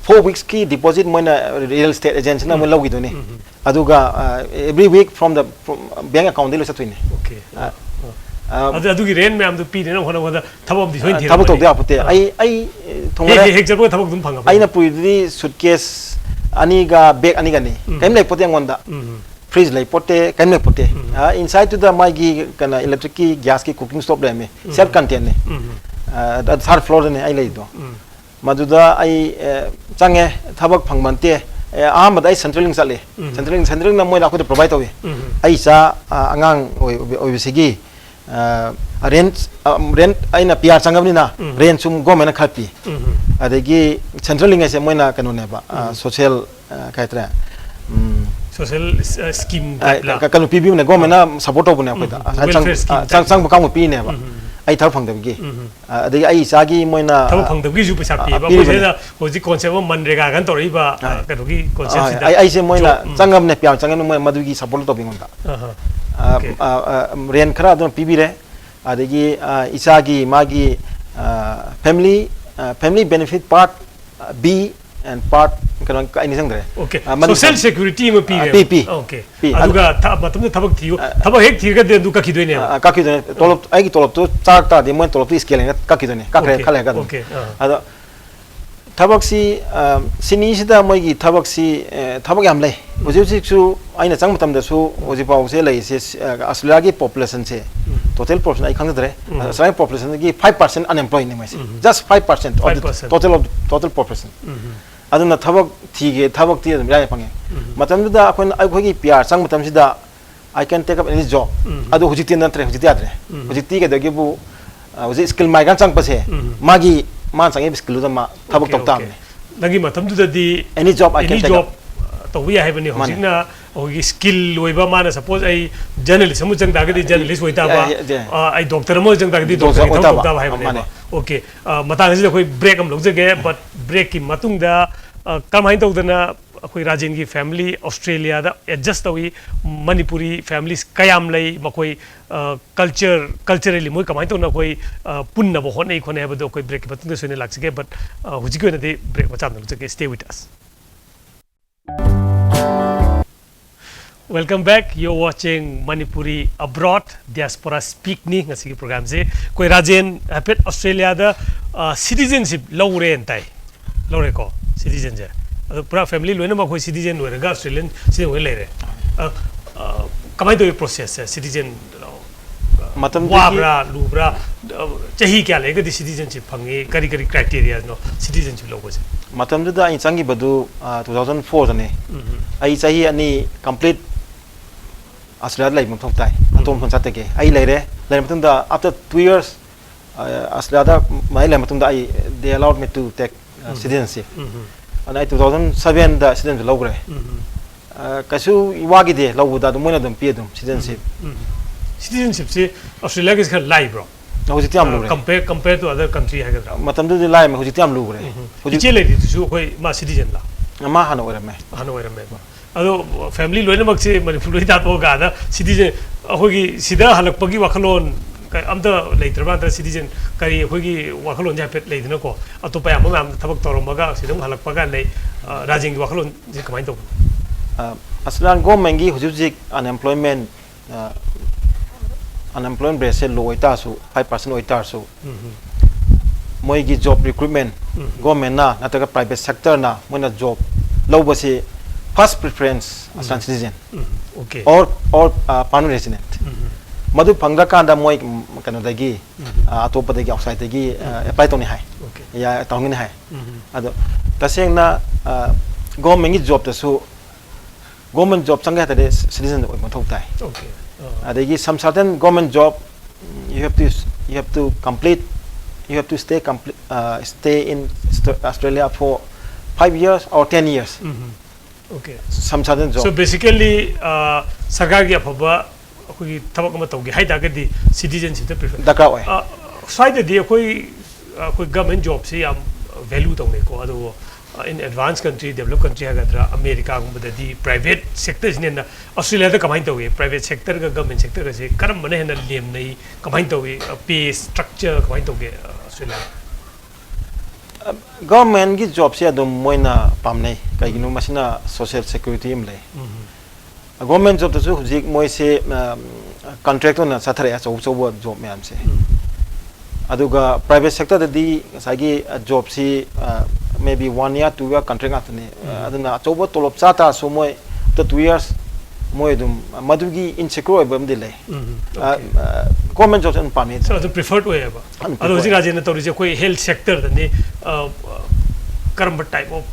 four weeksꯀꯤ deposit ꯃꯣꯏꯅ real estate agentꯁꯤꯅ ꯃꯣꯏ ꯂꯧꯈꯤꯗꯣꯏꯅꯤ꯫ ꯎꯝ꯫ ꯑꯗꯨꯒ ꯑ, every week from the from bank accountꯗꯒꯤ ꯂꯣꯏ ꯆꯠꯇꯣꯏꯅꯤ꯫ Okay꯫ ꯑ, ꯑꯗꯨ ꯑꯗꯨꯒꯤ rent ꯃꯌꯥꯝꯗꯨ ꯄꯤꯅꯅꯕ ꯍꯣꯠꯅꯕꯗ ꯊꯕꯛ ꯑꯃꯗꯤ ꯁꯣꯏꯅ ꯊꯕꯛ ꯇꯧꯗ ꯌꯥꯄꯣꯠꯇꯦ꯫ ꯑꯩ ꯑꯩ ꯊꯣꯡꯉꯔꯦ꯫ ꯍꯦꯛ ꯍꯦꯛ ꯆꯠꯄꯒ ꯊꯕꯛ ꯑꯗꯨꯝ ꯐꯪꯉꯕ꯫ ꯑꯩꯅ ꯄꯨꯔꯤꯗꯨꯗꯤ suitcase ꯑꯅꯤꯒ bag ꯑꯅꯤꯒꯅꯤ꯫ ꯎꯝ꯫ ꯀꯔꯤꯝ ꯂꯩꯄꯣꯠꯇꯦ ꯑꯩꯉꯣꯟꯗ꯫ ꯎꯝ꯫ Fridge ꯂꯩꯄꯣꯠꯇꯦ, ꯀꯔꯤꯝ ꯂꯩꯄꯣꯠꯇꯦ꯫ ꯎꯝ꯫ ꯑ, insideꯇꯨꯗ ꯃꯥꯒꯤ ꯀꯩꯅꯣ electricꯀꯤ gasꯀꯤ cooking stove ꯂꯩꯔꯝꯃꯤ꯫ ꯎꯝ꯫ Self containedꯅꯤ꯫ ꯎꯝ꯫ ꯑ, third floorꯗꯅꯤ ꯑꯩ ꯂꯩꯗꯣ꯫ ꯎꯝ꯫ ꯃꯗꯨꯗ ꯑꯩ ꯑ, ꯆꯪꯉꯦ꯫ ꯊꯕꯛ ꯐꯪꯕ ꯅꯠꯇꯦ꯫ ꯑ, ꯑꯍꯥꯟꯕꯗ ꯑꯩ Centrelink ꯆꯠꯂꯤ꯫ ꯎꯝ꯫ Centrelink Centrelink ꯃꯣꯏꯅ ꯑꯩꯈꯣꯏꯗ provide ꯇꯧꯏ꯫ ꯎꯝ꯫ ꯑꯩ ꯏꯆꯥ ꯑ, ꯑꯉꯥꯡ ꯑꯣꯏ- ꯑꯣꯏꯕꯁꯤꯒꯤ rent rent ꯑꯩꯅ PR ꯆꯪꯉꯕꯅꯤꯅ ꯎꯝ꯫ Rentꯁꯨ governmentꯅ ꯈꯔ ꯄꯤ꯫ ꯎꯝ꯫ ꯑꯗꯒꯤ Centrelink ꯍꯥꯏꯁꯦ ꯃꯣꯏꯅ ꯀꯩꯅꯣꯅꯦꯕ, ꯑ, ꯎꯝ꯫ social ꯑ, ꯀꯩ ꯍꯥꯏꯇꯥꯔꯦ, ꯎꯝ, Social scheme ꯑ, typeꯂ? ꯀ- ꯀꯩꯅꯣ ꯄꯤꯕꯤꯕꯅꯦ governmentꯅ support ꯇꯧꯕꯅꯦ ꯑꯩꯈꯣꯏꯗ꯫ ꯎꯝ, ꯑ, ꯆꯪ- welfare scheme ꯑ, ꯆꯪ- type꯫ ꯆꯪꯕ ꯀꯥꯡꯕꯨ ꯄꯤꯅꯦꯕ꯫ ꯎꯝ꯫ ꯑꯩ ꯊꯕꯛ ꯐꯪꯗꯕꯒꯤ꯫ ꯎꯝ꯫ ꯑ, ꯑꯗꯒꯤ ꯑꯩ ꯏꯆꯥꯒꯤ ꯃꯣꯏꯅ ꯊꯕꯛ ꯐꯪꯗꯕꯒꯤꯁꯨ ꯄꯩꯁꯥ ꯑ, ꯄꯤꯌꯦꯕ꯫ ꯄꯤꯕꯅꯦ꯫ ꯑꯩꯈꯣꯏꯁꯤꯅ ꯍꯧꯖꯤꯛ concept ꯑꯃ MNREGAꯒ ꯇꯧꯔꯛꯏꯕ ꯑ, ꯑ, ꯀꯩꯅꯣꯒꯤ ꯑ, conceptꯁꯤꯗ꯫ ꯑꯩ- ꯑꯩꯁꯦ ꯃꯣꯏꯅ Job, ꯎꯝ꯫ ꯆꯪꯉꯕꯅꯦ, PR ꯆꯪꯉꯕꯅꯦ, ꯃꯣꯏ ꯃꯗꯨꯒꯤ support ꯇꯧꯕꯤ ꯑꯩꯉꯣꯟꯗ꯫ ꯑꯍ꯫ ꯑ, Okay꯫ ꯑ, ꯑ, rent ꯈꯔ ꯑꯗꯨꯝ ꯄꯤꯕꯤꯔꯦ꯫ ꯑꯗꯒꯤ ꯑ, ꯏꯆꯥꯒꯤ ꯃꯥꯒꯤ ꯑ, family ꯑ, family benefit part B and part ꯀꯩꯅꯣ ꯑꯩ ꯅꯤꯡꯁꯤꯡꯗ꯭ꯔꯦ꯫ Okay꯫ ꯑ, ꯃꯗꯨ Social ꯁꯥ- security ꯑꯃ ꯄꯤꯔꯦ꯫ ꯑ, ꯄꯤ, ꯄꯤ꯫ Okay꯫ ꯄꯤ꯫ ꯑꯗꯨꯒ ꯊ- ꯃꯇꯝꯗꯨꯗ ꯊꯕꯛ ꯊꯤꯌꯨ꯫ ꯊꯕꯛ ꯍꯦꯛ ꯊꯤꯔꯒꯗꯤ ꯑꯗꯨ ꯀꯛꯈꯤꯗꯣꯏꯅꯦꯕ꯫ ꯑ, ꯀꯛꯈꯤꯗꯣꯏꯅꯦ꯫ ꯇꯣꯂꯣꯞ, ꯑꯩꯒꯤ ꯇꯣꯂꯣꯞꯇꯣ ꯆꯥꯔꯛ ꯇꯥꯔꯗꯤ ꯃꯣꯏ ꯇꯣꯂꯣꯞꯇꯣ scale ꯂꯩꯅ ꯀꯛꯈꯤꯗꯣꯏꯅꯦ꯫ ꯀꯛꯈ꯭ꯔꯦ, Okay꯫ ꯈꯜꯂꯦ ꯀꯛꯈ꯭ꯔꯦ꯫ Okay꯫ ꯑꯥ꯫ ꯑꯗꯣ ꯊꯕꯛꯁꯤ ꯑ, ꯁꯤꯗꯅꯤꯁꯤꯗ ꯃꯣꯏꯒꯤ ꯊꯕꯛꯁꯤ ꯑ, ꯊꯕꯛ ꯌꯥꯝ ꯂꯩ꯫ ꯍꯧꯖꯤꯛ ꯍꯧꯖꯤꯛꯁꯨ ꯑꯩꯅ ꯆꯪꯕ ꯃꯇꯝꯗꯁꯨ ꯍꯧꯖꯤꯛ ꯐꯥꯎꯁꯦ ꯂꯩꯔꯤꯁꯦ ꯑ, ꯑꯁꯇ꯭ꯔꯦꯂꯤꯌꯥꯒꯤ populationꯁꯦ, ꯎꯝ꯫ Total population ꯑꯩ ꯈꯪꯖꯗ꯭ꯔꯦ꯫ ꯎꯝ꯫ ꯑꯁꯇ꯭ꯔꯦꯂꯤꯌꯥꯒꯤ populationꯗꯒꯤ five percent unemployedꯅꯤ ꯃꯣꯏꯁꯦ꯫ ꯎꯝ꯫ Just five percent of the Five percent꯫ total of total population꯫ ꯎꯝ꯫ ꯑꯗꯨꯅ ꯊꯕꯛ ꯊꯤꯒꯦ, ꯊꯕꯛꯇꯤ ꯑꯗꯨꯝ ꯏꯔꯥꯏ ꯐꯪꯉꯦ꯫ ꯎꯝ꯫ ꯃꯇꯝꯗꯨꯗ ꯑꯩꯈꯣꯏꯅ, ꯑꯩꯈꯣꯏꯒꯤ PR ꯆꯪꯕ ꯃꯇꯝꯁꯤꯗ I can take up any job꯫ ꯎꯝ꯫ ꯑꯗꯨ ꯍꯧꯖꯤꯛꯇꯤ ꯅꯠꯇ꯭ꯔꯦ, ꯍꯧꯖꯤꯛꯇꯤ ꯌꯥꯗ꯭ꯔꯦ꯫ ꯎꯝ꯫ ꯍꯧꯖꯤꯛꯇꯤ ꯀꯩꯗꯧꯒꯦꯕꯨ ꯑ, ꯍꯧꯖꯤꯛ skill migrant ꯆꯪꯉꯛꯄꯁꯦ ꯎꯝ꯫ ꯃꯥꯒꯤ ꯃꯥꯅ ꯆꯪꯉꯛꯏꯕ skillꯗꯨꯗ ꯃꯥ ꯊꯕꯛ Okay, ꯇꯧ okay꯫ ꯇꯥꯕꯅꯦ꯫ ꯅꯪꯒꯤ ꯃꯇꯝꯗꯨꯗꯗꯤ Any job I can any take job up꯫ ꯇꯧꯕ ꯌꯥꯏ ꯍꯥꯏꯕꯅꯤ꯫ ꯃꯥꯅꯦ꯫ ꯍꯧꯖꯤꯛꯅ ꯑꯩꯈꯣꯏꯒꯤ skill ꯑꯣꯏꯕ ꯃꯥꯅ suppose ꯑꯩ journalist ꯑꯃ ꯆꯪ ꯇꯥꯔꯒꯗꯤ journalist ꯑꯣꯏ ꯇꯥꯕ꯫ ꯌꯥꯏ, ꯌꯥꯏ, ꯌꯥꯏ꯫ ꯑ, ꯑꯩ doctor ꯑꯃ ꯆꯪ ꯇꯥꯔꯒꯗꯤ Doctor doctorꯒꯤ ꯊꯕꯛ ꯑꯣꯏ ꯇꯧ ꯇꯥꯕ꯫ ꯇꯥꯕ ꯍꯥꯏꯕꯅꯦꯕ꯫ ꯃꯥꯅꯦ꯫ Okay꯫ ꯑ, ꯃꯇꯥꯡ ꯑꯁꯤꯗ ꯑꯩꯈꯣꯏ break ꯑꯃ ꯂꯧꯖꯒꯦ꯫ But breakꯀꯤ ꯃꯇꯨꯡꯗ ꯑ, ꯀꯔꯝꯍꯥꯏꯅ ꯇꯧꯗꯅ ꯑꯩꯈꯣꯏ ꯔꯥꯖꯦꯟꯒꯤ ꯐꯦꯃꯤꯂꯤ ꯑꯣꯁꯇ꯭ꯔꯦꯂꯤꯌꯥꯗ ꯑꯦꯗꯖꯁ ꯇꯧꯏ, ꯃꯅꯤꯄꯨꯔꯤ ꯐꯦꯃꯤꯂꯤꯁ ꯀꯌꯥꯝ ꯂꯩ, ꯃꯈꯣꯏ ꯀꯜꯆꯔ, ꯀꯜꯆꯔꯦꯜꯂꯤ ꯃꯣꯏ ꯀꯃꯥꯏꯅ ꯇꯧꯅ ꯑꯩꯈꯣꯏ ꯑ, ꯄꯨꯟꯅꯕ ꯍꯣꯠꯅꯩ ꯈꯣꯠꯅꯩ ꯍꯥꯏꯕꯗꯣ ꯑꯩꯈꯣꯏ ꯕ꯭ꯔꯦꯛꯀꯤ ꯃꯇꯨꯡꯗ ꯁꯣꯏꯅ ꯂꯥꯛꯆꯒꯦ꯫ ꯕꯠ ꯍꯧꯖꯤꯛꯀꯤ ꯑꯣꯏꯅꯗꯤ ꯕ꯭ꯔꯦꯛ ꯃꯆꯥ ꯑꯃ ꯂꯧꯖꯒꯦ꯫ Stay with us. Welcome back. You're watching Manipuri Abroad, Diaspora Speak ꯅꯤ ꯉꯁꯤꯒꯤ ꯄ꯭ꯔꯣꯒ꯭ꯔꯥꯝꯁꯦ꯫ ꯑꯩꯈꯣꯏ ꯔꯥꯖꯦꯟ ꯍꯥꯏꯐꯦꯠ ꯑꯣꯁꯇ꯭ꯔꯦꯂꯤꯌꯥꯗ ꯁꯤꯇꯤꯖꯦꯟꯁꯤꯞ ꯂꯧꯔꯦꯅ ꯇꯥꯏ꯫ ꯂꯧꯔꯦꯀꯣ, ꯁꯤꯇꯤꯖꯦꯟꯁꯦ꯫ ꯑꯗꯣ ꯄꯨꯔꯥ ꯐꯦꯃꯤꯂꯤ ꯂꯣꯏꯅꯃꯛ ꯑꯩꯈꯣꯏ ꯁꯤꯇꯤꯖꯦꯟ ꯑꯣꯏꯔꯒ ꯑꯣꯁꯇ꯭ꯔꯦꯂꯤꯌꯟ ꯁꯤꯇꯤꯖꯦꯟ ꯑꯣꯏ ꯂꯩꯔꯦ꯫ ꯑ, ꯑ, ꯀꯃꯥꯏꯅ ꯇꯧꯋꯤ ꯄ꯭ꯔꯣꯁꯦꯁꯁꯦ, ꯁꯤꯇꯤꯖꯦꯟ? ꯃꯇꯝꯗꯨꯒꯤ ꯋꯥꯕ꯭ꯔꯥ, ꯂꯨꯕ꯭ꯔꯥ? ꯑ, ꯆꯍꯤ ꯀꯌꯥ ꯂꯩꯔꯒꯗꯤ ꯁꯤꯇꯤꯖꯦꯟꯁꯤꯞ ꯐꯪꯉꯤ? ꯀꯔꯤ ꯀꯔꯤ ꯀ꯭ꯔꯥꯏꯇꯦꯔꯤꯌꯥꯅꯣ ꯁꯤꯇꯤꯖꯦꯟꯁꯤꯞ ꯂꯧꯕꯁꯦ? ꯃꯇꯝꯗꯨꯗ ꯑꯩ ꯆꯪꯈꯤꯕꯗꯨ, ꯑ, two thousand four ꯗꯅꯦ꯫ ꯎꯝ꯫ ꯑꯩ ꯆꯍꯤ ꯑꯅꯤ ꯀꯝꯄ꯭ꯂꯤꯠ ꯑꯁꯇ꯭ꯔꯦꯂꯤꯌꯥꯗ ꯂꯩꯕ ꯃꯊꯧ ꯇꯥꯏ꯫ ꯎꯝ꯫ ꯑꯇꯣꯞꯄ ꯃꯐꯝ ꯆꯠꯇꯒꯦ꯫ ꯑꯩ ꯂꯩꯔꯦ꯫ ꯂꯩꯔ ꯃꯇꯨꯡꯗ, after two years, ꯑ, ꯑꯁꯇ꯭ꯔꯦꯂꯤꯌꯥꯗ ꯃꯌꯥꯏ ꯂꯩꯔ ꯃꯇꯨꯡꯗ ꯑꯩ, they allowed me to take, ꯑ, ꯎꯝ꯫ Citizenship꯫ ꯎꯝ꯫ ꯑꯗꯨꯅ ꯑꯩ two thousand seven ꯗ citizenship ꯂꯧꯈ꯭ꯔꯦ꯫ ꯎꯝ꯫ ꯑ, ꯀꯩꯁꯨ ꯋꯥꯈꯤꯗꯦ ꯂꯧꯕꯗ, ꯑꯗꯨꯝ ꯃꯣꯏꯅ ꯑꯗꯨꯝ ꯄꯤ ꯑꯗꯨꯝ citizenship꯫ ꯎꯝ꯫ Citizenshipꯁꯤ ꯑꯣꯁꯇ꯭ꯔꯦꯂꯤꯌꯥꯒꯤꯁꯤ ꯈꯔ ꯂꯥꯏꯕ꯭ꯔꯣ? ꯍꯧꯖꯤꯛꯇꯤ ꯌꯥꯝ ꯂꯨꯔꯦ꯫ Compare, compare to other country ꯍꯥꯏꯒꯗ꯭ꯔꯥ? ꯃꯇꯝꯗꯨꯗꯤ ꯂꯥꯏꯔꯝꯃꯦ, ꯍꯧꯖꯤꯛꯇꯤ ꯌꯥꯝ ꯂꯨꯈ꯭ꯔꯦ꯫ ꯎꯝ꯫ ꯍꯧꯖꯤꯛ ꯏꯆꯦ ꯂꯩꯔꯤꯗꯨꯁꯨ ꯑꯩꯈꯣꯏ ꯃꯥ citizenꯂ? ꯃꯥ ꯍꯥꯟꯅ ꯑꯣꯏꯔꯝꯃꯦ꯫ ꯍꯥꯟꯅ ꯑꯣꯏꯔꯝꯃꯦꯕ꯫ ꯑꯗꯣ family ꯂꯣꯏꯅꯃꯛꯁꯦ ꯃꯅꯤꯄꯨꯔ ꯂꯣꯏ ꯊꯥꯗꯣꯛꯑꯀꯥꯟꯗ citizen, ꯑꯩꯈꯣꯏꯒꯤ ꯁꯤꯗ ꯍꯜꯂꯛꯄꯒꯤ ꯋꯥꯈꯜꯂꯣꯟ ꯀ-, ꯑꯝꯇ ꯂꯩꯇ꯭ꯔꯕ ꯅꯠꯇ꯭ꯔ citizen ꯀꯔꯤ ꯑꯩꯈꯣꯏꯒꯤ ꯋꯥꯈꯜꯂꯣꯟꯁꯦ ꯍꯥꯏꯐꯦꯠ ꯂꯩꯗꯅꯀꯣ, ꯑꯇꯣꯞꯄ ꯑꯌꯥꯝꯕ ꯃꯌꯥꯝ ꯊꯕꯛ ꯇꯧꯔꯝꯃꯒ ꯁꯤꯗ ꯑꯃꯨꯛ ꯍꯜꯂꯛꯄꯒ ꯂꯩ, ꯑ, ꯔꯥꯖꯦꯟꯒꯤ ꯋꯥꯈꯜꯂꯣꯟꯁꯦ ꯀꯃꯥꯏꯅ ꯇꯧꯕꯅꯣ? ꯑ, ꯑꯁꯂꯥꯟ governmentꯀꯤ ꯍꯧꯖꯤꯛ ꯍꯧꯖꯤꯛ unemployment, ꯑ, unemployment rateꯁꯦ low ꯑꯣꯏꯇꯥꯔꯁꯨ, five percent ꯑꯣꯏꯇꯥꯔꯁꯨ, ꯎꯝ꯫ ꯃꯣꯏꯒꯤ job recruitment, ꯎꯝ꯫ Governmentꯅ ꯅꯠꯇ꯭ꯔꯒ private sectorꯅ ꯃꯣꯏꯅ job ꯂꯧꯕꯁꯤ first preference um. Australian citizen um, okay꯫ Or, or, uh, permanent resident꯫ ꯎꯝ꯫ ꯃꯗꯨ ꯐꯪꯗ꯭ꯔꯀꯥꯟꯗ ꯃꯣꯏ, ꯎꯝ, ꯀꯩꯅꯣꯗꯒꯤ, ꯎꯝ꯫ Uh, ꯑꯇꯣꯞꯄꯗꯒꯤ, outsideꯗꯒꯤ, uh, ꯎꯝ꯫ Apply ꯇꯧꯅꯤ ꯍꯥꯏ꯫ Okay꯫ ꯌꯥ-, ꯇꯧꯅꯤꯅ ꯍꯥꯏ꯫ ꯎꯝ꯫ ꯑꯗꯣ ꯇꯁꯦꯡꯅ, uh, governmentꯀꯤ jobꯇꯁꯨ, government job ꯆꯪꯒꯦ ꯍꯥꯏ ꯇꯥꯔꯗꯤ citizen ꯑꯣꯏꯕ ꯃꯊꯧ ꯇꯥꯏ꯫ Okay꯫ ꯑꯥ꯫ ꯑꯗꯒꯤ some certain government job, you have to, you have to complete, you have to stay complete, uh, stay in Aust-, Australia for five years or ten years꯫ Um. Okay꯫ Some certain job꯫ So basically, ꯑ, ꯁꯔꯀꯥꯔꯒꯤ ꯑꯐꯕ ꯑꯩꯈꯣꯏꯒꯤ ꯊꯕꯛ ꯑꯃ ꯇꯧꯒꯦ ꯍꯥꯏ ꯇꯥꯔꯒꯗꯤ citizenshipꯇ prefer꯫ ꯗꯔꯀꯥꯔ ꯑꯣꯏ꯫ ꯑ, ꯁ꯭ꯋꯥꯏꯗꯗꯤ ꯑꯩꯈꯣꯏ, ꯑꯩꯈꯣꯏ government jobꯁꯤ ꯌꯥꯝ value ꯇꯧꯅꯩꯀꯣ, ꯑꯗꯨꯕꯨ, In advanced country, developed country ꯍꯥꯏꯒꯗ꯭ꯔꯥ, ꯑꯃꯦꯔꯤꯀꯥꯒꯨꯝꯕꯗꯗꯤ private sector ꯁꯤꯅ ꯍꯦꯟꯅ, ꯑꯁꯇ꯭ꯔꯦꯂꯤꯌꯥꯗ ꯀꯃꯥꯏꯅ ꯇꯧꯏ? Private sector ꯒ government sector ꯒꯁꯦ ꯀꯔꯝꯕꯅ ꯍꯦꯟꯅ ꯂꯦꯝꯅꯩ? ꯀꯃꯥꯏꯅ ꯇꯧꯏ? Pay structure ꯀꯃꯥꯏꯅ ꯇꯧꯒꯦ ꯑꯁꯇ꯭ꯔꯦꯂꯤꯌꯥ? Government ꯀꯤ job ꯁꯦ ꯑꯗꯨꯝ ꯃꯣꯏꯅ ꯄꯥꯝꯅꯩ꯫ ꯀꯩꯒꯤꯅꯣ? ꯃꯁꯤꯅ social security ꯑꯃ ꯂꯩ꯫ Government job ꯇꯁꯨ ꯍꯧꯖꯤꯛ ꯃꯣꯏꯁꯦ contract ꯑꯣꯏꯅ ꯆꯠꯊꯔꯛꯑꯦ, ꯑꯆꯧ ꯑꯆꯧꯕ job ꯃꯌꯥꯝꯁꯦ꯫ ꯑꯗꯨꯒ private sector ꯗꯗꯤ ꯉꯁꯥꯏꯒꯤ job ꯁꯤ maybe one year, two year contract ꯉꯥꯛꯇꯅꯤ꯫ ꯑꯗꯨꯅ ꯑꯆꯧꯕ ꯇꯣꯂꯣꯞ ꯆꯥ ꯇꯥꯔꯁꯨ ꯃꯣꯏ after two years ꯃꯣꯏ ꯑꯗꯨꯝ ꯃꯗꯨꯒꯤ insecure ꯑꯣꯏꯕ ꯑꯃꯗꯤ ꯂꯩ꯫ Government job ꯁꯦ ꯑꯗꯨꯝ ꯄꯥꯝꯃꯤ꯫ So ꯑꯗꯨ preferred ꯑꯣꯏꯌꯦꯕ꯫ ꯑꯗꯣ ꯍꯧꯖꯤꯛ ꯔꯥꯖꯦꯟꯅ ꯇꯧꯔꯤꯁꯦ ꯑꯩꯈꯣꯏ health sector ꯗꯅꯤ꯫ ꯀꯔꯝꯕ type of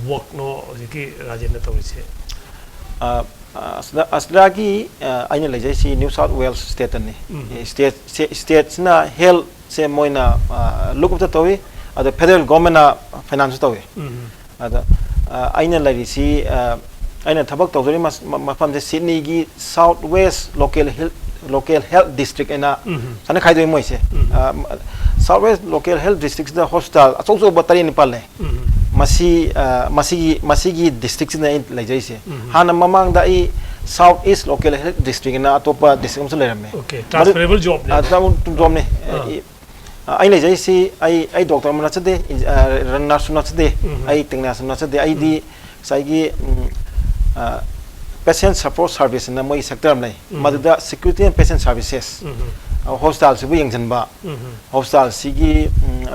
work ꯅꯣ ꯍꯧꯖꯤꯛꯀꯤ ꯔꯥꯖꯦꯟꯅ ꯇꯧꯔꯤꯁꯦ? ꯑꯁꯇ꯭ꯔꯦꯂꯤꯌꯥꯒꯤ ꯑꯩꯅ ꯂꯩꯖꯩꯁꯤ New South Wales state ꯇꯅꯤ꯫ State ꯁꯤꯅ health ꯁꯦ ꯃꯣꯏꯅ look after ꯇꯧꯏ꯫ ꯑꯗꯣ federal government ꯅ finance ꯁꯨ ꯇꯧꯏ꯫ ꯑꯗ ꯑꯩꯅ ꯂꯩꯔꯤꯁꯤ, ꯑꯩꯅ ꯊꯕꯛ ꯇꯧꯖꯔꯤ ꯃꯐꯝꯁꯦ ꯁꯤꯗꯅꯤꯒꯤ South West Local Health, Local Health District ꯍꯥꯏꯅ ꯁꯨꯃꯥꯏꯅ ꯈꯥꯏꯗꯣꯛꯏ ꯃꯣꯏꯁꯦ꯫ South West Local Health District ꯁꯤꯗ hospital ꯑꯆꯧ ꯑꯆꯧꯕ ꯇꯔꯦꯠ ꯅꯤꯄꯥꯜ ꯂꯩ꯫ ꯃꯁꯤ, ꯃꯁꯤꯒꯤ, ꯃꯁꯤꯒꯤ district ꯁꯤꯗ ꯑꯩꯅ ꯂꯩꯖꯔꯤꯁꯦ꯫ ꯍꯥꯟꯅ ꯃꯃꯥꯡꯗ ꯑꯩ South East Local Health District ꯍꯥꯏꯅ ꯑꯇꯣꯞꯄ district ꯑꯃꯁꯨ ꯂꯩꯔꯝꯃꯦ꯫ Okay, transferable job ꯅꯦ꯫ Job ꯅꯦ꯫ ꯑꯩ ꯂꯩꯖꯩꯁꯤ, ꯑꯩ, ꯑꯩ doctor ꯑꯃ ꯅꯠꯆꯗꯦ, nurse ꯁꯨ ꯅꯠꯆꯗꯦ, ꯑꯩ technician ꯁꯨ ꯅꯠꯆꯗꯦ꯫ ꯑꯩꯗꯤ ꯉꯁꯥꯏꯒꯤ patient support service ꯍꯥꯏꯅ ꯃꯣꯏꯒꯤ sector ꯑꯃ ꯂꯩ꯫ ꯃꯗꯨꯗ security and patient services, hospital ꯁꯤꯕꯨ ꯌꯦꯡꯁꯤꯟꯕ, hospital ꯁꯤꯒꯤ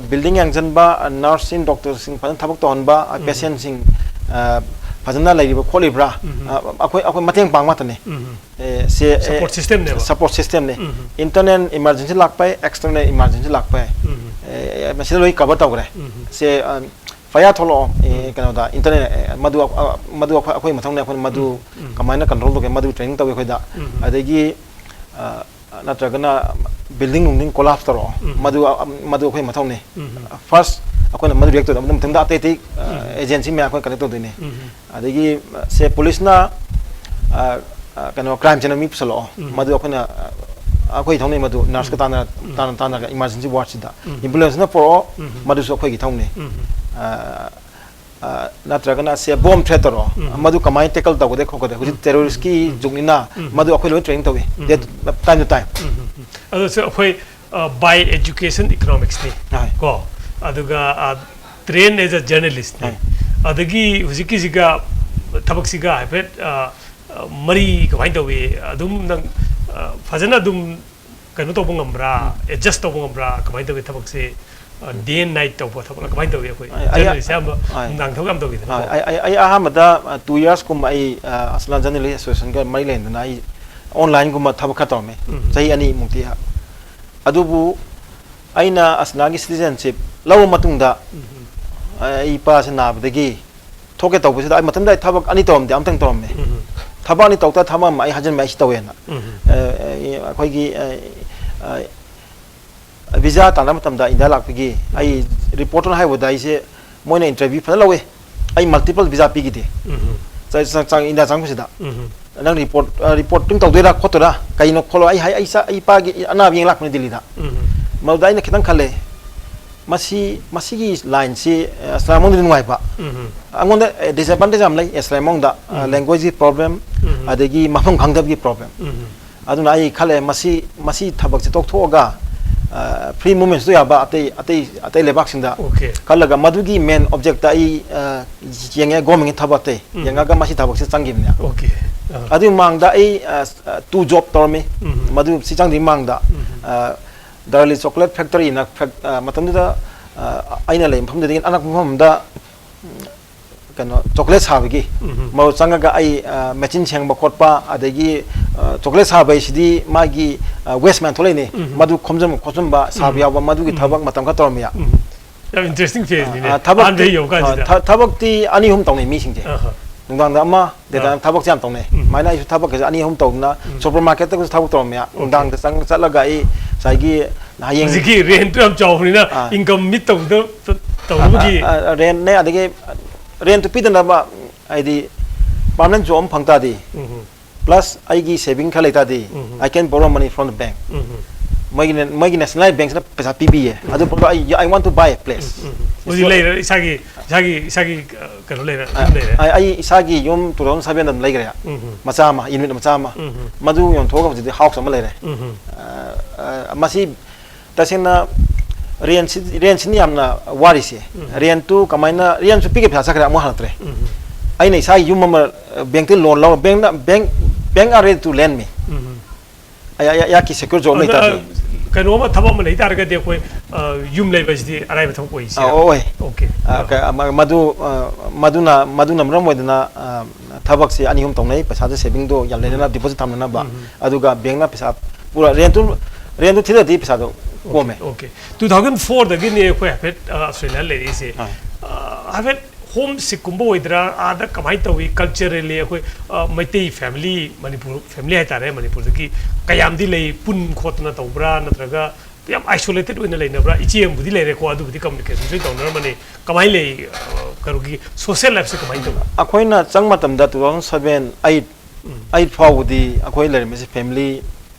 building ꯌꯦꯡꯁꯤꯟꯕ, nurse ꯁꯤꯡ, doctor ꯁꯤꯡ ꯐꯖꯅ ꯊꯕꯛ ꯇꯧꯍꯟꯕ, patient ꯁꯤꯡ ꯐꯖꯅ ꯂꯩꯔꯤꯕ ꯈꯣꯠꯂꯤꯕ꯭ꯔꯥ, ꯑꯩꯈꯣꯏ, ꯑꯩꯈꯣꯏ ꯃꯇꯦꯡ ꯄꯥꯡꯕ ꯉꯥꯛꯇꯅꯤ꯫ ꯁꯦ, Support system ꯅꯦꯕ꯫ Support system ꯅꯦ꯫ Internal emergency ꯂꯥꯛꯄ ꯌꯥꯏ, external emergency ꯂꯥꯛꯄ ꯌꯥꯏ꯫ ꯃꯁꯤꯗ ꯂꯣꯏ cover ꯇꯧꯈ꯭ꯔꯦ꯫ ꯁꯦ, ꯐꯌꯥ ꯊꯣꯛꯂꯛꯑꯣ꯫ ꯀꯩꯅꯣꯗ internal, ꯃꯗꯨ, ꯃꯗꯨ ꯑꯩꯈꯣꯏ, ꯑꯩꯈꯣꯏ ꯃꯊꯧꯅꯦ꯫ ꯑꯩꯈꯣꯏꯅ ꯃꯗꯨ ꯀꯃꯥꯏꯅ control ꯇꯧꯒꯦ, ꯃꯗꯨ training ꯇꯧꯋꯤ ꯑꯩꯈꯣꯏꯗ꯫ ꯑꯗꯒꯤ ꯅꯠꯇ꯭ꯔꯒꯅ building ꯅꯨꯡꯗꯤꯡ collapse ꯇꯧꯔꯛꯑꯣ꯫ ꯃꯗꯨ, ꯃꯗꯨ ꯑꯩꯈꯣꯏ ꯃꯊꯧꯅꯤ꯫ First ꯑꯩꯈꯣꯏꯅ ꯃꯗꯨ react ꯇꯧꯗꯕ ꯃꯇꯨꯡꯗ ꯑꯇꯩ ꯑꯇꯩ agency ꯃꯌꯥꯝ ꯑꯩꯈꯣꯏꯅ connect ꯇꯧꯗꯣꯏꯅꯤ꯫ ꯑꯗꯒꯤ ꯁꯦ police ꯅ ꯀꯩꯅꯣ crime scene ꯗ ꯃꯤ ꯄꯨꯁꯜꯂꯛꯑꯣ꯫ ꯃꯗꯨ ꯑꯩꯈꯣꯏꯅ, ꯑꯩꯈꯣꯏ ꯊꯧꯅꯤ꯫ ꯃꯗꯨ nurse ꯀ ꯇꯥꯟꯅ, ꯇꯥꯟꯅ, ꯇꯥꯟꯅꯔꯒ emergency ward ꯁꯤꯗ ambulance ꯅ ꯄꯨꯔꯛꯑꯣ꯫ ꯃꯗꯨꯁꯨ ꯑꯩꯈꯣꯏꯒꯤ ꯊꯧꯅꯤ꯫ ꯅꯠꯇ꯭ꯔꯒꯅ ꯁꯦ ꯕꯣꯝ ꯊ꯭ꯔꯦꯠ ꯇꯧꯔꯣ, ꯃꯗꯨ ꯀꯃꯥꯏꯅ ꯇꯦꯀꯜ ꯇꯧꯒꯗꯦ ꯈꯣꯠꯀꯗꯦ, ꯍꯧꯖꯤꯛ ꯇꯦꯔꯣꯔꯤꯁꯀꯤ ꯖꯨꯛꯅꯤꯅ ꯃꯗꯨ ꯑꯩꯈꯣꯏ ꯂꯣꯏ ꯇ꯭ꯔꯦꯅꯤꯡ ꯇꯧꯏ, ꯗꯦꯠ ꯇꯥꯏꯝ ꯇꯨ ꯇꯥꯏꯝ꯫ ꯑꯗꯨꯁꯨ ꯑꯩꯈꯣꯏ by education economics ꯅꯤ, ꯀꯣ, ꯑꯗꯨꯒ train as a journalist ꯅꯤ, ꯑꯗꯒꯤ ꯍꯧꯖꯤꯛꯀꯤꯁꯤꯒ ꯊꯕꯛꯁꯤꯒ ꯍꯥꯏꯐꯦꯠ ꯃꯔꯤ ꯀꯃꯥꯏꯅ ꯇꯧꯏ? ꯑꯗꯨꯝ ꯅꯪ ꯐꯖꯅ ꯑꯗꯨꯝ ꯀꯩꯅꯣ ꯇꯧꯕ ꯉꯝꯕ꯭ꯔꯥ, ꯑꯦꯗꯖꯁ ꯇꯧꯕ ꯉꯝꯕ꯭ꯔꯥ? ꯀꯃꯥꯏꯅ ꯇꯧꯏ ꯊꯕꯛꯁꯦ? ꯗꯦ ꯑꯦꯟ ꯅꯥꯏꯠ ꯇꯧꯕ ꯊꯕꯛ ꯀꯃꯥꯏꯅ ꯇꯧꯏ? ꯑꯩꯈꯣꯏ ꯖꯔꯅꯦꯂꯤꯁ ꯑꯌꯥꯝꯕ ꯅꯨꯡꯗꯥꯡ ꯊꯕꯛ ꯌꯥꯝ ꯇꯧꯏꯗꯅ꯫ ꯑꯩ ꯑꯍꯥꯟꯕꯗ ꯇꯨ ꯌꯔꯁꯀꯨꯝꯕ ꯑꯩ ꯑꯁꯂꯥꯟ ꯖꯔꯅꯦꯂꯤꯁ ꯑꯦꯁꯣꯁꯤꯌꯦꯁꯟꯒ ꯃꯔꯤ ꯂꯩꯅꯗꯅ ꯑꯩ ꯑꯣꯟꯂꯥꯏꯟꯒꯨꯝꯕ ꯊꯕꯛ ꯈꯔ ꯇꯧꯔꯝꯃꯤ, ꯆꯍꯤ ꯑꯅꯤꯃꯨꯛꯇꯤ꯫ ꯑꯗꯨꯕꯨ ꯑꯩꯅ ꯑꯁꯂꯥꯟꯒꯤ ꯁꯤꯇꯤꯖꯦꯟꯁꯤꯞ ꯂꯧꯔꯕ ꯃꯇꯨꯡꯗ ꯑꯩ ꯏꯄꯥꯁꯦ ꯅꯥꯕꯗꯒꯤ ꯊꯣꯛꯀꯦ ꯇꯧꯕꯁꯤꯗ ꯑꯩ ꯃꯇꯝꯗ ꯑꯩ ꯊꯕꯛ ꯑꯅꯤ ꯇꯧꯔꯝꯗꯦ, ꯑꯃꯇꯪ ꯇꯧꯔꯝꯃꯦ꯫ ꯊꯕꯛ ꯑꯅꯤ ꯇꯧꯗ ꯊꯕꯛ ꯑꯃ ꯑꯩ ꯍꯥꯏꯖꯤꯟꯕ ꯑꯩꯁꯤ ꯇꯧꯋꯦꯅ꯫ ꯑꯩꯈꯣꯏꯒꯤ ꯚꯤꯖꯥ ꯇꯥꯟꯅꯕ ꯃꯇꯝꯗ ꯏꯟꯗꯤꯌꯥ ꯂꯥꯛꯄꯒꯤ ꯑꯩ ꯔꯤꯄꯣꯔꯇꯔ ꯍꯥꯏꯕꯗ ꯑꯩꯁꯦ ꯃꯣꯏꯅ ꯏꯟꯇꯔꯚ꯭ꯌꯨ ꯐꯖꯅ ꯂꯧꯋꯦ꯫ ꯑꯩ ꯃꯜꯇꯤꯄꯜ ꯚꯤꯖꯥ ꯄꯤꯈꯤꯗꯦ꯫ ꯏꯟꯗꯤꯌꯥ ꯆꯪꯉꯛꯄꯁꯤꯗ ꯅꯪ ꯔꯤꯄꯣꯔꯠ ꯔꯤꯄꯣꯔꯇꯤꯡ ꯇꯧꯗꯣꯏꯔꯥ ꯈꯣꯠꯇꯣꯏꯔꯥ ꯀꯩꯅꯣ ꯈꯣꯠꯂꯣ, ꯑꯩ ꯍꯥꯏ ꯑꯩ ꯆꯥ- ꯑꯩ ꯏꯄꯥꯒꯤ ꯑꯅꯥꯕ ꯌꯦꯡ ꯂꯥꯛꯄꯅꯤ ꯗꯤꯜꯂꯤꯗ꯫ ꯃꯗꯨꯗ ꯑꯩꯅ ꯈꯤꯇꯪ ꯈꯜꯂꯦ, ꯃꯁꯤ ꯃꯁꯤꯒꯤ ꯂꯥꯏꯟꯁꯤ ꯑꯁꯂꯥꯃꯣꯡꯗꯗꯤ ꯅꯨꯡꯉꯥꯏꯕ, ꯑꯩꯉꯣꯟꯗ ꯗꯤꯁꯑꯦꯗꯚꯥꯟꯇꯦꯖ ꯌꯥꯝ ꯂꯩ ꯑꯁꯂꯥꯃꯣꯡꯗ꯫ ꯂꯦꯡꯒ꯭ꯋꯦꯖꯀꯤ ꯄ꯭ꯔꯣꯕ꯭ꯂꯦꯝ, ꯑꯗꯒꯤ ꯃꯐꯝ ꯈꯪꯗꯕꯒꯤ ꯄ꯭ꯔꯣꯕ꯭ꯂꯦꯝ꯫ ꯑꯗꯨꯅ ꯑꯩ ꯈꯜꯂꯦ ꯃꯁꯤ ꯃꯁꯤ ꯊꯕꯛꯁꯦ ꯇꯣꯛꯊꯣꯛꯑꯒ ꯐ꯭ꯔꯤ ꯃꯨꯚꯃꯦꯟꯁꯨ ꯌꯥꯕ ꯑꯇꯩ ꯑꯇꯩ ꯑꯇꯩ ꯂꯩꯕꯥꯛꯁꯤꯡꯗ ꯑꯣꯀꯦ꯫ ꯈꯜꯂꯒ ꯃꯗꯨꯒꯤ ꯃꯦꯟ ꯑꯣꯕꯖꯦꯛꯇ ꯑꯩ ꯑ, ꯌꯦꯡꯉꯦ ꯒꯣꯔꯃꯦꯟꯒꯤ ꯊꯕꯛ ꯑꯇꯩ ꯌꯦꯡꯉꯒ ꯃꯁꯤ ꯊꯕꯛꯁꯦ ꯆꯪꯈꯤꯕꯅꯦ꯫ ꯑꯣꯀꯦ꯫ ꯑꯥ꯫ ꯑꯗꯨꯒꯤ ꯃꯃꯥꯡꯗ ꯑꯩ ꯑ, ꯑ, ꯇꯨ ꯖꯣꯕ ꯇꯧꯔꯝꯃꯤ꯫ ꯃꯗꯨ ꯁꯤ ꯆꯪꯗ꯭ꯔꯤꯉꯩ ꯃꯃꯥꯡꯗ ꯑ, ꯗꯔꯂꯤ ꯆꯣꯀ꯭ꯂꯦꯠ ꯐꯦꯛꯇꯔꯤꯅ ꯐꯦꯛ- ꯑ, ꯃꯇꯝꯗꯨꯗ ꯑ, ꯑꯩꯅ ꯂꯩꯕ ꯃꯐꯝꯗꯨꯗꯒꯤ ꯑꯅꯛꯄ ꯃꯐꯝ ꯑꯃꯗ ꯎꯝ, ꯀꯩꯅꯣ ꯆꯣꯀ꯭ꯂꯦꯠ ꯁꯥꯕꯒꯤ ꯃꯗꯨ ꯆꯪꯉꯒ ꯑꯩ ꯑ, ꯃꯦꯆꯤꯟ ꯁꯦꯡꯕ ꯈꯣꯠꯄ, ꯑꯗꯒꯤ ꯑ, ꯆꯣꯀ꯭ꯂꯦꯠ ꯁꯥꯕ ꯍꯥꯏꯁꯤꯗꯤ ꯃꯥꯒꯤ ꯋꯦꯁ ꯃꯌꯥꯝ ꯊꯣꯛꯂꯛꯏꯅꯦ, ꯃꯗꯨ ꯈꯣꯝꯖꯤꯟꯕ ꯈꯣꯠꯆꯤꯟꯕ ꯁꯥꯕ ꯌꯥꯎꯕ, ꯃꯗꯨꯒꯤ ꯊꯕꯛ ꯃꯇꯝ ꯈꯔ ꯇꯧꯔꯝꯃꯤ꯫ ꯌꯥꯝ ꯏꯟꯇꯔꯦꯁꯇꯤꯡ ꯐꯦꯁꯅꯤꯅꯦ꯫ ꯑ, ꯊꯕꯛꯇꯤ- ꯑꯍꯥꯟꯕ ꯍꯦꯛ ꯌꯧꯕ ꯀꯥꯟꯁꯤꯗ꯫ ꯑ, ꯊ- ꯊꯕꯛꯇꯤ ꯑꯅꯤ ꯑꯍꯨꯝ ꯇꯧꯅꯩ ꯃꯤꯁꯤꯡꯁꯦ꯫ ꯑꯍꯥ꯫ ꯅꯨꯡꯗꯥꯡꯗ ꯑꯃ, ꯗꯦꯗꯥ ꯑꯥ꯫ ꯊꯕꯛꯁꯦ ꯌꯥꯝ ꯇꯧꯅꯩ꯫ ꯎꯝ꯫ ꯑꯗꯨꯃꯥꯏꯅ ꯑꯩꯁꯨ ꯊꯕꯛꯀꯁꯦ ꯑꯅꯤ ꯑꯍꯨꯝ ꯇꯧꯗꯅ ꯁꯨꯄꯔ ꯃꯥꯔꯀꯦꯠꯇꯒꯁꯨ ꯊꯕꯛ ꯇꯧꯔꯝꯃꯦ꯫ ꯅꯨꯡꯗꯥꯡꯗ ꯆꯪ ꯆꯠꯂꯒ ꯑꯩ ꯉꯁꯥꯏꯒꯤ ꯍꯌꯦꯡ- ꯍꯧꯖꯤꯛꯀꯤ ꯔꯦꯟꯠꯇꯨ ꯌꯥꯝ ꯆꯥꯎꯕꯅꯤꯅ ꯑꯥ꯫ ꯏꯟꯀꯝ ꯃꯤꯠ ꯇꯧꯕꯗ ꯇꯧꯅꯕꯒꯤ꯫ ꯑ, ꯑ, ꯔꯦꯟꯠꯅꯦ, ꯑꯗꯒꯤ ꯔꯦꯟꯠꯇꯨ ꯄꯤꯗꯅꯕ, ꯍꯥꯏꯗꯤ ꯄꯥꯔꯃꯅꯦꯟ ꯖꯣꯕ ꯑꯃ ꯐꯪ ꯇꯥꯔꯗꯤ, ꯎꯝ꯫ ꯄ꯭ꯂꯁ ꯑꯩꯒꯤ ꯁꯦꯚꯤꯡ ꯈꯔ ꯂꯩ ꯇꯥꯔꯗꯤ, ꯎꯝ꯫ I can borrow money from the bank꯫ ꯎꯝ꯫ ꯃꯣꯏꯒꯤ ꯅꯦ- ꯃꯣꯏꯒꯤ ꯅꯦꯁꯅꯦꯂꯥꯏꯖ ꯕꯦꯡꯛꯁꯤꯅ ꯄꯩꯁꯥ ꯄꯤꯕꯤꯌꯦ꯫ ꯑꯗꯨ ꯄꯣꯠꯇꯣ ꯑꯩ, I want to buy a place꯫ ꯎꯝ꯫ ꯍꯧꯖꯤꯛ ꯂꯩꯔꯦ, ꯏꯁꯥꯒꯤ ꯏꯁꯥꯒꯤ ꯏꯁꯥꯒꯤ ꯑ, ꯀꯩꯅꯣ ꯂꯩꯔꯦ, ꯌꯨꯝ ꯂꯩꯔꯦ꯫ ꯑꯩ ꯑꯩ ꯏꯁꯥꯒꯤ ꯌꯨꯝ two thousand seven ꯑꯗꯨꯝ ꯂꯩꯈ꯭ꯔꯦ꯫ ꯎꯝ ꯍꯝ꯫ ꯃꯆꯥ ꯑꯃ, ꯌꯨꯅꯤꯠ ꯃꯆꯥ ꯑꯃ꯫ ꯎꯝ ꯍꯝ꯫ ꯃꯗꯨ ꯌꯣꯟꯊꯣꯛꯑꯒ ꯍꯧꯖꯤꯛꯇꯤ ꯍꯥꯎꯁ ꯑꯃ ꯂꯩꯔꯦ꯫ ꯎꯝ ꯍꯝ꯫ ꯑ, ꯑ, ꯃꯁꯤ ꯇꯁꯦꯡꯅ ꯔꯦꯟꯁꯤ ꯔꯦꯟꯁꯤꯅ ꯌꯥꯝꯅ ꯋꯥꯔꯤꯁꯦ꯫ ꯎꯝ꯫ ꯔꯦꯟꯇꯨ ꯀꯃꯥꯏꯅ, ꯔꯦꯟꯁꯨ ꯄꯤꯒꯦ ꯄꯩꯁꯥ ꯆꯠꯈ꯭ꯔꯦ, ꯑꯃꯨꯛ ꯍꯜꯂꯛꯇ꯭ꯔꯦ꯫ ꯎꯝ ꯍꯝ꯫ ꯑꯩꯅ ꯏꯁꯥꯒꯤ ꯌꯨꯝ ꯑꯃ ꯕꯦꯡꯛꯇ ꯂꯣꯟ ꯂꯧꯔ, ꯕꯦꯡꯛꯅ bank bank are ready to lend me. ꯎꯝ ꯍꯝ꯫ ꯑꯩ- ꯑꯩ- ꯑꯩꯍꯥꯛꯀꯤ ꯁꯦꯀ꯭ꯌꯨꯔ ꯖꯣꯕ ꯑꯗ, ꯂꯩꯇꯥꯔꯗꯤ꯫ ꯑ, ꯀꯩꯅꯣꯝꯃ ꯊꯕꯛ ꯑꯃ ꯂꯩ ꯇꯥꯔꯒꯗꯤ ꯑꯩꯈꯣꯏ, ꯑ, ꯌꯨꯝ ꯂꯩꯕꯁꯤꯗꯤ ꯑꯔꯥꯏꯕ ꯊꯕꯛ ꯑꯣꯏꯁꯦ꯫ ꯑ, ꯑꯣꯏ꯫ ꯑꯣꯀꯦ꯫ ꯑ, ꯑ꯫ ꯀ- ꯑ, ꯃ- ꯃꯗꯨ ꯑ, ꯃꯗꯨꯅ ꯃꯗꯨꯅ ꯃꯔꯝ ꯑꯣꯏꯗꯅ, ꯑ, ꯊꯕꯛꯁꯦ ꯑꯅꯤ ꯑꯍꯨꯝ ꯇꯧꯅꯩ, ꯄꯩꯁꯥꯁꯦ ꯁꯦꯚꯤꯡꯗꯣ ꯌꯥꯝ ꯂꯩꯅꯅ, ꯎꯝ꯫ ꯗꯤꯄꯣꯖꯤꯠ ꯊꯝꯅꯅꯕ꯫ ꯎꯝ꯫ ꯑꯗꯨꯒ ꯕꯦꯡꯛꯅ ꯄꯩꯁꯥ ꯄꯨꯔ ꯔꯦꯟꯇꯨ ꯔꯦꯟꯇꯨ ꯊꯤꯗ꯭ꯔꯗꯤ ꯄꯩꯁꯥꯗꯣ ꯀꯣꯝꯃꯦ꯫ ꯑꯣꯀꯦ꯫ Two thousand four ꯗꯒꯤꯅꯦ ꯑꯩꯈꯣꯏ ꯍꯥꯏꯐꯦꯠ, ꯑ, ꯑꯁꯇ꯭ꯔꯦꯂꯤꯌꯥ ꯂꯩꯔꯛꯏꯁꯦ꯫ ꯑꯥ꯫ ꯑ, ꯍꯥꯏꯐꯦꯠ ꯍꯣꯝ ꯁꯤꯛꯀꯨꯝꯕ ꯑꯣꯏꯗ꯭ꯔꯥ? ꯑꯥꯗ ꯀꯃꯥꯏꯅ ꯇꯧꯏ? ꯀꯜꯆꯔꯦꯜꯂꯤ ꯑꯩꯈꯣꯏ, ꯑ, ꯃꯩꯇꯩ ꯐꯦꯃꯤꯂꯤ, ꯃꯅꯤꯄꯨꯔ ꯐꯦꯃꯤꯂꯤ ꯍꯥꯏꯇꯥꯔꯦ, ꯃꯅꯤꯄꯨꯔꯗꯒꯤ ꯀꯌꯥꯝꯗꯤ ꯂꯩ? ꯄꯨꯟ ꯈꯣꯠꯇꯅ ꯇꯧꯕ꯭ꯔꯥ? ꯅꯠꯇ꯭ꯔꯒ ꯌꯥꯝ ꯑꯥꯏꯁꯣꯂꯦꯇꯦꯠ ꯑꯣꯏꯅ ꯂꯩꯅꯕ꯭ꯔꯥ? ꯏꯆꯦ ꯑꯃꯕꯨꯗꯤ ꯂꯩꯔꯦꯀꯣ, ꯑꯗꯨꯕꯨꯗꯤ ꯀꯝꯃꯨꯅꯤꯀꯦꯁꯟ ꯁꯣꯏ ꯇꯧꯅꯔꯝꯃꯅꯤ꯫ ꯀꯃꯥꯏꯅ ꯂꯩ? ꯑ, ꯀꯩꯅꯣꯒꯤ ꯁꯣꯁꯤꯌꯦꯜ ꯂꯥꯏꯐꯁꯦ ꯀꯃꯥꯏꯅ ꯇꯧꯏ? ꯑꯩꯈꯣꯏꯅ ꯆꯪ ꯃꯇꯝꯗ two thousand seven, eight, ꯎꯝ꯫ Eight ꯐꯥꯎꯕꯗꯤ ꯑꯩꯈꯣꯏ ꯂꯩꯔꯝꯃꯤꯁꯦ ꯐꯦꯃꯤꯂꯤ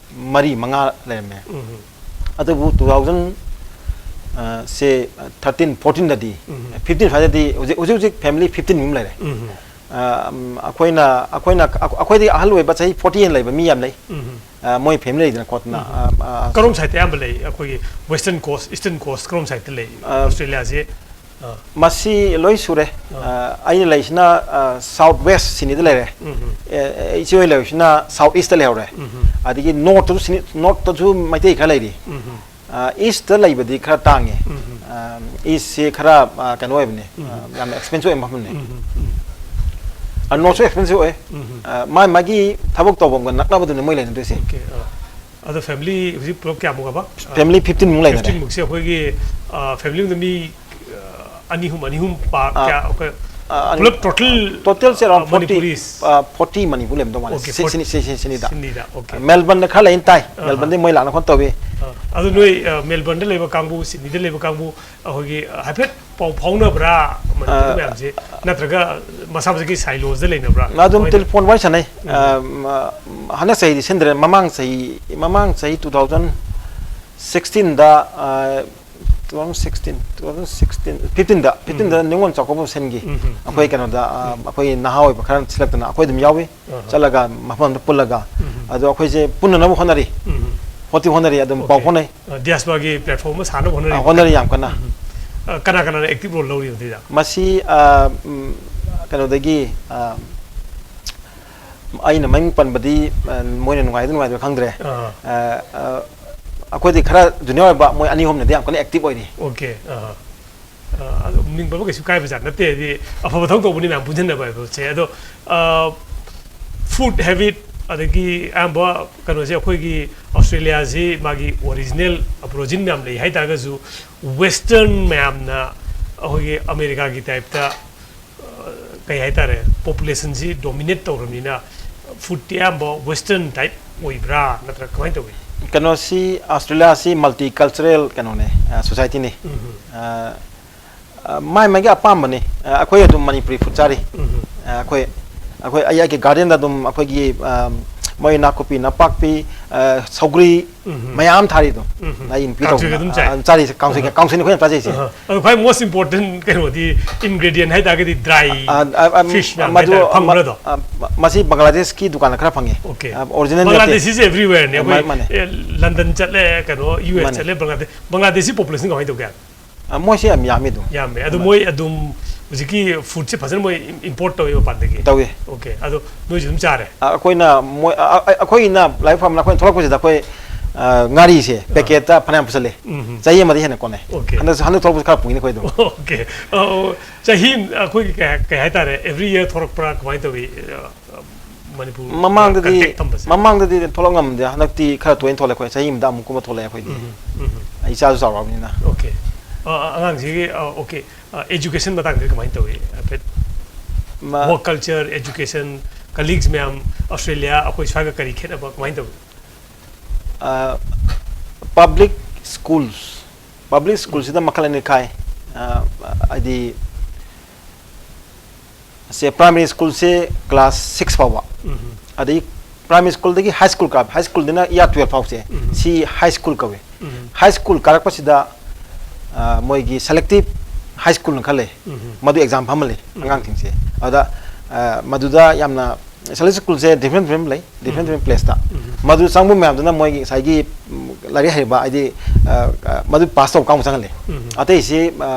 ꯃꯔꯤ ꯃꯉꯥ ꯂꯩꯔꯝꯃꯦ꯫ ꯎꯝ꯫ ꯑꯗꯨꯕꯨ two thousand, ꯑ, ꯁꯦ thirteen, fourteen ꯗꯗꯤ, ꯎꯝ꯫ Fifteen ꯁ꯭ꯋꯥꯏꯗꯗꯤ ꯍꯧꯖꯤꯛ, ꯍꯧꯖꯤꯛ, ꯍꯧꯖꯤꯛ ꯐꯦꯃꯤꯂꯤ fifteen ꯃꯨꯛ ꯂꯩꯔꯦ꯫ ꯎꯝ꯫ ꯑ, ꯎꯝ, ꯑꯩꯈꯣꯏꯅ, ꯑꯩꯈꯣꯏꯅ, ꯑꯩꯈꯣꯏꯗꯒꯤ ꯑꯍꯜ ꯑꯣꯏꯕ ꯆꯍꯤ forty ꯍꯦꯟꯅ ꯂꯩꯕ ꯃꯤ ꯌꯥꯝ ꯂꯩ꯫ ꯎꯝ꯫ ꯑ, ꯃꯣꯏ ꯐꯦꯃꯤꯂꯤ ꯂꯩꯗꯅ ꯈꯣꯠꯇꯅ, ꯎꯝ꯫ ꯑ, ꯑ, ꯀꯔꯣꯝ ꯁꯥꯏꯠꯇ ꯑꯌꯥꯝꯕ ꯂꯩ? ꯑꯩꯈꯣꯏꯒꯤ ꯋꯦꯁꯇꯔꯟ ꯀꯣꯁ, ꯏꯁꯇꯔꯟ ꯀꯣꯁ ꯀꯔꯣꯝ ꯁꯥꯏꯠꯇ ꯂꯩ? ꯑ, ꯑꯣꯁꯇ꯭ꯔꯦꯂꯤꯌꯥꯁꯦ? ꯑ꯫ ꯃꯁꯤ ꯂꯣꯏ ꯁꯨꯔꯦ꯫ ꯑ꯫ ꯑ, ꯑꯩꯅ ꯂꯩꯁꯤꯅ, ꯑ, ꯁꯥꯎꯠ ꯋꯦꯁ ꯁꯤꯅꯤꯗ ꯂꯩꯔꯦ꯫ ꯎꯝ꯫ ꯑꯦ, ꯑꯦ, ꯏꯆꯦ ꯍꯣꯏ ꯂꯩꯔꯤꯁꯤꯅ ꯁꯥꯎꯠ ꯏꯁꯇ ꯂꯩꯍꯧꯔꯦ꯫ ꯎꯝ꯫ ꯑꯗꯒꯤ ꯅꯣꯔꯠꯇꯁꯨ ꯁꯤꯅꯤ, ꯅꯣꯔꯠꯇꯁꯨ ꯃꯩꯇꯩ ꯈꯔ ꯂꯩꯔꯤ꯫ ꯎꯝ꯫ ꯑ, ꯏꯁꯇ ꯂꯩꯕꯗꯤ ꯈꯔ ꯇꯥꯡꯉꯦ꯫ ꯎꯝ꯫ ꯑ, ꯏꯁꯁꯦ ꯈꯔ, ꯑ, ꯀꯩꯅꯣ ꯑꯣꯏꯕꯅꯦ, ꯎꯝ꯫ ꯑ, ꯌꯥꯝꯅ ꯑꯦꯛꯁꯄꯦꯟꯁꯤꯞ ꯑꯣꯏꯕ ꯃꯐꯝꯅꯦ꯫ ꯎꯝ꯫ ꯎꯝ꯫ ꯑ, ꯅꯣꯔꯠꯁꯨ ꯑꯦꯛꯁꯄꯦꯟꯁꯤꯞ ꯑꯣꯏ꯫ ꯎꯝ꯫ ꯑ, ꯃꯥ ꯃꯥꯒꯤ ꯊꯕꯛ ꯇꯧꯐꯝꯒ ꯅꯛꯅꯕꯗꯨꯅꯦ ꯃꯣꯏ ꯂꯩꯅꯗꯣꯏꯁꯦ꯫ ꯑꯣꯀꯦ, ꯑ꯫ ꯑꯗꯣ ꯐꯦꯃꯤꯂꯤ ꯍꯧꯖꯤꯛ ꯄꯨꯂꯞ ꯀꯌꯥꯃꯨꯛ ꯍꯥꯏꯕ? ꯐꯦꯃꯤꯂꯤ fifteen ꯃꯨꯛ ꯂꯩꯅꯔꯦ꯫ Fifteen ꯃꯨꯛꯁꯦ ꯑꯩꯈꯣꯏꯒꯤ, ꯑ, ꯐꯦꯃꯤꯂꯤ ꯑꯃꯗ ꯃꯤ, ꯑ, ꯑꯅꯤ ꯑꯍꯨꯝ, ꯑꯅꯤ ꯑꯍꯨꯝ ꯄꯥ-, ꯑ, ꯀꯌꯥ ꯑꯩꯈꯣꯏ ꯑ, ꯑꯅꯤ-, ꯄꯨꯂꯞ ꯇꯣꯇꯦꯜ, ꯇꯣꯇꯦꯜꯁꯦ ꯑ, around forty, ꯃꯅꯤꯄꯨꯔꯤꯁ? ꯑ, forty ꯃꯅꯤꯄꯨꯔ ꯂꯩꯔꯝꯗꯧ ꯃꯥꯜꯂꯦ꯫ ꯑꯣꯀꯦ, ꯁꯤ-, ꯐꯣꯔ-, ꯁꯤꯅꯤ-, ꯁꯤ-, ꯁꯤ-, ꯁꯤꯅꯤꯗ꯫ ꯁꯤꯅꯤꯗ, ꯑꯣꯀꯦ꯫ ꯃꯦꯜꯕꯟꯗ ꯈꯔ ꯂꯩꯅ ꯇꯥꯏ꯫ ꯑꯍꯥ꯫ ꯃꯦꯜꯕꯟꯗꯤ ꯃꯣꯏ ꯂꯥꯛꯅ ꯈꯣꯠꯅ ꯇꯧꯏ꯫ ꯑ, ꯑꯗꯨ ꯅꯣꯏ, ꯑ, ꯃꯦꯜꯕꯟꯗ ꯂꯩꯕ ꯀꯥꯡꯕꯨ, ꯁꯤꯗꯅꯤꯗ ꯂꯩꯕ ꯀꯥꯡꯕꯨ, ꯑꯩꯈꯣꯏꯒꯤ, ꯑ, ꯍꯥꯏꯐꯦꯠ ꯄꯥꯎ ꯐꯥꯎꯅꯕ꯭ꯔꯥ, ꯃꯅꯤꯄꯨꯔꯤ ꯑ, ꯃꯌꯥꯝꯁꯦ? ꯅꯠꯇ꯭ꯔꯒ ꯃꯁꯥ ꯃꯁꯥꯒꯤ ꯁꯥꯏꯂꯣꯁꯗ ꯂꯩꯅꯕ꯭ꯔꯥ? ꯑꯗꯨꯝ ꯀꯃꯥꯏꯅ ꯇꯧꯏ? ꯇꯦꯂꯤꯐꯣꯟ ꯋꯥꯔꯤ ꯁꯥꯟꯅꯩ꯫ ꯎꯝ꯫ ꯑ, ꯃ-, ꯍꯟꯗꯛ ꯆꯍꯤꯗꯤ ꯁꯤꯟꯗ꯭ꯔꯦ, ꯃꯃꯥꯡ ꯆꯍꯤ, ꯃꯃꯥꯡ ꯆꯍꯤ two thousand sixteenꯗ, uh, two thousand sixteen, two thousand sixteen, ꯐꯤꯐꯇꯤꯟꯗ, ꯐꯤꯐꯇꯤꯟꯗ ꯎꯝ꯫ ꯅꯤꯉꯣꯜ ꯆꯥꯛꯀꯧꯕ ꯁꯤꯟꯈꯤ꯫ ꯎꯝ, ꯎꯝ, ꯑꯩꯈꯣꯏ ꯎꯝ꯫ ꯀꯩꯅꯣꯗ, ꯑ, ꯎꯝ꯫ ꯑꯩꯈꯣꯏ ꯅꯍꯥ ꯑꯣꯏꯕ ꯈꯔ ꯁꯤꯜꯂꯛꯇꯅ ꯑꯩꯈꯣꯏ ꯑꯗꯨꯝ ꯌꯥꯎꯏ꯫ ꯑꯍ꯫ ꯆꯠꯂꯒ ꯃꯐꯝꯗ ꯄꯨꯜꯂꯒ꯫ ꯎꯝ꯫ ꯑꯗꯣ ꯑꯩꯈꯣꯏꯁꯦ ꯄꯨꯟꯅꯅꯕ ꯍꯣꯠꯅꯔꯤ꯫ ꯎꯝ꯫ ꯍꯣꯠꯇꯤ ꯍꯣꯠꯅꯔꯤ, ꯑꯗꯨꯝ ꯄꯥꯎ Okay꯫ ꯐꯥꯎꯅꯩ꯫ ꯑ, diaspora ꯒꯤ platform ꯑꯃ ꯁꯥꯅꯕ ꯍꯣꯠꯅꯔꯤ꯫ ꯑ, ꯍꯣꯠꯅꯔꯤ ꯌꯥꯝ ꯀꯟꯅ꯫ ꯎꯝ꯫ ꯑ, ꯀꯅꯥ ꯀꯅꯥꯅ active role ꯂꯧꯔꯤ ꯃꯗꯨꯗ? ꯃꯁꯤ, ꯑ, ꯎꯝ, ꯀꯩꯅꯣꯗꯒꯤ, ꯑ, ꯑꯩꯅ ꯃꯃꯤꯡ ꯄꯟꯕꯗꯤ, ꯑ, ꯃꯣꯏꯅ ꯅꯨꯡꯉꯥꯏꯗ ꯅꯨꯡꯉꯥꯏꯗꯕ ꯈꯪꯗ꯭ꯔꯦ꯫ ꯑꯥ꯫ ꯑ, ꯑ, ꯑꯩꯈꯣꯏꯗꯤ ꯈꯔ junior ꯑꯣꯏꯕ ꯃꯣꯏ ꯑꯅꯤ ꯑꯍꯨꯝꯅꯗꯤ ꯌꯥꯝ ꯀꯟꯅ active ꯑꯣꯏꯔꯤ꯫ Okay꯫ ꯑꯥ꯫ ꯑ, ꯑꯗꯨ ꯃꯤꯡ ꯄꯟꯕ ꯀꯩꯁꯨ ꯀꯥꯏꯕꯖꯥꯠ ꯅꯠꯇꯦ, ꯍꯥꯏꯗꯤ ꯑꯐꯕ ꯊꯕꯛ ꯇꯧꯕꯅꯤꯅ ꯃꯌꯥꯝ ꯄꯨꯟꯁꯤꯟꯅꯕ ꯍꯥꯏꯕꯁꯦ꯫ ꯑꯗꯣ, ꯑ, food habit, ꯑꯗꯒꯤ ꯑꯌꯥꯝꯕ ꯀꯩꯅꯣꯁꯦ, ꯑꯩꯈꯣꯏꯒꯤ ꯑꯣꯁꯇ꯭ꯔꯦꯂꯤꯌꯥꯁꯤ ꯃꯥꯒꯤ original Aborigine ꯃꯌꯥꯝ ꯂꯩ ꯍꯥꯏꯇꯥꯔꯒꯁꯨ, western ꯃꯌꯥꯝꯅ ꯑꯩꯈꯣꯏꯒꯤ ꯑꯃꯦꯔꯤꯀꯥꯒꯤ type ꯇ, ꯑ, ꯀꯩ ꯍꯥꯏꯇꯥꯔꯦ, population ꯁꯤ dominate ꯇꯧꯔꯕꯅꯤꯅ, food ꯇꯤ ꯑꯌꯥꯝꯕ western type ꯑꯣꯏꯕ꯭ꯔꯥ, ꯅꯠꯇ꯭ꯔꯒ ꯀꯃꯥꯏꯅ ꯇꯧꯏ? ꯀꯩꯅꯣꯁꯤ, ꯑꯣꯁꯇ꯭ꯔꯦꯂꯤꯌꯥꯁꯤ multicultural ꯀꯩꯅꯣꯅꯦ, ꯑ, society ꯅꯤ꯫ ꯎꯝ꯫ ꯑ, ꯑ, ꯃꯥꯏ ꯃꯥꯏꯒꯤ ꯑꯄꯥꯝꯕꯅꯤ꯫ ꯑ, ꯑꯩꯈꯣꯏ ꯑꯗꯨꯝ ꯃꯅꯤꯄꯨꯔꯤ food ꯆꯥꯔꯤ꯫ ꯎꯝ꯫ ꯑ, ꯑꯩꯈꯣꯏ, ꯑꯩꯈꯣꯏ, ꯑꯩ ꯑꯩꯒꯤ garden ꯗ ꯑꯗꯨꯝ ꯑꯩꯈꯣꯏꯒꯤ, ꯑ, ꯃꯣꯏ ꯅꯥꯀꯨꯞꯄꯤ, ꯅꯄꯥꯛꯄꯤ, ꯑ, ꯁꯧꯒ꯭ꯔꯤ ꯎꯝ꯫ ꯃꯌꯥꯝ ꯊꯥꯔꯤ ꯑꯗꯨꯝ꯫ ꯎꯝ꯫ ꯑꯩ ꯅꯨꯄꯤ ꯀꯥꯡꯁꯣꯏꯒ ꯇꯧꯗꯅ, ꯑꯗꯨꯝ ꯆꯥꯏ? ꯑ, ꯆꯥꯔꯤ, ꯀꯥꯡꯁꯣꯏꯒ, ꯑꯍ꯫ ꯀꯥꯡꯁꯣꯏꯅꯤ ꯑꯩꯈꯣꯏꯅ ꯆꯥꯖꯩꯁꯦ꯫ ꯑꯍ꯫ ꯑꯗꯣ ꯈ꯭ꯋꯥꯏ most important ꯀꯩꯅꯣꯗꯤ, ingredient ꯍꯥꯏꯇꯥꯔꯒꯗꯤ dry ꯑ, ꯑ, ꯑ, fish ꯃꯌꯥꯝ ꯃꯗꯨ, ꯍꯥꯏꯇꯥꯔꯦ, ꯃ-, ꯐꯪꯕ꯭ꯔꯥ ꯑꯗꯣ? ꯑ, ꯃ-, ꯃꯁꯤ ꯕꯪꯒ꯭ꯂꯥꯗꯦꯁꯀꯤ ꯗꯨꯀꯥꯟꯗ ꯈꯔ ꯐꯪꯉꯦ꯫ Okay꯫ ꯑ, original ꯅꯠꯇꯦ꯫ ꯕꯪꯒ꯭ꯂꯥꯗꯦꯁꯤꯁꯦ everywhere ꯅꯦ꯫ ꯑ, ꯑꯩꯈꯣꯏ, ꯃꯥ-, ꯃꯥꯅꯦ꯫ ꯑꯦ, ꯂꯟꯗꯟ ꯆꯠꯂꯦ, ꯀꯩꯅꯣ, ꯌꯨ ꯑꯦꯁ ꯃꯥꯅꯦ꯫ ꯆꯠꯂꯦ, ꯕꯪꯒ꯭ꯂꯥꯗꯦꯁ, ꯕꯪꯒ꯭ꯂꯥꯗꯦꯁꯤ population ꯀꯃꯥꯏꯅ ꯇꯧꯒꯦ? ꯑ, ꯃꯣꯏꯁꯦ ꯌꯥꯝ ꯌꯥꯝꯃꯤ ꯑꯗꯨꯝ꯫ ꯌꯥꯝꯃꯦ꯫ ꯑꯗꯨ ꯃꯥꯅꯦ꯫ ꯃꯣꯏ ꯑꯗꯨꯝ ꯍꯧꯖꯤꯛꯀꯤ food ꯁꯦ ꯐꯖꯅ ꯃꯣꯏ import ꯇꯧꯋꯦ ꯃꯄꯥꯟꯗꯒꯤ? ꯇꯧꯋꯦ꯫ Okay꯫ ꯑꯗꯣ ꯅꯣꯏꯁꯨ ꯑꯗꯨꯝ ꯆꯥꯔꯦ? ꯑ, ꯑꯩꯈꯣꯏꯅ ꯃꯣꯏ, ꯑ, ꯑ, ꯑꯩꯈꯣꯏꯅ ꯂꯥꯏꯕꯛ ꯐꯕꯅ ꯑꯩꯈꯣꯏꯅ ꯊꯣꯛꯂꯛꯄꯁꯤꯗ ꯑꯩꯈꯣꯏ, ꯑ, ꯉꯥꯔꯤꯁꯦ packet ꯇ ꯐꯅꯌꯥꯝ ꯄꯨꯁꯜꯂꯦ꯫ ꯎꯝ꯫ ꯆꯍꯤ ꯑꯃꯗ ꯍꯦꯟꯅ ꯀꯣꯟꯅꯩ꯫ Okay꯫ ꯍꯟꯗꯛꯁꯨ, ꯍꯟꯗꯛ ꯊꯣꯛꯂꯛꯄꯁꯤ ꯈꯔ ꯄꯨꯏꯅꯦ ꯑꯩꯈꯣꯏ ꯑꯗꯨꯝ꯫ Okay꯫ ꯑ, ꯆꯍꯤ ꯑꯩꯈꯣꯏꯒꯤ ꯀꯩ ꯍꯥꯏ-, ꯀꯩ ꯍꯥꯏꯇꯥꯔꯦ, every year ꯊꯣꯛꯂꯛꯄ꯭ꯔꯥ, ꯀꯃꯥꯏꯅ ꯇꯧꯏ? ꯑ, ꯃꯅꯤꯄꯨꯔ ꯃꯃꯥꯡꯗꯗꯤ, contact ꯊꯝꯕꯁꯦ? ꯃꯃꯥꯡꯗꯗꯤ ꯊꯣꯛꯂꯛ ꯉꯝꯗꯦ꯫ ꯍꯟꯗꯛꯇꯤ ꯈꯔ ꯇꯣꯏꯅ ꯊꯣꯛꯂꯛꯑꯦ ꯑꯩꯈꯣꯏ꯫ ꯆꯍꯤ ꯑꯃꯗ ꯑꯃꯨꯛꯀꯨꯝꯕ ꯊꯣꯛꯂꯛꯑꯦ ꯑꯩꯈꯣꯏꯗꯤ꯫ ꯎꯝ, ꯎꯝ꯫ ꯑꯩ ꯏꯆꯥꯁꯨ ꯆꯥꯎꯔꯛꯑꯕꯅꯤꯅ꯫ Okay꯫ ꯑ, ꯑ, ꯑꯉꯥꯡꯁꯤꯒꯤ, ꯑ, okay꯫ ꯑ, education ꯃꯇꯥꯡꯗꯗꯤ ꯀꯃꯥꯏꯅ ꯇꯧꯏ? ꯍꯥꯏꯐꯦꯠ꯫ ꯃ-, Work culture, education, colleagues ꯃꯌꯥꯝ, ꯑꯣꯁꯇ꯭ꯔꯦꯂꯤꯌꯥ, ꯑꯩꯈꯣꯏ ꯁ꯭ꯋꯥꯏꯒ ꯀꯔꯤ ꯈꯦꯠꯅꯕ, ꯀꯃꯥꯏꯅ ꯇꯧꯏ? ꯑ, public schools, public school ꯁꯤꯗ ꯃꯈꯜ ꯑꯅꯤ ꯈꯥꯏ꯫ ꯑ, ꯍꯥꯏꯗꯤ, ꯁꯦ, primary school ꯁꯦ class six ꯐꯥꯎꯕ꯫ ꯎꯝ꯫ ꯑꯗꯩ primary school ꯗꯒꯤ high school ꯀꯥꯕ, high school ꯗꯅ year twelve ꯐꯥꯎꯁꯦ, ꯎꯝ꯫ ꯁꯤ high school ꯀꯧꯏ꯫ ꯎꯝ꯫ High school ꯀꯥꯔꯛꯄꯁꯤꯗ ꯑ, ꯃꯣꯏꯒꯤ selective high schoolꯅ ꯈꯔ ꯂꯩ꯫ ꯎꯝ꯫ ꯃꯗꯨ exam ꯐꯝꯍꯜꯂꯤ ꯎꯝ꯫ ꯑꯉꯥꯡꯁꯤꯡꯁꯦ꯫ ꯑꯗ, ꯑ, ꯃꯗꯨꯗ ꯌꯥꯝꯅ selective schoolꯁꯦ different different ꯂꯩ, different ꯎꯝ꯫ Different placeꯇ꯫ ꯎꯝ꯫ ꯃꯗꯨ ꯆꯪꯕ ꯃꯌꯥꯝꯗꯨꯅ ꯃꯣꯏꯒꯤ ꯉꯁꯥꯏꯒꯤ, ꯎꯝ, ꯂꯥꯏꯔꯤꯛ ꯍꯩꯕ, ꯍꯥꯏꯗꯤ, ꯑ, ꯑ, ꯃꯗꯨ pass ꯇꯧꯕ ꯀꯥꯡꯕꯨ ꯆꯪꯍꯜꯂꯤ꯫ ꯎꯝ꯫ ꯑꯇꯩꯁꯤ, ꯑ,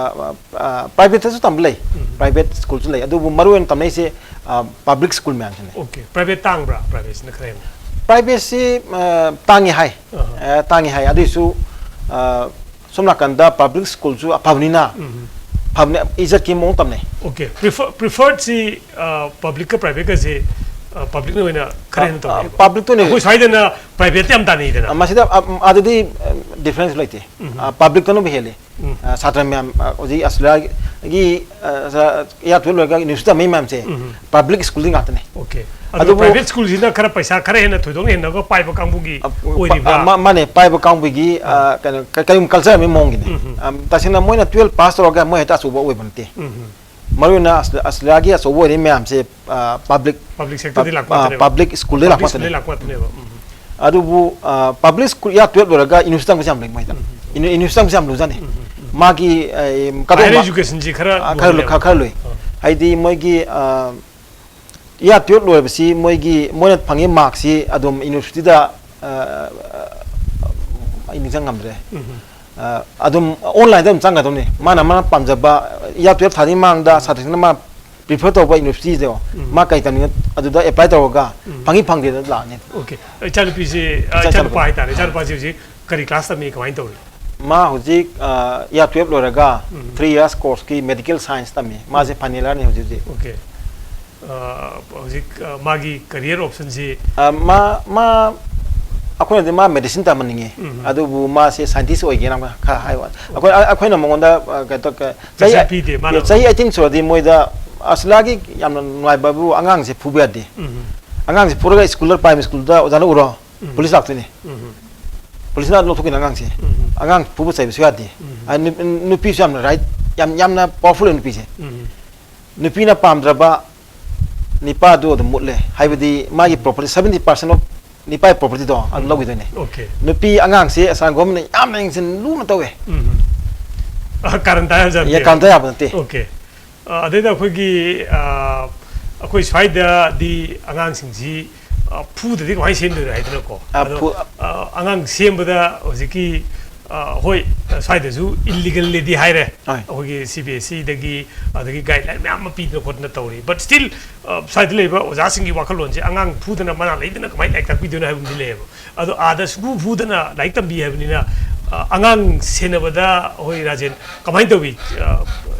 ꯑ, privateꯇꯁꯨ ꯇꯝꯕ ꯂꯩ, ꯎꯝ꯫ Private schoolꯁꯨ ꯂꯩ, ꯑꯗꯨꯕꯨ ꯃꯔꯨ ꯑꯣꯏꯅ ꯇꯝꯅꯩꯁꯦ, ꯑ, public school ꯃꯌꯥꯝꯁꯤꯅꯤ꯫ Okay, private ꯇꯥꯡꯕ꯭ꯔꯥ? Privateꯁꯤꯅ ꯈꯔ ꯍꯦꯟꯅ? Privateꯁꯤ, ꯑ, ꯇꯥꯡꯉꯤ ꯍꯥꯏ꯫ ꯑꯍ꯫ ꯑ, ꯇꯥꯡꯉꯤ ꯍꯥꯏ꯫ ꯑꯗꯨꯏꯁꯨ, ꯑ, ꯁꯣꯝ ꯅꯥꯀꯟꯗ public schoolꯁꯨ ꯑꯐꯕꯅꯤꯅ, ꯎꯝ꯫ ꯐꯕꯅꯤ, ꯏꯖꯠꯀꯤ ꯃꯑꯣꯡ ꯇꯝꯅꯩ꯫ Okay, prefer-, preferredꯁꯤ, ꯑ, publicꯀ privateꯀꯁꯤ, ꯑ, publicꯅ ꯑꯣꯏꯅ ꯈꯔ ꯍꯦꯟꯅ ꯑ, ꯑ, ꯇꯧꯋꯦꯕ꯫ Publicꯇ ꯑꯣꯏꯅ ꯑꯩꯈꯣꯏ ꯁ꯭ꯋꯥꯏꯗꯅ privateꯇ ꯌꯥꯝ ꯇꯥꯟꯅꯩꯗꯅ꯫ ꯑ, ꯃꯁꯤꯗ, ꯑ, ꯎꯝ, ꯑꯗꯨꯗꯤ, ꯑ, difference ꯂꯩꯇꯦ꯫ ꯎꯝ꯫ ꯑ, publicꯇꯅꯕꯨ ꯍꯦꯜꯂꯤ꯫ ꯎꯝ꯫ ꯑ, ꯁꯥꯇ꯭ꯔ ꯃꯌꯥꯝ, ꯑ, ꯍꯧꯖꯤꯛ ꯑꯁꯇ꯭ꯔꯦꯂꯤꯌꯥꯒꯤ, ꯑ, ꯁ-, year twelve ꯂꯣꯏꯔꯒ university ꯇꯝꯃꯤ ꯃꯌꯥꯝꯁꯦ ꯎꯝ꯫ Public schoolꯗꯤ ꯉꯥꯛꯇꯅꯦ꯫ Okay꯫ ꯑꯗꯨ ꯑꯗꯨꯕꯨ private schoolꯁꯤꯅ ꯈꯔ ꯄꯩꯁꯥ ꯈꯔ ꯍꯦꯟꯅ ꯊꯣꯏꯗꯣꯛ ꯍꯦꯟꯗꯣꯛꯅ ꯄꯥꯏꯕ ꯀꯥꯡꯕꯨꯒꯤ ꯑ, ꯑꯣꯏꯔꯤꯕ꯭ꯔꯥ? ꯑ, ꯃꯥ-, ꯃꯥꯅꯦ, ꯄꯥꯏꯕ ꯀꯥꯡꯕꯨꯒꯤ, ꯑ, ꯑꯥ꯫ ꯀꯩꯅꯣ, ꯀ-, ꯀꯔꯤꯒꯨꯝꯕ culture ꯑꯃꯒꯤ ꯃꯑꯣꯡꯒꯤꯅꯦ꯫ ꯎꯝ ꯍꯝ꯫ ꯑ, ꯇꯁꯦꯡꯅ ꯃꯣꯏꯅ twelve pass ꯇꯧꯔꯒ ꯃꯣꯏ ꯍꯦꯛꯇ ꯑꯆꯧꯕ ꯑꯣꯏꯕ ꯅꯠꯇꯦ꯫ ꯎꯝ ꯍꯝ꯫ ꯃꯔꯨꯑꯣꯏꯅ ꯑꯁ-, ꯑꯁꯇ꯭ꯔꯦꯂꯤꯌꯥꯒꯤ ꯑꯆꯧꯕ ꯑꯣꯏꯔꯤ ꯃꯌꯥꯝꯁꯦ, ꯑ, public, Public sectorꯗꯤ ꯄꯕ-, ꯂꯥꯛꯄ ꯑ, ꯉꯥꯛꯇꯅꯦꯕ꯫ Public schoolꯗꯩ ꯂꯥꯛꯄ Public ꯉꯥꯛꯇꯅꯦ꯫ Schoolꯗꯩ ꯂꯥꯛꯄ ꯉꯥꯛꯇꯅꯦꯕ꯫ ꯎꯝ꯫ ꯑꯗꯨꯕꯨ, ꯑ, public school year twelve ꯂꯣꯏꯔꯒ university ꯆꯪꯕꯁꯦ ꯌꯥꯝ ꯂꯩ ꯃꯣꯏꯗ꯫ ꯎꯝ꯫ Uni-, university ꯆꯪꯕꯁꯦ ꯌꯥꯝ ꯂꯨꯖꯥꯠꯅꯤ꯫ ꯎꯝ, ꯎꯝ, ꯎꯝ꯫ ꯃꯥꯒꯤ, ꯑ, cut off Higher ꯃꯥ-, educationꯁꯤ ꯈꯔ ꯑ, ꯈꯔ ꯂꯨ-, ꯂꯨꯕꯅꯦꯕ꯫ ꯈꯔ, ꯈꯔ ꯂꯨꯏ꯫ ꯑ꯫ ꯍꯥꯏꯗꯤ ꯃꯣꯏꯒꯤ, ꯑ, year twelve ꯂꯣꯏꯕꯁꯤ ꯃꯣꯏꯒꯤ, ꯃꯣꯏꯅ ꯐꯪꯉꯤ markꯁꯤ ꯑꯗꯨꯝ universityꯗ, ꯑ, ꯑ, ꯑꯩ ꯅꯤꯡꯁꯤꯡ ꯉꯝꯗ꯭ꯔꯦ꯫ ꯎꯝ꯫ ꯑ, ꯑꯗꯨꯝ onlineꯗ ꯑꯗꯨꯝ ꯆꯪꯒꯗꯕꯅꯤ꯫ ꯃꯥꯅ, ꯃꯥꯅ ꯄꯥꯝꯖꯕ year twelve ꯊꯥꯗ꯭ꯔꯤꯉꯩ ꯃꯃꯥꯡꯗ ꯎꯝ꯫ ꯁꯥꯇ꯭ꯔꯁꯤꯡꯅ ꯃꯥ prefer ꯇꯧꯕ universityꯗꯣ ꯎꯝ꯫ ꯃꯥ ꯀꯩ ꯇꯝꯅꯤꯡꯉꯣ ꯑꯗꯨꯗ apply ꯇꯧꯔꯒ ꯎꯝ꯫ ꯐꯪꯉꯤ ꯐꯪꯗꯦꯗ ꯂꯥꯛꯑꯅꯤ꯫ Okay꯫ ꯏꯆꯥꯅꯨꯄꯤꯁꯦ, ꯑ, ꯏꯆꯥ-, ꯏꯆꯥꯅꯨꯄꯥ ꯏꯆꯥꯅꯨꯄꯥ꯫ ꯍꯥꯏꯇꯥꯔꯦ꯫ ꯏꯆꯥꯅꯨꯄꯥꯁꯦ ꯍꯧꯖꯤꯛ ꯀꯔꯤ class ꯇꯝꯃꯤ? ꯀꯃꯥꯏꯅ ꯇꯧꯔꯤ? ꯃꯥ ꯍꯧꯖꯤꯛ, ꯑ, year twelve ꯂꯣꯏꯔꯒ ꯎꯝ꯫ Three years courseꯀꯤ medical science ꯇꯝꯃꯤ꯫ ꯃꯥꯁꯦ ꯎꯝ꯫ Final yearꯅꯤ ꯍꯧꯖꯤꯛ ꯍꯧꯖꯤꯛ꯫ Okay꯫ ꯑ, ꯍꯧꯖꯤꯛ, ꯑ, ꯃꯥꯒꯤ career optionꯁꯤ? ꯑ, ꯃꯥ, ꯃꯥ, ꯑꯩꯈꯣꯏꯅꯗꯤ ꯃꯥ medicine ꯇꯝꯍꯟꯅꯤꯡꯉꯤ꯫ ꯎꯝ꯫ ꯑꯗꯨꯕꯨ ꯃꯥꯁꯦ scientist ꯑꯣꯏꯒꯦꯅ ꯈꯔ ꯍꯥꯏꯕ ꯋꯥꯅꯤ꯫ ꯑꯩꯈꯣꯏ, ꯑꯩꯈꯣꯏꯅ ꯃꯉꯣꯟꯗ, ꯑ, ꯀꯩꯅꯣ ꯇꯧ-, ꯀ-, ꯆꯍꯤ, ꯄꯩꯁꯥ ꯄꯤꯗꯦ, ꯃꯥꯅ ꯆꯍꯤ eighteen ꯁꯨꯔꯗꯤ ꯃꯣꯏꯗ ꯑꯁꯂꯥꯒꯤ ꯌꯥꯝꯅ ꯅꯨꯡꯉꯥꯏꯕꯕꯨ ꯑꯉꯥꯡꯁꯦ ꯐꯨꯕ ꯌꯥꯗꯦ꯫ ꯎꯝ꯫ ꯑꯉꯥꯡꯁꯦ ꯐꯨꯔꯒ schoolꯗ, primary schoolꯗ ꯑꯣꯖꯥꯅ ꯎꯔꯣ, ꯎꯝ꯫ Police ꯂꯥꯛꯇꯣꯏꯅꯦ꯫ ꯎꯝ꯫ Policeꯅ ꯂꯧꯊꯣꯛꯈꯤꯅ ꯑꯉꯥꯡꯁꯦ꯫ ꯎꯝ꯫ ꯑꯉꯥꯡ ꯐꯨꯕ ꯆꯩꯕꯁꯨ ꯌꯥꯗꯦ꯫ ꯎꯝ꯫ ꯑ, ꯅꯨ-, ꯅꯨꯄꯤꯁꯨ ꯌꯥꯝꯅ right, ꯌꯥꯝ, ꯌꯥꯝꯅ powerful ꯑꯣꯏꯕ ꯅꯨꯄꯤꯁꯦ꯫ ꯎꯝ꯫ ꯅꯨꯄꯤꯅ ꯄꯥꯝꯗ꯭ꯔꯕ ꯅꯤꯄꯥꯗꯨ ꯑꯗꯨꯝ ꯃꯨꯠꯂꯦ꯫ ꯍꯥꯏꯕꯗꯤ ꯃꯥꯒꯤ property, seventy percent of ꯅꯤꯄꯥꯒꯤ propertyꯗꯣ ꯑꯗꯨꯝ ꯎꯝ꯫ ꯂꯧꯈꯤꯗꯣꯏꯅꯦ꯫ Okay꯫ ꯅꯨꯄꯤ ꯑꯉꯥꯡꯁꯦ ꯑꯁꯥꯝ governmentꯅ ꯌꯥꯝꯅ ꯌꯦꯡꯁꯤꯟ ꯂꯨꯅ ꯇꯧꯋꯦ꯫ ꯎꯝ꯫ ꯑ, ꯀꯥꯔꯟ ꯇꯥ ꯌꯥꯕꯖꯥꯠ ꯌꯥ ꯅꯠꯇꯦ꯫ ꯀꯥꯟꯗ ꯌꯥꯕ ꯅꯠꯇꯦ꯫ ꯑꯣꯀꯦ꯫ ꯑ, ꯑꯗꯩꯗ ꯑꯩꯈꯣꯏꯒꯤ, ꯑ, ꯑꯩꯈꯣꯏ ꯁ꯭ꯋꯥꯏꯗꯗꯤ ꯑꯉꯥꯡꯁꯤꯡꯁꯤ, ꯑ, ꯐꯨꯗꯗꯤ ꯀꯃꯥꯏꯅ ꯁꯦꯝꯗꯣꯏꯅꯣ ꯍꯥꯏꯗꯅꯀꯣ꯫ ꯑ, ꯑꯗꯣ, ꯐꯨ- ꯑ, ꯑꯉꯥꯡ ꯁꯦꯝꯕꯗ ꯍꯧꯖꯤꯛꯀꯤ, ꯑ, ꯍꯣꯏ, ꯁ꯭ꯋꯥꯏꯗꯁꯨ ꯏꯜꯂꯤꯒꯜꯂꯦꯗꯤ ꯍꯥꯏꯔꯦ꯫ ꯍꯣꯏ꯫ ꯑꯩꯈꯣꯏꯒꯤ ꯁꯤ ꯕꯤ ꯑꯦꯁ ꯏꯗꯒꯤ, ꯑꯗꯒꯤ ꯒꯥꯏꯗꯂꯥꯏꯟ ꯃꯌꯥꯝ ꯑꯃ ꯄꯤꯗꯅ ꯈꯣꯠꯇꯅ ꯇꯧꯔꯤ꯫ But still, ꯑ, ꯁ꯭ꯋꯥꯏꯗ ꯂꯩꯕ ꯑꯣꯖꯥꯁꯤꯡꯒꯤ ꯋꯥꯈꯜꯂꯣꯟꯁꯦ ꯑꯉꯥꯡ ꯐꯨꯗꯅ ꯃꯅꯥ ꯂꯩꯗꯅ ꯀꯃꯥꯏꯅ ꯂꯥꯏꯔꯤꯛ ꯇꯥꯛꯄꯤꯗꯣꯏꯅꯣ ꯍꯥꯏꯕ ꯑꯃꯗꯤ ꯂꯩꯌꯦꯕ꯫ ꯑꯗꯣ ꯑꯥꯗ ꯁꯨꯐꯨ ꯐꯨꯗꯅ ꯂꯥꯏꯔꯤꯛ ꯇꯝꯕꯤ ꯍꯥꯏꯕꯅꯤꯅ, ꯑ, ꯑꯉꯥꯡ ꯁꯦꯟꯅꯕꯗ ꯑꯩꯈꯣꯏ ꯔꯥꯖꯦꯟ ꯀꯃꯥꯏꯅ ꯇꯧꯏ? ꯑ,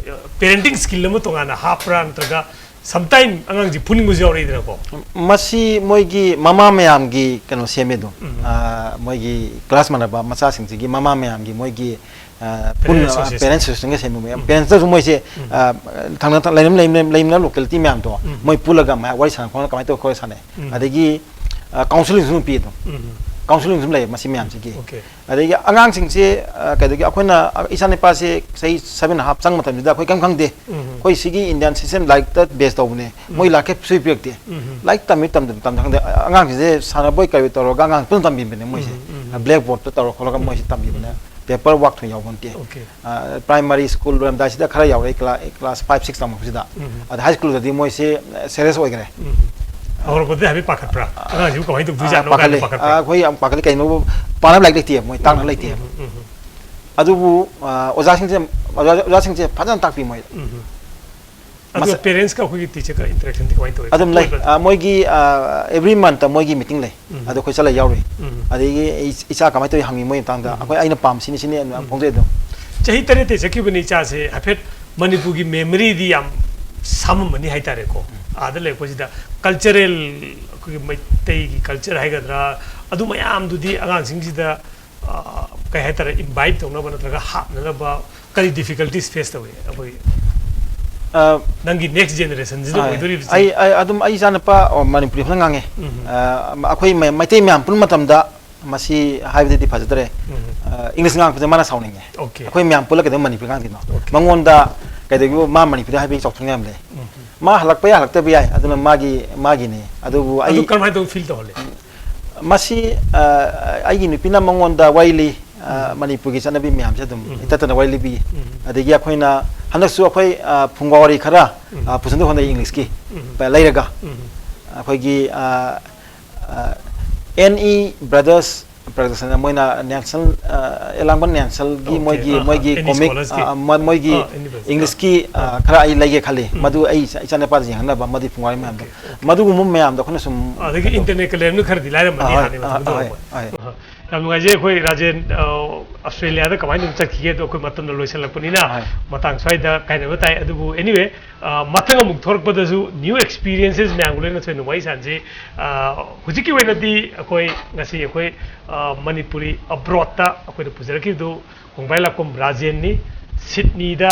parenting skill ꯑꯃ ꯇꯣꯉꯥꯟꯅ ꯍꯥꯞꯄ꯭ꯔꯥ, ꯅꯠꯇ꯭ꯔꯒ sometime ꯑꯉꯥꯡꯁꯤ ꯐꯨꯅꯤꯡꯕꯁꯨ ꯌꯥꯎꯔꯛꯏꯗꯅꯀꯣ? ꯃꯁꯤ ꯃꯣꯏꯒꯤ ꯃꯃꯥ ꯃꯌꯥꯝꯒꯤ ꯀꯩꯅꯣ ꯁꯦꯝꯃꯦ ꯑꯗꯨꯝ꯫ ꯎꯝ꯫ ꯑ, ꯃꯣꯏꯒꯤ ꯀ꯭ꯂꯥꯁ ꯃꯥꯟꯅꯕ ꯃꯆꯥꯁꯤꯡꯁꯤꯒꯤ ꯃꯃꯥ ꯃꯌꯥꯝꯒꯤ ꯃꯣꯏꯒꯤ, ꯑ, Parents ꯄꯨꯟꯅ Association꯫ Parents Associationꯒ ꯁꯦꯝꯃꯦ꯫ ꯎꯝ꯫ Parentsꯇꯁꯨ ꯃꯣꯏꯁꯦ, ꯎꯝ꯫ ꯑ, ꯊꯪꯅ ꯂꯩꯅ ꯂꯩꯅ ꯂꯩꯅ locality ꯃꯌꯥꯝꯗꯣ ꯎꯝ꯫ ꯃꯣꯏ ꯄꯨꯜꯂꯒ ꯃꯌꯥꯝ ꯋꯥꯔꯤ ꯁꯥꯟꯅ ꯈꯣꯠꯅ ꯀꯃꯥꯏꯅ ꯇꯧꯔ ꯈꯣꯠꯂ ꯁꯥꯟꯅꯩ꯫ ꯎꯝ꯫ ꯑꯗꯒꯤ, ꯑ, counselling ꯁꯨ ꯑꯗꯨꯝ ꯄꯤ ꯑꯗꯨꯝ꯫ ꯎꯝ꯫ Counselling ꯁꯨ ꯑꯗꯨꯝ ꯂꯩꯌꯦ ꯃꯁꯤ ꯃꯌꯥꯝꯁꯤꯒꯤ꯫ ꯑꯣꯀꯦ꯫ ꯑꯗꯒꯤ ꯑꯉꯥꯡꯁꯤꯡꯁꯦ, ꯑ, ꯀꯩꯗꯧꯒꯦ, ꯑꯩꯈꯣꯏꯅ, ꯑ, ꯏꯆꯥꯅꯤꯄꯥꯁꯦ ꯆꯍꯤ seven half ꯆꯪꯕ ꯃꯇꯝꯁꯤꯗ ꯑꯩꯈꯣꯏ ꯀꯩꯝ ꯈꯪꯗꯦ꯫ ꯎꯝ꯫ ꯑꯩꯈꯣꯏ ꯁꯤꯒꯤ Indian system ꯂꯥꯏꯔꯤꯛꯇ base ꯇꯧꯕꯅꯦ꯫ ꯎꯝ꯫ ꯎꯝ꯫ ꯂꯥꯏꯔꯤꯛ ꯇꯝꯃꯤ ꯇꯝꯗꯕ ꯇꯝꯗ ꯈꯪꯗꯦ꯫ ꯑꯉꯥꯡꯁꯤꯡꯁꯦ ꯁꯥꯟꯅꯕꯣꯏ ꯀꯔꯤ ꯇꯧꯔꯒ ꯑꯉꯥꯡ ꯄꯨꯟꯅ ꯇꯝꯕꯤꯕꯅꯦ ꯃꯣꯏꯁꯦ꯫ ꯎꯝ, ꯎꯝ, ꯎꯝ꯫ Blackboardꯇ ꯇꯧꯔ ꯈꯣꯠꯂꯒ ꯃꯣꯏꯁꯦ ꯇꯝꯕꯤꯕꯅꯦ꯫ Paper work ꯊꯣꯏꯅ ꯌꯥꯎꯕ ꯅꯠꯇꯦ꯫ ꯑꯣꯀꯦ꯫ ꯑ, primary school ꯂꯣꯏꯔꯝꯗꯥꯏꯁꯤꯗ ꯈꯔ ꯌꯥꯎꯔꯛꯏ, class, class five six ꯇꯝꯃꯛꯄꯁꯤꯗ꯫ ꯎꯝ꯫ ꯑꯗ high schoolꯗꯗꯤ ꯃꯣꯏꯁꯦ, ꯑ, serious ꯑꯣꯏꯈ꯭ꯔꯦ꯫ ꯎꯝ꯫ ꯍꯧꯔꯛꯄꯗ ꯍꯥꯏꯐꯦꯠ ꯄꯥꯈꯠꯄ꯭ꯔꯥ? ꯑꯉꯥꯡꯁꯤꯕꯨ ꯀꯃꯥꯏꯅ ꯑ, ꯇꯧꯗꯣꯏꯖꯥꯠꯅꯣ ꯄꯥꯈꯠꯂꯦ꯫ ꯀꯥꯏꯅ ꯄꯥꯈꯠꯄ꯭ꯔꯥ? ꯑ, ꯑꯩꯈꯣꯏ ꯌꯥꯝ ꯄꯥꯈꯠꯂꯦ꯫ ꯀꯩꯅꯣ, ꯄꯥꯅꯕ ꯂꯥꯏꯔꯤꯛ ꯂꯩꯇꯦ, ꯃꯣꯏ ꯇꯥꯛꯅꯕ ꯂꯩꯇꯦ꯫ ꯎꯝ, ꯎꯝ, ꯎꯝ꯫ ꯑꯗꯨꯕꯨ, ꯑ, ꯑꯣꯖꯥꯁꯤꯡꯁꯦ, ꯑꯣꯖꯥ-, ꯑꯣꯖꯥꯁꯤꯡꯁꯦ ꯐꯖꯅ ꯇꯥꯛꯄꯤ ꯃꯣꯏ꯫ ꯎꯝ꯫ ꯑꯗꯨꯒ ꯃꯁ- parentsꯀ ꯑꯩꯈꯣꯏꯒꯤ teacherꯒ interactionꯗꯤ ꯀꯃꯥꯏꯅ ꯇꯧꯋꯤ? ꯑꯗꯨꯝ ꯂꯩ꯫ ꯑꯀꯣꯏꯕꯗ? ꯑ, ꯃꯣꯏꯒꯤ, ꯑ, every monthꯇ ꯃꯣꯏꯒꯤ meeting ꯂꯩ꯫ ꯎꯝ꯫ ꯑꯗꯣ ꯑꯩꯈꯣꯏ ꯆꯠꯂ ꯌꯥꯎꯔꯨꯏ꯫ ꯎꯝ꯫ ꯑꯗꯒꯤ ꯑꯩ ꯏꯆꯥ ꯀꯃꯥꯏꯅ ꯇꯧꯔꯤ ꯍꯪꯉꯤ ꯃꯣꯏ ꯃꯇꯥꯡꯗ꯫ ꯎꯝ꯫ ꯑꯩꯈꯣꯏ, ꯑꯩꯅ ꯄꯥꯝ ꯁꯤꯅꯤ ꯁꯤꯅꯤ ꯑꯗꯨꯝ ꯎꯝ꯫ ꯐꯣꯡꯗꯣꯛꯑꯦ ꯑꯗꯨꯝ꯫ ꯆꯍꯤ ꯇꯔꯦꯠꯇꯩ ꯆꯠꯈꯤꯕꯅꯤ ꯏꯆꯥꯁꯦ, ꯍꯥꯏꯐꯦꯠ ꯃꯅꯤꯄꯨꯔꯒꯤ memoryꯗꯤ ꯌꯥꯝ ꯁꯥꯃꯝꯃꯅꯤ ꯍꯥꯏꯇꯥꯔꯦꯀꯣ꯫ ꯑꯥꯗ ꯂꯩꯔꯛꯄꯁꯤꯗ cultural, ꯑꯩꯈꯣꯏꯒꯤ ꯃꯩꯇꯩꯒꯤ culture ꯍꯥꯏꯒꯗ꯭ꯔꯥ, ꯑꯗꯨ ꯃꯌꯥꯝꯗꯨꯗꯤ ꯑꯉꯥꯡꯁꯤꯡꯁꯤꯗ, ꯑ, ꯀꯩ ꯍꯥꯏꯇꯥꯔꯦ, imbibe ꯇꯧꯅꯕ ꯅꯠꯇ꯭ꯔꯒ ꯍꯥꯞꯅꯅꯕ ꯀꯔꯤ difficulties face ꯇꯧꯏ? ꯑꯩꯈꯣꯏ ꯑ, ꯅꯪꯒꯤ next generationꯁꯤꯗ ꯑ, ꯑꯣꯏꯗꯣꯔꯤꯕꯁꯦ꯫ ꯑꯩ, ꯑꯩ ꯑꯗꯨꯝ, ꯑꯩ ꯏꯆꯥꯅꯨꯄꯥ, ꯑꯣ, ꯃꯅꯤꯄꯨꯔꯤ ꯐꯖꯅ ꯉꯥꯡꯉꯦ꯫ ꯎꯝ꯫ ꯑ, ꯑꯩꯈꯣꯏ ꯃꯩ-, ꯃꯩꯇꯩ ꯃꯌꯥꯝ ꯄꯨꯟꯕ ꯃꯇꯝꯗ ꯃꯁꯤ ꯍꯥꯏꯕꯗꯗꯤ ꯐꯖꯗ꯭ꯔꯦ꯫ ꯎꯝ꯫ ꯑ, English ꯉꯥꯡꯉꯛꯄꯁꯦ ꯃꯥꯅ ꯁꯥꯎꯅꯤꯡꯉꯦ꯫ ꯑꯣꯀꯦ꯫ ꯑꯩꯈꯣꯏ ꯃꯌꯥꯝ ꯄꯨꯜꯂꯒ ꯀꯩꯗꯧꯕꯩ ꯃꯅꯤꯄꯨꯔꯤ ꯉꯥꯡꯗꯣꯏꯅꯣ? ꯑꯣꯀꯦ꯫ ꯃꯉꯣꯟꯗ ꯀꯩꯗꯧꯒꯦ, ꯃꯥ ꯃꯅꯤꯄꯨꯔꯤ ꯍꯥꯏꯕꯒꯤ ꯆꯥꯎꯊꯣꯛꯅꯤꯡꯉꯥꯏ ꯌꯥꯝ ꯂꯩ꯫ ꯎꯝ꯫ ꯃꯥ ꯍꯜꯂꯛꯄ ꯌꯥꯏ, ꯍꯜꯂꯛꯇꯕ ꯌꯥꯏ, ꯑꯗꯨꯅ ꯃꯥꯒꯤ, ꯃꯥꯒꯤꯅꯤ꯫ ꯑꯗꯨꯕꯨ ꯑꯗꯨ ꯑꯩ, ꯀꯔꯝꯍꯥꯏꯅ ꯇꯧ feel ꯇꯧꯍꯜꯂꯤ? ꯃꯁꯤ, ꯑ, ꯑꯩꯒꯤ ꯅꯨꯄꯤꯅ ꯃꯉꯣꯟꯗ ꯋꯥꯔꯤ ꯂꯤ, ꯑ, ꯃꯅꯤꯄꯨꯔꯒꯤ ꯆꯠꯅꯕꯤ ꯃꯌꯥꯝꯁꯦ ꯑꯗꯨꯝ ꯎꯝ꯫ ꯏꯇꯠꯇꯅ ꯋꯥꯔꯤ ꯂꯤꯕꯤ꯫ ꯎꯝ꯫ ꯑꯗꯒꯤ ꯑꯩꯈꯣꯏꯅ ꯍꯟꯗꯛꯁꯨ ꯑꯩꯈꯣꯏ, ꯑ, ꯐꯨꯡꯒꯥ ꯋꯥꯔꯤ ꯈꯔ, ꯎꯝ꯫ ꯑ, ꯄꯨꯁꯤꯟꯗ ꯍꯣꯠꯅꯩ ꯏꯪꯂꯤꯁꯀꯤ, ꯎꯝ꯫ ꯄ-, ꯂꯩꯔꯒ꯫ ꯎꯝ꯫ ꯑꯩꯈꯣꯏꯒꯤ, ꯑ, ꯑ, N E Brothers Production, ꯃꯣꯏꯅ ꯅꯦꯜꯁꯟ, ꯑ, ꯑꯦꯂꯥꯡꯕ ꯅꯦꯜꯁꯟꯒꯤ OK, ꯃꯣꯏꯒꯤ, ꯑꯥ, ꯃꯣꯏꯒꯤ ꯑꯥ, N E comic, Scholars ꯀꯤ꯫ ꯑ, ꯃ-, ꯃꯣꯏꯒꯤ ꯑꯥ, N E Brothers꯫ ꯏꯪꯂꯤꯁꯀꯤ, ꯑ, ꯑꯥ꯫ ꯈꯔ ꯑꯩ ꯂꯩꯒꯦ ꯈꯜꯂꯤ꯫ ꯎꯝ꯫ ꯃꯗꯨ ꯑꯩ ꯏꯆꯥ-, ꯏꯆꯥꯅꯨꯄꯥꯗ ꯌꯦꯡꯍꯟꯅꯕ, ꯑꯃꯗꯤ ꯐꯨꯡꯒꯥ ꯋꯥꯔꯤ ꯃꯌꯥꯝꯗꯣ꯫ OK, OK꯫ ꯃꯗꯨꯒꯨꯝꯕ ꯃꯌꯥꯝꯗꯣ ꯑꯩꯈꯣꯏꯅ ꯁꯨꯝ ꯑꯗꯒꯤ ꯀꯩꯅꯣ internet ꯀ ꯂꯩꯔꯝꯅ ꯈꯔꯗꯤ ꯂꯥꯏꯔꯝꯃꯅꯤ ꯑꯥ, ꯍꯣꯏ, ꯍꯥꯟꯅ ꯑꯥ, ꯃꯇꯝꯗꯨꯗ ꯍꯣꯏ, ꯑꯣꯏꯔꯕ꯫ ꯍꯣꯏ꯫ ꯑꯍ꯫ ꯌꯥꯝ ꯅꯨꯡꯉꯥꯏꯖꯩ ꯑꯩꯈꯣꯏ ꯔꯥꯖꯦꯟ, ꯑ, ꯑꯁꯇ꯭ꯔꯦꯂꯤꯌꯥꯗ ꯀꯃꯥꯏꯅ ꯑꯗꯨꯝ ꯆꯠꯈꯤꯒꯦ? ꯑꯗꯣ ꯑꯩꯈꯣꯏ ꯃꯇꯝꯅ ꯂꯣꯏꯁꯤꯜꯂꯛꯄꯅꯤꯅ ꯍꯣꯏ꯫ ꯃꯇꯥꯡ ꯁ꯭ꯋꯥꯏꯗ ꯀꯥꯏꯅꯕ ꯇꯥꯏ꯫ ꯑꯗꯨꯕꯨ anyway, ꯑ, ꯃꯊꯪ ꯑꯃꯨꯛ ꯊꯣꯔꯛꯄꯗꯁꯨ new experiences ꯃꯌꯥꯝꯒ ꯂꯣꯏꯅ ꯊꯣꯏꯅ ꯋꯥꯔꯤ ꯁꯥꯟꯁꯤ꯫ ꯑ, ꯍꯧꯖꯤꯛꯀꯤ ꯑꯣꯏꯅꯗꯤ ꯑꯩꯈꯣꯏ ꯉꯁꯤ ꯑꯩꯈꯣꯏ, ꯑ, ꯃꯅꯤꯄꯨꯔꯤ abroadꯇ ꯑꯩꯈꯣꯏꯅ ꯄꯨꯖꯔꯛꯈꯤꯕꯗꯨ ꯀꯣꯡꯕꯥꯏ ꯂꯥꯛꯄꯝ ꯔꯥꯖꯦꯟꯅꯤ꯫ ꯁꯤꯗꯅꯤꯗ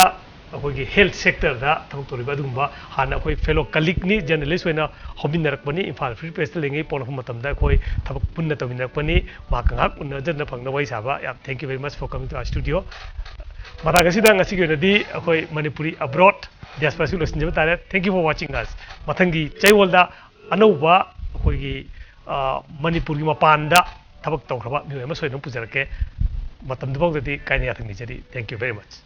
ꯑꯩꯈꯣꯏꯒꯤ health sectorꯗ ꯊꯕꯛ ꯇꯧꯔꯤꯕ ꯑꯗꯨꯒꯨꯝꯕ ꯍꯥꯟꯅ ꯑꯩꯈꯣꯏ fellow colleagueꯅꯤ, journalist ꯑꯣꯏꯅ ꯍꯧꯃꯤꯟꯅꯔꯛꯄꯅꯤ꯫ ꯏꯝꯐꯥꯜ Free Pressꯇ ꯂꯩꯉꯩ ꯄꯣꯛꯂꯛꯄ ꯃꯇꯝꯗ ꯑꯩꯈꯣꯏ ꯊꯕꯛ ꯄꯨꯟꯅ ꯇꯧꯃꯤꯟꯅꯔꯛꯄꯅꯤ꯫ ꯃꯍꯥꯛꯀ ꯉꯥꯏꯍꯥꯛ ꯎꯅꯖꯗꯅ ꯐꯪꯅ ꯋꯥꯔꯤ ꯁꯥꯕ ꯌꯥꯝ thank you very much for coming to our studio꯫ ꯃꯇꯥꯡ ꯑꯁꯤꯗ ꯉꯁꯤꯒꯤ ꯑꯣꯏꯅꯗꯤ ꯑꯩꯈꯣꯏ ꯃꯅꯤꯄꯨꯔꯤ abroad diasporaꯁꯨ ꯂꯣꯏꯁꯤꯟꯖꯕ ꯇꯥꯔꯦ꯫ Thank you for watching us꯫ ꯃꯊꯪꯒꯤ ꯆꯌꯣꯜꯗ ꯑꯅꯧꯕ ꯑꯩꯈꯣꯏꯒꯤ, ꯑ, ꯃꯅꯤꯄꯨꯔꯒꯤ ꯃꯄꯥꯟꯗ ꯊꯕꯛ ꯇꯧꯈ꯭ꯔꯕ ꯃꯤꯑꯣꯏ ꯑꯃ ꯁꯣꯏꯗꯅ ꯄꯨꯖꯔꯛꯀꯦ꯫ ꯃꯇꯝꯗꯨꯐꯥꯎꯗꯗꯤ ꯀꯥꯏꯅ ꯌꯥꯊꯪ ꯅꯤꯖꯔꯤ꯫ Thank you very much꯫